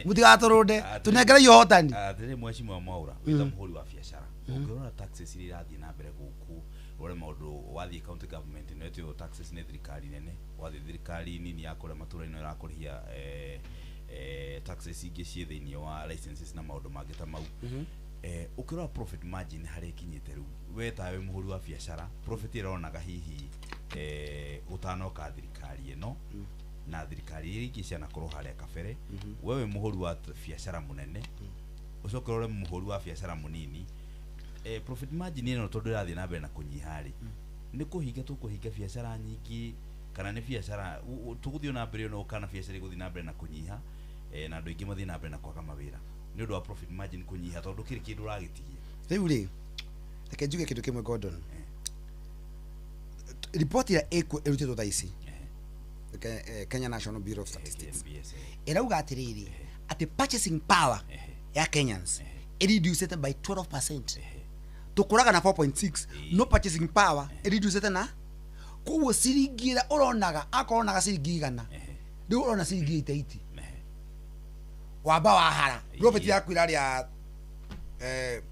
mũtigatũrũnde, tũnengerei ũhotani. Atĩrĩ, mheshimiwa Mwaura, wĩta mũhũri wa biacara, ũngĩrora taxes iria irathiĩ na mbere gũkũ, ũrore maũndũ, wathiĩ county government ĩno ĩtio taxes nĩ thirikari nene, wathiĩ thirikari nini ya kũrĩa matũra-inĩ ĩrakũrĩhia taxes ingĩ ciĩ thĩinĩ wa licenses na maũndũ mangĩ ta mau. Ũkĩrora profit margin harĩa ĩkinyĩte rĩu, we tawe mũhũri wa biacara, profit ĩronaga hihi ũtanoka thirikari ĩno na thirikari iria ingĩ cianakorwo harĩa kabere, we wĩ mũhũri wa biacara mũnene, ũcoke ũrore mũhũri wa biacara mũnini, profit margin ĩno tondũ ĩrathiĩ na mbere na kũnyiha rĩ, nĩ kũhinga tũkũhinga biacara nyingĩ, kana nĩ biacara tũgũthiĩ na mbere ĩno, kana biacara ĩgũthiĩ na mbere na kũnyiha, na andũ aingĩ mathiĩ na mbere na kwaga mawĩra? Nĩ ũndũ wa profit margin kũnyiha tondũ ndũkĩrĩ kĩndũ ũragĩtigia. Rĩu rĩ, reke njuge kĩndũ kĩmwe, Gordon. Ripoti ĩrĩa ĩkuo ĩrutĩtwo thaa ici, Kenya National Bureau of Statistics, KNBS, eh. ĩrauga atĩrĩrĩ, atĩ purchasing power ya Kenyans ĩreducĩte by 12%. Tũkũraga na 4.6, no purchasing power ĩreducĩte, na koguo ciringi ĩrĩa ũronaga, akorwo onaga ciringi 100, rĩu ũrona ciringi 88. Wamba wahara profit yaku ĩrarĩa 10%.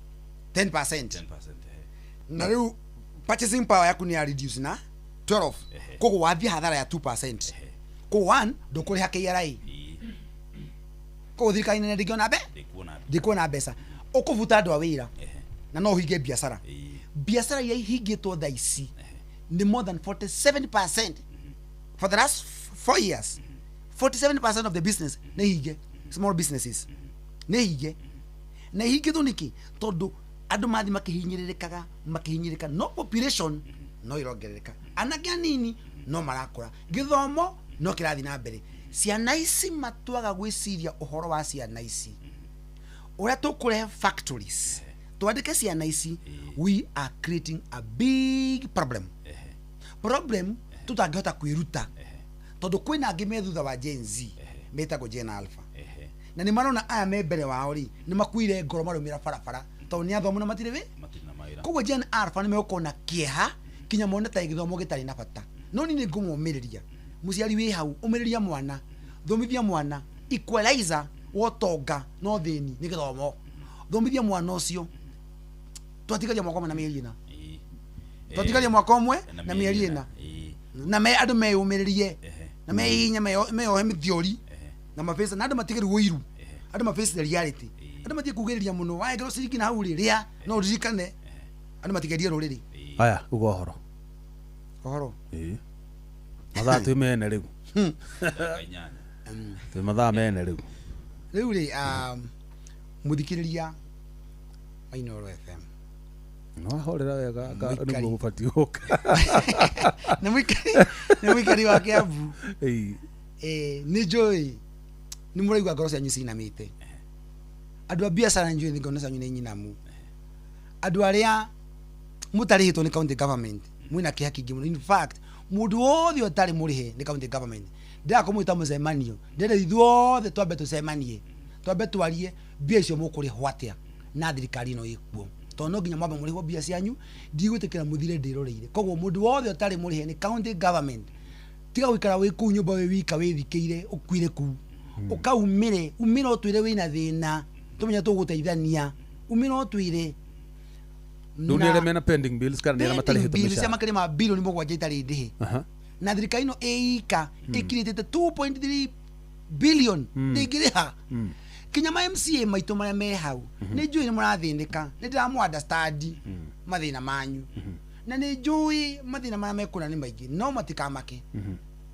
10%, eh. Na rĩu purchasing power yaku nĩ ya reduce na 12, koguo wathiĩ hathara ya 2%. Koguo one, ndũkũrĩha KRA. Koguo thirikari nene ndĩngĩona mbe Ndĩkuona. Ndĩkuona mbeca, ũkũbuta andũ a wĩra na no ũhinge biacara. Biacara iria ihingĩtwo thaa ici nĩ more than 47% for the last 4 years. 47% of the business nĩ hinge, small businesses nĩ hinge. Na ihingĩtwo nĩkĩ? Tondũ andũ mathi makĩhinyĩrĩrĩkaga, makĩhinyĩrĩka, no population no irongerereka, anake anini no marakũra, gĩthomo no kĩrathiĩ na mbere. Ciana ici matwaga gwĩciria ũhoro wa ciana ici, ũrĩa tũkũrehe factories twandĩke ciana ici. We are creating a big problem, problem tũtangĩhota kwĩruta, tondũ kwĩna angĩ me thutha wa Gen Z metagwo Gen Alpha, na nĩ marona aya me mbere wao rĩ, nĩ makuire ngoro, marũmĩra barabara tondũ nĩ athomu na matirĩ wĩ Matirĩ na mawĩra. Koguo Gen Alpha nĩ megũkorwo na kĩeha kinya mone ta gĩthomo gĩtarĩ na bata. No niĩ nĩ ngũmũmĩrĩria, mũciari wĩ hau, ũmĩrĩria mwana, thomithia mwana. Equalizer wa ũtonga no thĩni nĩ gĩthomo. Thomithia mwana ũcio. Twatigaria mwaka ũmwe na mĩeri 4. Twatigaria mwaka ũmwe na mĩeri 4. Na me andũ meyũmĩrĩrie na meihinye, meyohe mĩthiori na maface, na andũ matige rĩu ũiru, andũ maface the reality, andũ matige kugĩrĩria mũno. Waengerwo ciringi na hau rĩ, rĩa, no ũririkane andũ matigerie rũrĩrĩ. Aya, uga ũhoro. Ũhoro? Ĩĩ. Mathaa twĩ mene rĩu. Ndagĩka 8. Twĩ mathaa mene rĩu. Rĩu rĩ, mũthikĩrĩria wa Inooro FM, No ahorera wega Mũikari. nĩguo gũbatiĩ gũka. Nĩ mũikari wa Kiambu. Nĩ njũĩ nĩ mũraigua ngoro cianyu cinamĩte. Andũ a biacara, nĩ njũĩ ngoro cianyu nĩ nyinamu. Andũ arĩa mũtarĩhĩtwo nĩ county government, mwĩna kĩeha kĩingĩ mũno. In fact, mũndũ wothe ũtarĩ mũrĩhe nĩ county government, ndĩrenda kũmwĩta mũcemanio. Ndĩrenda ithuothe twambe tũcemanie, twambe twarie mbia icio mũkũrĩhwo atĩa na thirikari ĩno ĩkuo, tondũ no nginya mwambe mũrĩhwo mbia cianyu. Ndigwĩtĩkĩra mũthire ndĩroreire. Koguo mũndũ wothe ũtarĩ mũrĩhe nĩ county government, tiga gũikara wĩ kũu nyũmba wĩ wika, wĩthikĩire, ũkuire kũu. Ũkaumĩre, umĩre ũtwĩre wĩna thĩna, tũmenye tũgũteithania. Umĩre ũtwĩre. Rĩu nĩ arĩa mena pending bills kana nĩ arĩa matarĩhĩtwo Bills cia mĩcara? Makĩria ma bilioni 7 itarĩ ndĩhe. Na thirikari ĩno ĩika ĩkirĩtĩte 2.3 billion, ndĩngĩrĩha kinya ma MCA maitũ marĩa me hau. Nĩ njũĩ nĩ mũrathĩnĩka, nĩ ndĩramũ understand mathĩna manyu, na nĩ njũĩ mathĩna marĩa mekũna nĩ maingĩ, no matikamake.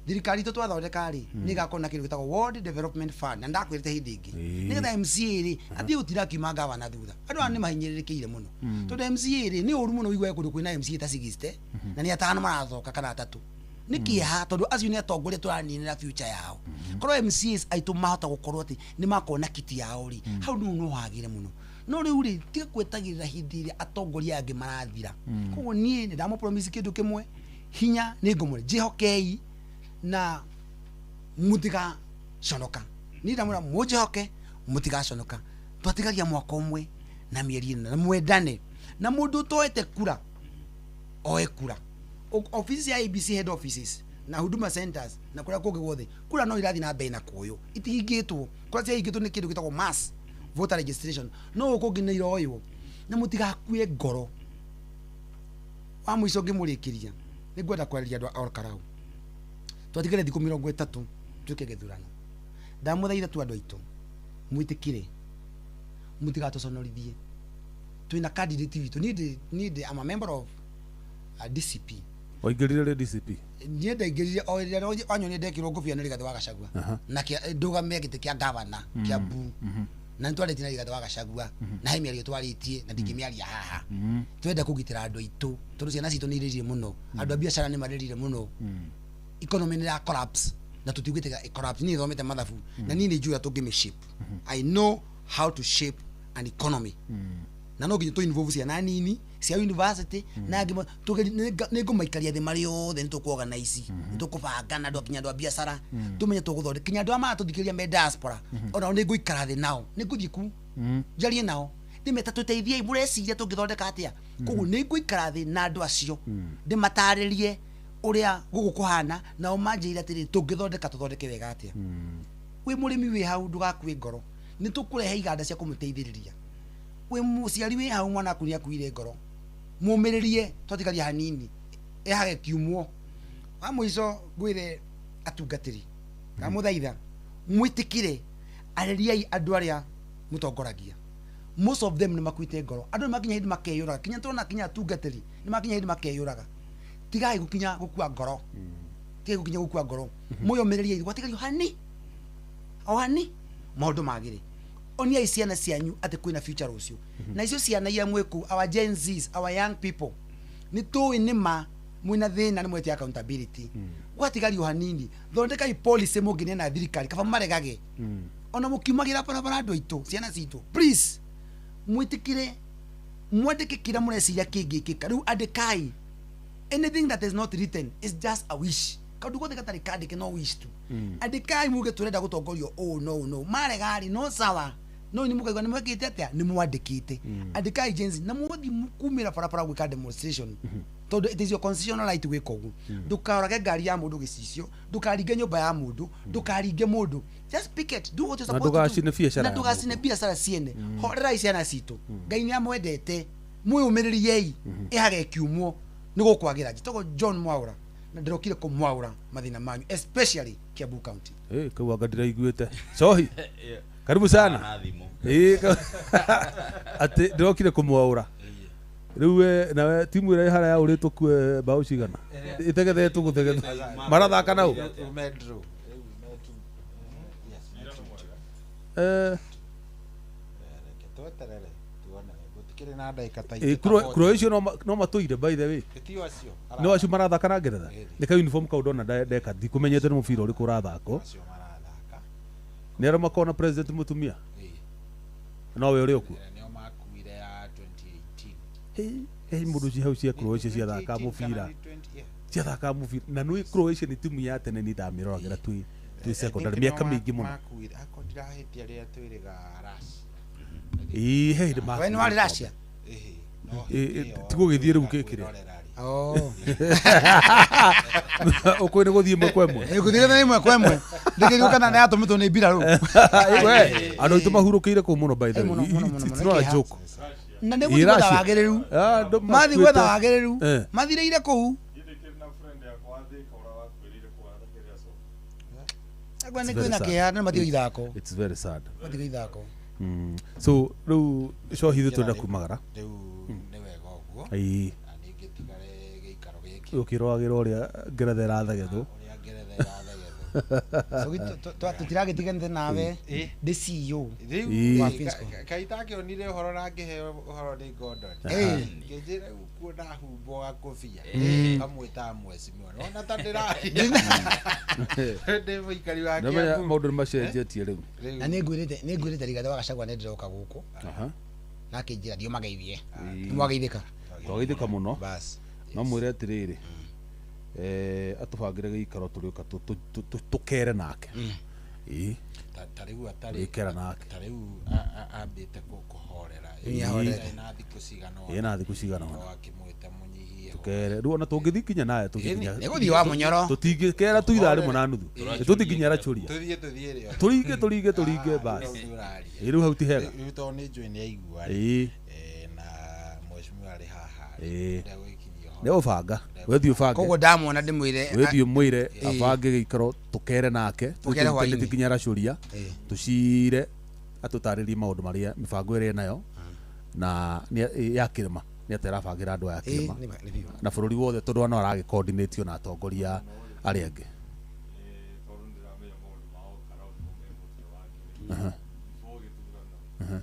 Thirikari itũ twathondeka rĩ, nĩ ĩgakorwo na kĩndũ gĩtagwo Ward Development Fund, na ndakwĩrĩte hĩndĩ ĩngĩ, nĩgetha MCA rĩ athiĩ gũtinda akiuma gavana thutha. Andũ aya nĩ mahinyĩrĩrĩkĩire mũno, tondũ MCA rĩ, nĩ ũru mũno ũiguage kũndũ kwĩna MCA ta 60 na nĩ atano marathoka kana atatũ. Nĩ kĩeha, tondũ acio nĩ atongoria tũraninĩra future yao. Korwo MCAs aitũ mahota gũkorwo atĩ nĩ makorwo na kiti yao rĩ, hau nĩho no hagĩre mũno. No rĩu rĩ, tiga gwetagĩrĩra hĩndĩ ĩrĩa atongoria angĩ marathira. Koguo niĩ nĩ ndamũpromise kĩndũ kĩmwe, hinya nĩ ngũmũre. Njĩhokei na mũtigaconoka. Niĩ ndamwĩra mũnjĩhoke, mũtigaconoka. Twatigaria mwaka ũmwe na mĩeri 4, na mwendane. Na mũndũ ũtoete kura oe kura. Office ya IEBC, head offices na Huduma centers na kũrĩa kũngĩ guothe, kura no irathiĩ na mbere na kuoywo, itihingĩtwo. Kũrĩa ciahingĩtwo nĩ kĩndũ gĩtagwo mass voter registration, no gũkũ kũngĩ nĩ iroywo. Na mũtigakue ngoro. Wa mũico ngĩmũrĩkĩria, nĩ ngwenda kwarĩria andũ a Olkarau. Twatigire thikũ 30 tuĩke gĩthurano. Ndamũthaitha tu, andũ aitũ, mwĩtĩkĩre, mũtigatũconorithie. Twĩna candidate witũ. Niĩ ndĩ I'm a member of DCP. Waingĩrire rĩ DCP? Niĩ ndaingĩrire o rĩrĩa wanyonire ndekĩrwo ngũbia nĩ Rigathĩ wa Gachagua na ndũgamie gĩtĩ kĩa gavana Kiambu, na nĩ twarĩtie na Rigathĩ wa Gachagua, na he mĩario twarĩtie na ndingĩmĩaria haha. Twenda kũgitĩra andũ aitũ, tondũ ciana citũ nĩ irĩrire mũno, andũ a biacara nĩ marĩrire mũno, economy nĩ ya collapse na tũtigwĩtĩkĩra ĩ collapse. Niĩ thomete mathabu na niĩ nĩ njũĩ ũrĩa tũngĩmĩ shape. I know How to shape an economy. Na no nginya tũ involve ciana nini cia university na angĩ nĩ ngũmaikaria thĩ marĩ othe, nĩ tũkũ-organize, nĩ tũkũbanga na andũ, nginya andũ a biacara, tũmenye tũgũthondeka, nginya andũ arĩa maratũthikĩrĩria me diaspora, onao nĩ ngũikara thĩ nao, nĩ ngũthiĩ ku njarie nao, ndĩmeta tũteithiei, mũreciria tũngĩthondeka atĩa. Koguo nĩ ngũikara thĩ na andũ acio, ndĩmatarĩrie ũrĩa gũkũ kũhana, nao manjĩre atĩrĩ, tũngĩthondeka tũthondeke wega atĩa. Wĩ mũrĩmi wĩ hau, ndũgakue ngoro, nĩ tũkũrehe iganda cia kũmũteithĩrĩria. Wĩ mũciari wĩ hau, mwana waku nĩ akuire ngoro, mũmĩrĩrie, twatigaria hanini ehage kiumwo. Wa mũico ngwĩre atungatĩri, ndamũthaitha mwĩtĩkĩre, arĩriai andũ arĩa mũtongoragia. Most of them nĩ makuĩte ngoro, andũ nĩ makinya hĩndĩ makeyũraga, kinya tũrona kinya atungatĩri nĩ makinya hĩndĩ makeyũraga. Tigai gũkinya gũkua ngoro, tigai gũkinya gũkua ngoro, mwĩyũmĩrĩriei, gwatigario hani o hani maũndũ magĩrĩ. Oniai ciana cianyu atĩ kwĩna future rũciũ, na icio ciana iria mwĩ kũu, our Gen Zs, our young people, nĩ tũĩ nĩ ma mwĩna thĩna, nĩ mwetia accountability. Gwatigario hanini, thondekai policy mũngĩneana thirikari, kaba maregage ona mũkiumagĩra barabara. Andũ aitũ, ciana citũ, please mwĩtĩkĩre mwandĩke kĩrĩa mũreciria kĩngĩkĩka. Rĩu andĩkai. Anything that is not written is just a wish. Kaũndũ gothe gatarĩ kandĩke no wish tu. Andĩkai muge tũrenda gũtongorio ũũ no ũũ no marega rĩ, no sawa, no nĩ mũkaigua nĩ mwekĩte atĩa, nĩ mwandĩkĩte. Andĩkai, Gen Z, na mũthiĩ kumĩra barabara gwĩka demonstration, tondũ it is your constitutional right gwĩka ũguo. Ndũkarorage ngari ya mũndũ gĩcicio, ndũkaringe nyũmba ya mũndũ, ndũkaringe mũndũ, just picket, do what you're Na supposed to do. Ndũgacine biacara Na ya ndũgacine mũndũ. biacara ciene. Horerai ciana citũ, Ngai nĩ amwendete, mwĩyũmĩrĩriei, ĩhage kiumwo, nĩ gũkwagĩra. Njĩtagwo John Mwaura na ndĩrokire kũmwaũra mathĩna manyu, especially Kiambu County. Eh, kau anga ndiraiguĩte. Cohi, karibu sana. Na thimũ. Ĩĩ, atĩ ndĩrokire kũmwaũra rĩu we nawe timu ĩrĩa ĩ harĩa yaũrĩtwo kue mbaũ cigana ĩtegethetwo gũthegethwo marathaka nau. Ume draw. Rĩu me two. Yes, me 2-2. Reke tweterere tuone, gũtikĩrĩ na ndagĩka ta ingĩ ta 40. Croatia no matũire, by the way. Tio acio. No acio marathaka na Ngeretha. Ĩĩ. Nĩ ka uniform kau ndona ndeka, ndikũmenyete nĩ mũbira ũrĩkũ ũrathakwo. Acio marathaka. Nĩ arĩa makoragwo na president mũtumia. Ĩĩ. Nowe ũrĩ okuo. Nĩo makuire ya 2018. He mũndũ ci hau cia Croatia ciathaka 2018 mũbira. Kana nĩ 20, yeah. Ciathaka mũbira na nĩ Croatia nĩ timu ya tene, nĩ ndamĩroragĩra twĩ I secondary think mĩaka nĩo mĩingĩ mũno. makuire akorwo ndirahĩtia rĩrĩa twĩrĩga Russia. Ĩĩ, he hĩndĩ We nĩ warĩ Russia? Ĩhĩ, no Ĩ, hĩndĩ ĩyo tigũgĩthiĩ rĩu twĩrĩga kĩkĩrĩa. kwĩrorera rĩ. Oh. Ũkũĩ nĩ gũthiĩ ĩmwe kwa ĩmwe. Gũthiĩ ĩmwe kwa ĩmwe, ndĩkĩrio kana nĩ yatũmĩtwo nĩ mbirarũ. We andũ aitũ mahurũkĩire kũu mũno, by the Eh, way. mũno, mũno, mũno, It's mũno, not a nĩ kĩeha. joke. Na nĩ Ĩ, gũthiĩ gwetha Russia. wagĩrĩru. Ah, andũ Mathiĩ gwetha makuĩte. wagĩrĩru. Eh. Mathirĩire kũu. Agwa nĩ It's very kwĩna sad. kĩeha, nĩ mathiĩ ithako. It's very sad. Mathiĩ ithako. So rĩu cohi ithuĩ twenda kumagara. Rĩu nĩ wega ũguo. Ĩĩ. Na ningĩ tigare gĩikaro gĩkĩ. Ũkĩroragĩra ũrĩa Ngeretha ĩrathegethwo. Ũrĩa Ngeretha ĩrathegethwo. So tũtiragĩtiganĩte nawe. Ĩ. Ndĩ CEO. Rĩu Ĩ. Wa ĩ, Finsco. kaĩ itakĩonire ũhoro na ngĩheo ũhoro nĩ Gordon. Ĩ. Ngĩnjĩra rĩu kuo ndahumbwo gakũbia kamwĩtaga mheshimiwa, nona ta ndĩraria ndĩ mũikari wa Namenya Kiambu. maũndũ nĩ macenjetie rĩu. Rĩu Na nĩ ngwĩrĩte Rigathĩ wa Gachagua nĩ ndĩroka gũkũ. Na akĩnjĩra thiĩ ũmageithie. Nĩ mwageithĩka? Twageithĩka mũno. Bas. No mwĩre atĩrĩrĩ, atũbangĩre gĩikaro tũrĩũka tũkere nake. Ĩĩ. Ta rĩu atarĩ Gĩkera nake. Ta rĩu ambĩte kũhorera. Ĩ, ahorete. Na thikũ cigana Ĩ, na thikũ cigana ũna. No akĩmwĩta mũnyihie. Tũkere rĩu ona tũngĩthiĩ kinya naye tũthiĩ. Nĩ gũthiĩ wa mũnyoro. Tũtingĩkera tu ithaa rĩmwe na nuthu, tũthiĩ nginya Rachuria. Tũthiĩ rĩo. Tũringe, tũringe, tũringe, bas. Bas. Ĩ, rĩu hau ti hega. Rĩu tondũ nĩ njũĩ nĩ aigua rĩ, na mheshimiwa arĩ haha Ĩ. rĩ, ndegũgĩkinyia ũhoro. Nĩ ũbanga, wethiĩ ũbange. Koguo ndamwona ndĩmwĩre. Wethiĩ ũmwĩre abange gĩikaro tũkere nake. Tũkere hwaĩ-inĩ. Tũthiĩ nginya Rachuria. Tũcire atũtarĩrie maũndũ marĩa mĩbango ĩrĩa enayo na ya kĩrĩma, nĩ atĩa arabangĩra andũ aya kĩrĩma Nĩ biũ. na bũrũri wothe, tondũ no aragĩ coordinate na atongoria arĩa angĩ. Tondũ ndĩramenya maũndũ ma o karau nĩmo me mũtwe wake. Before gĩthurano.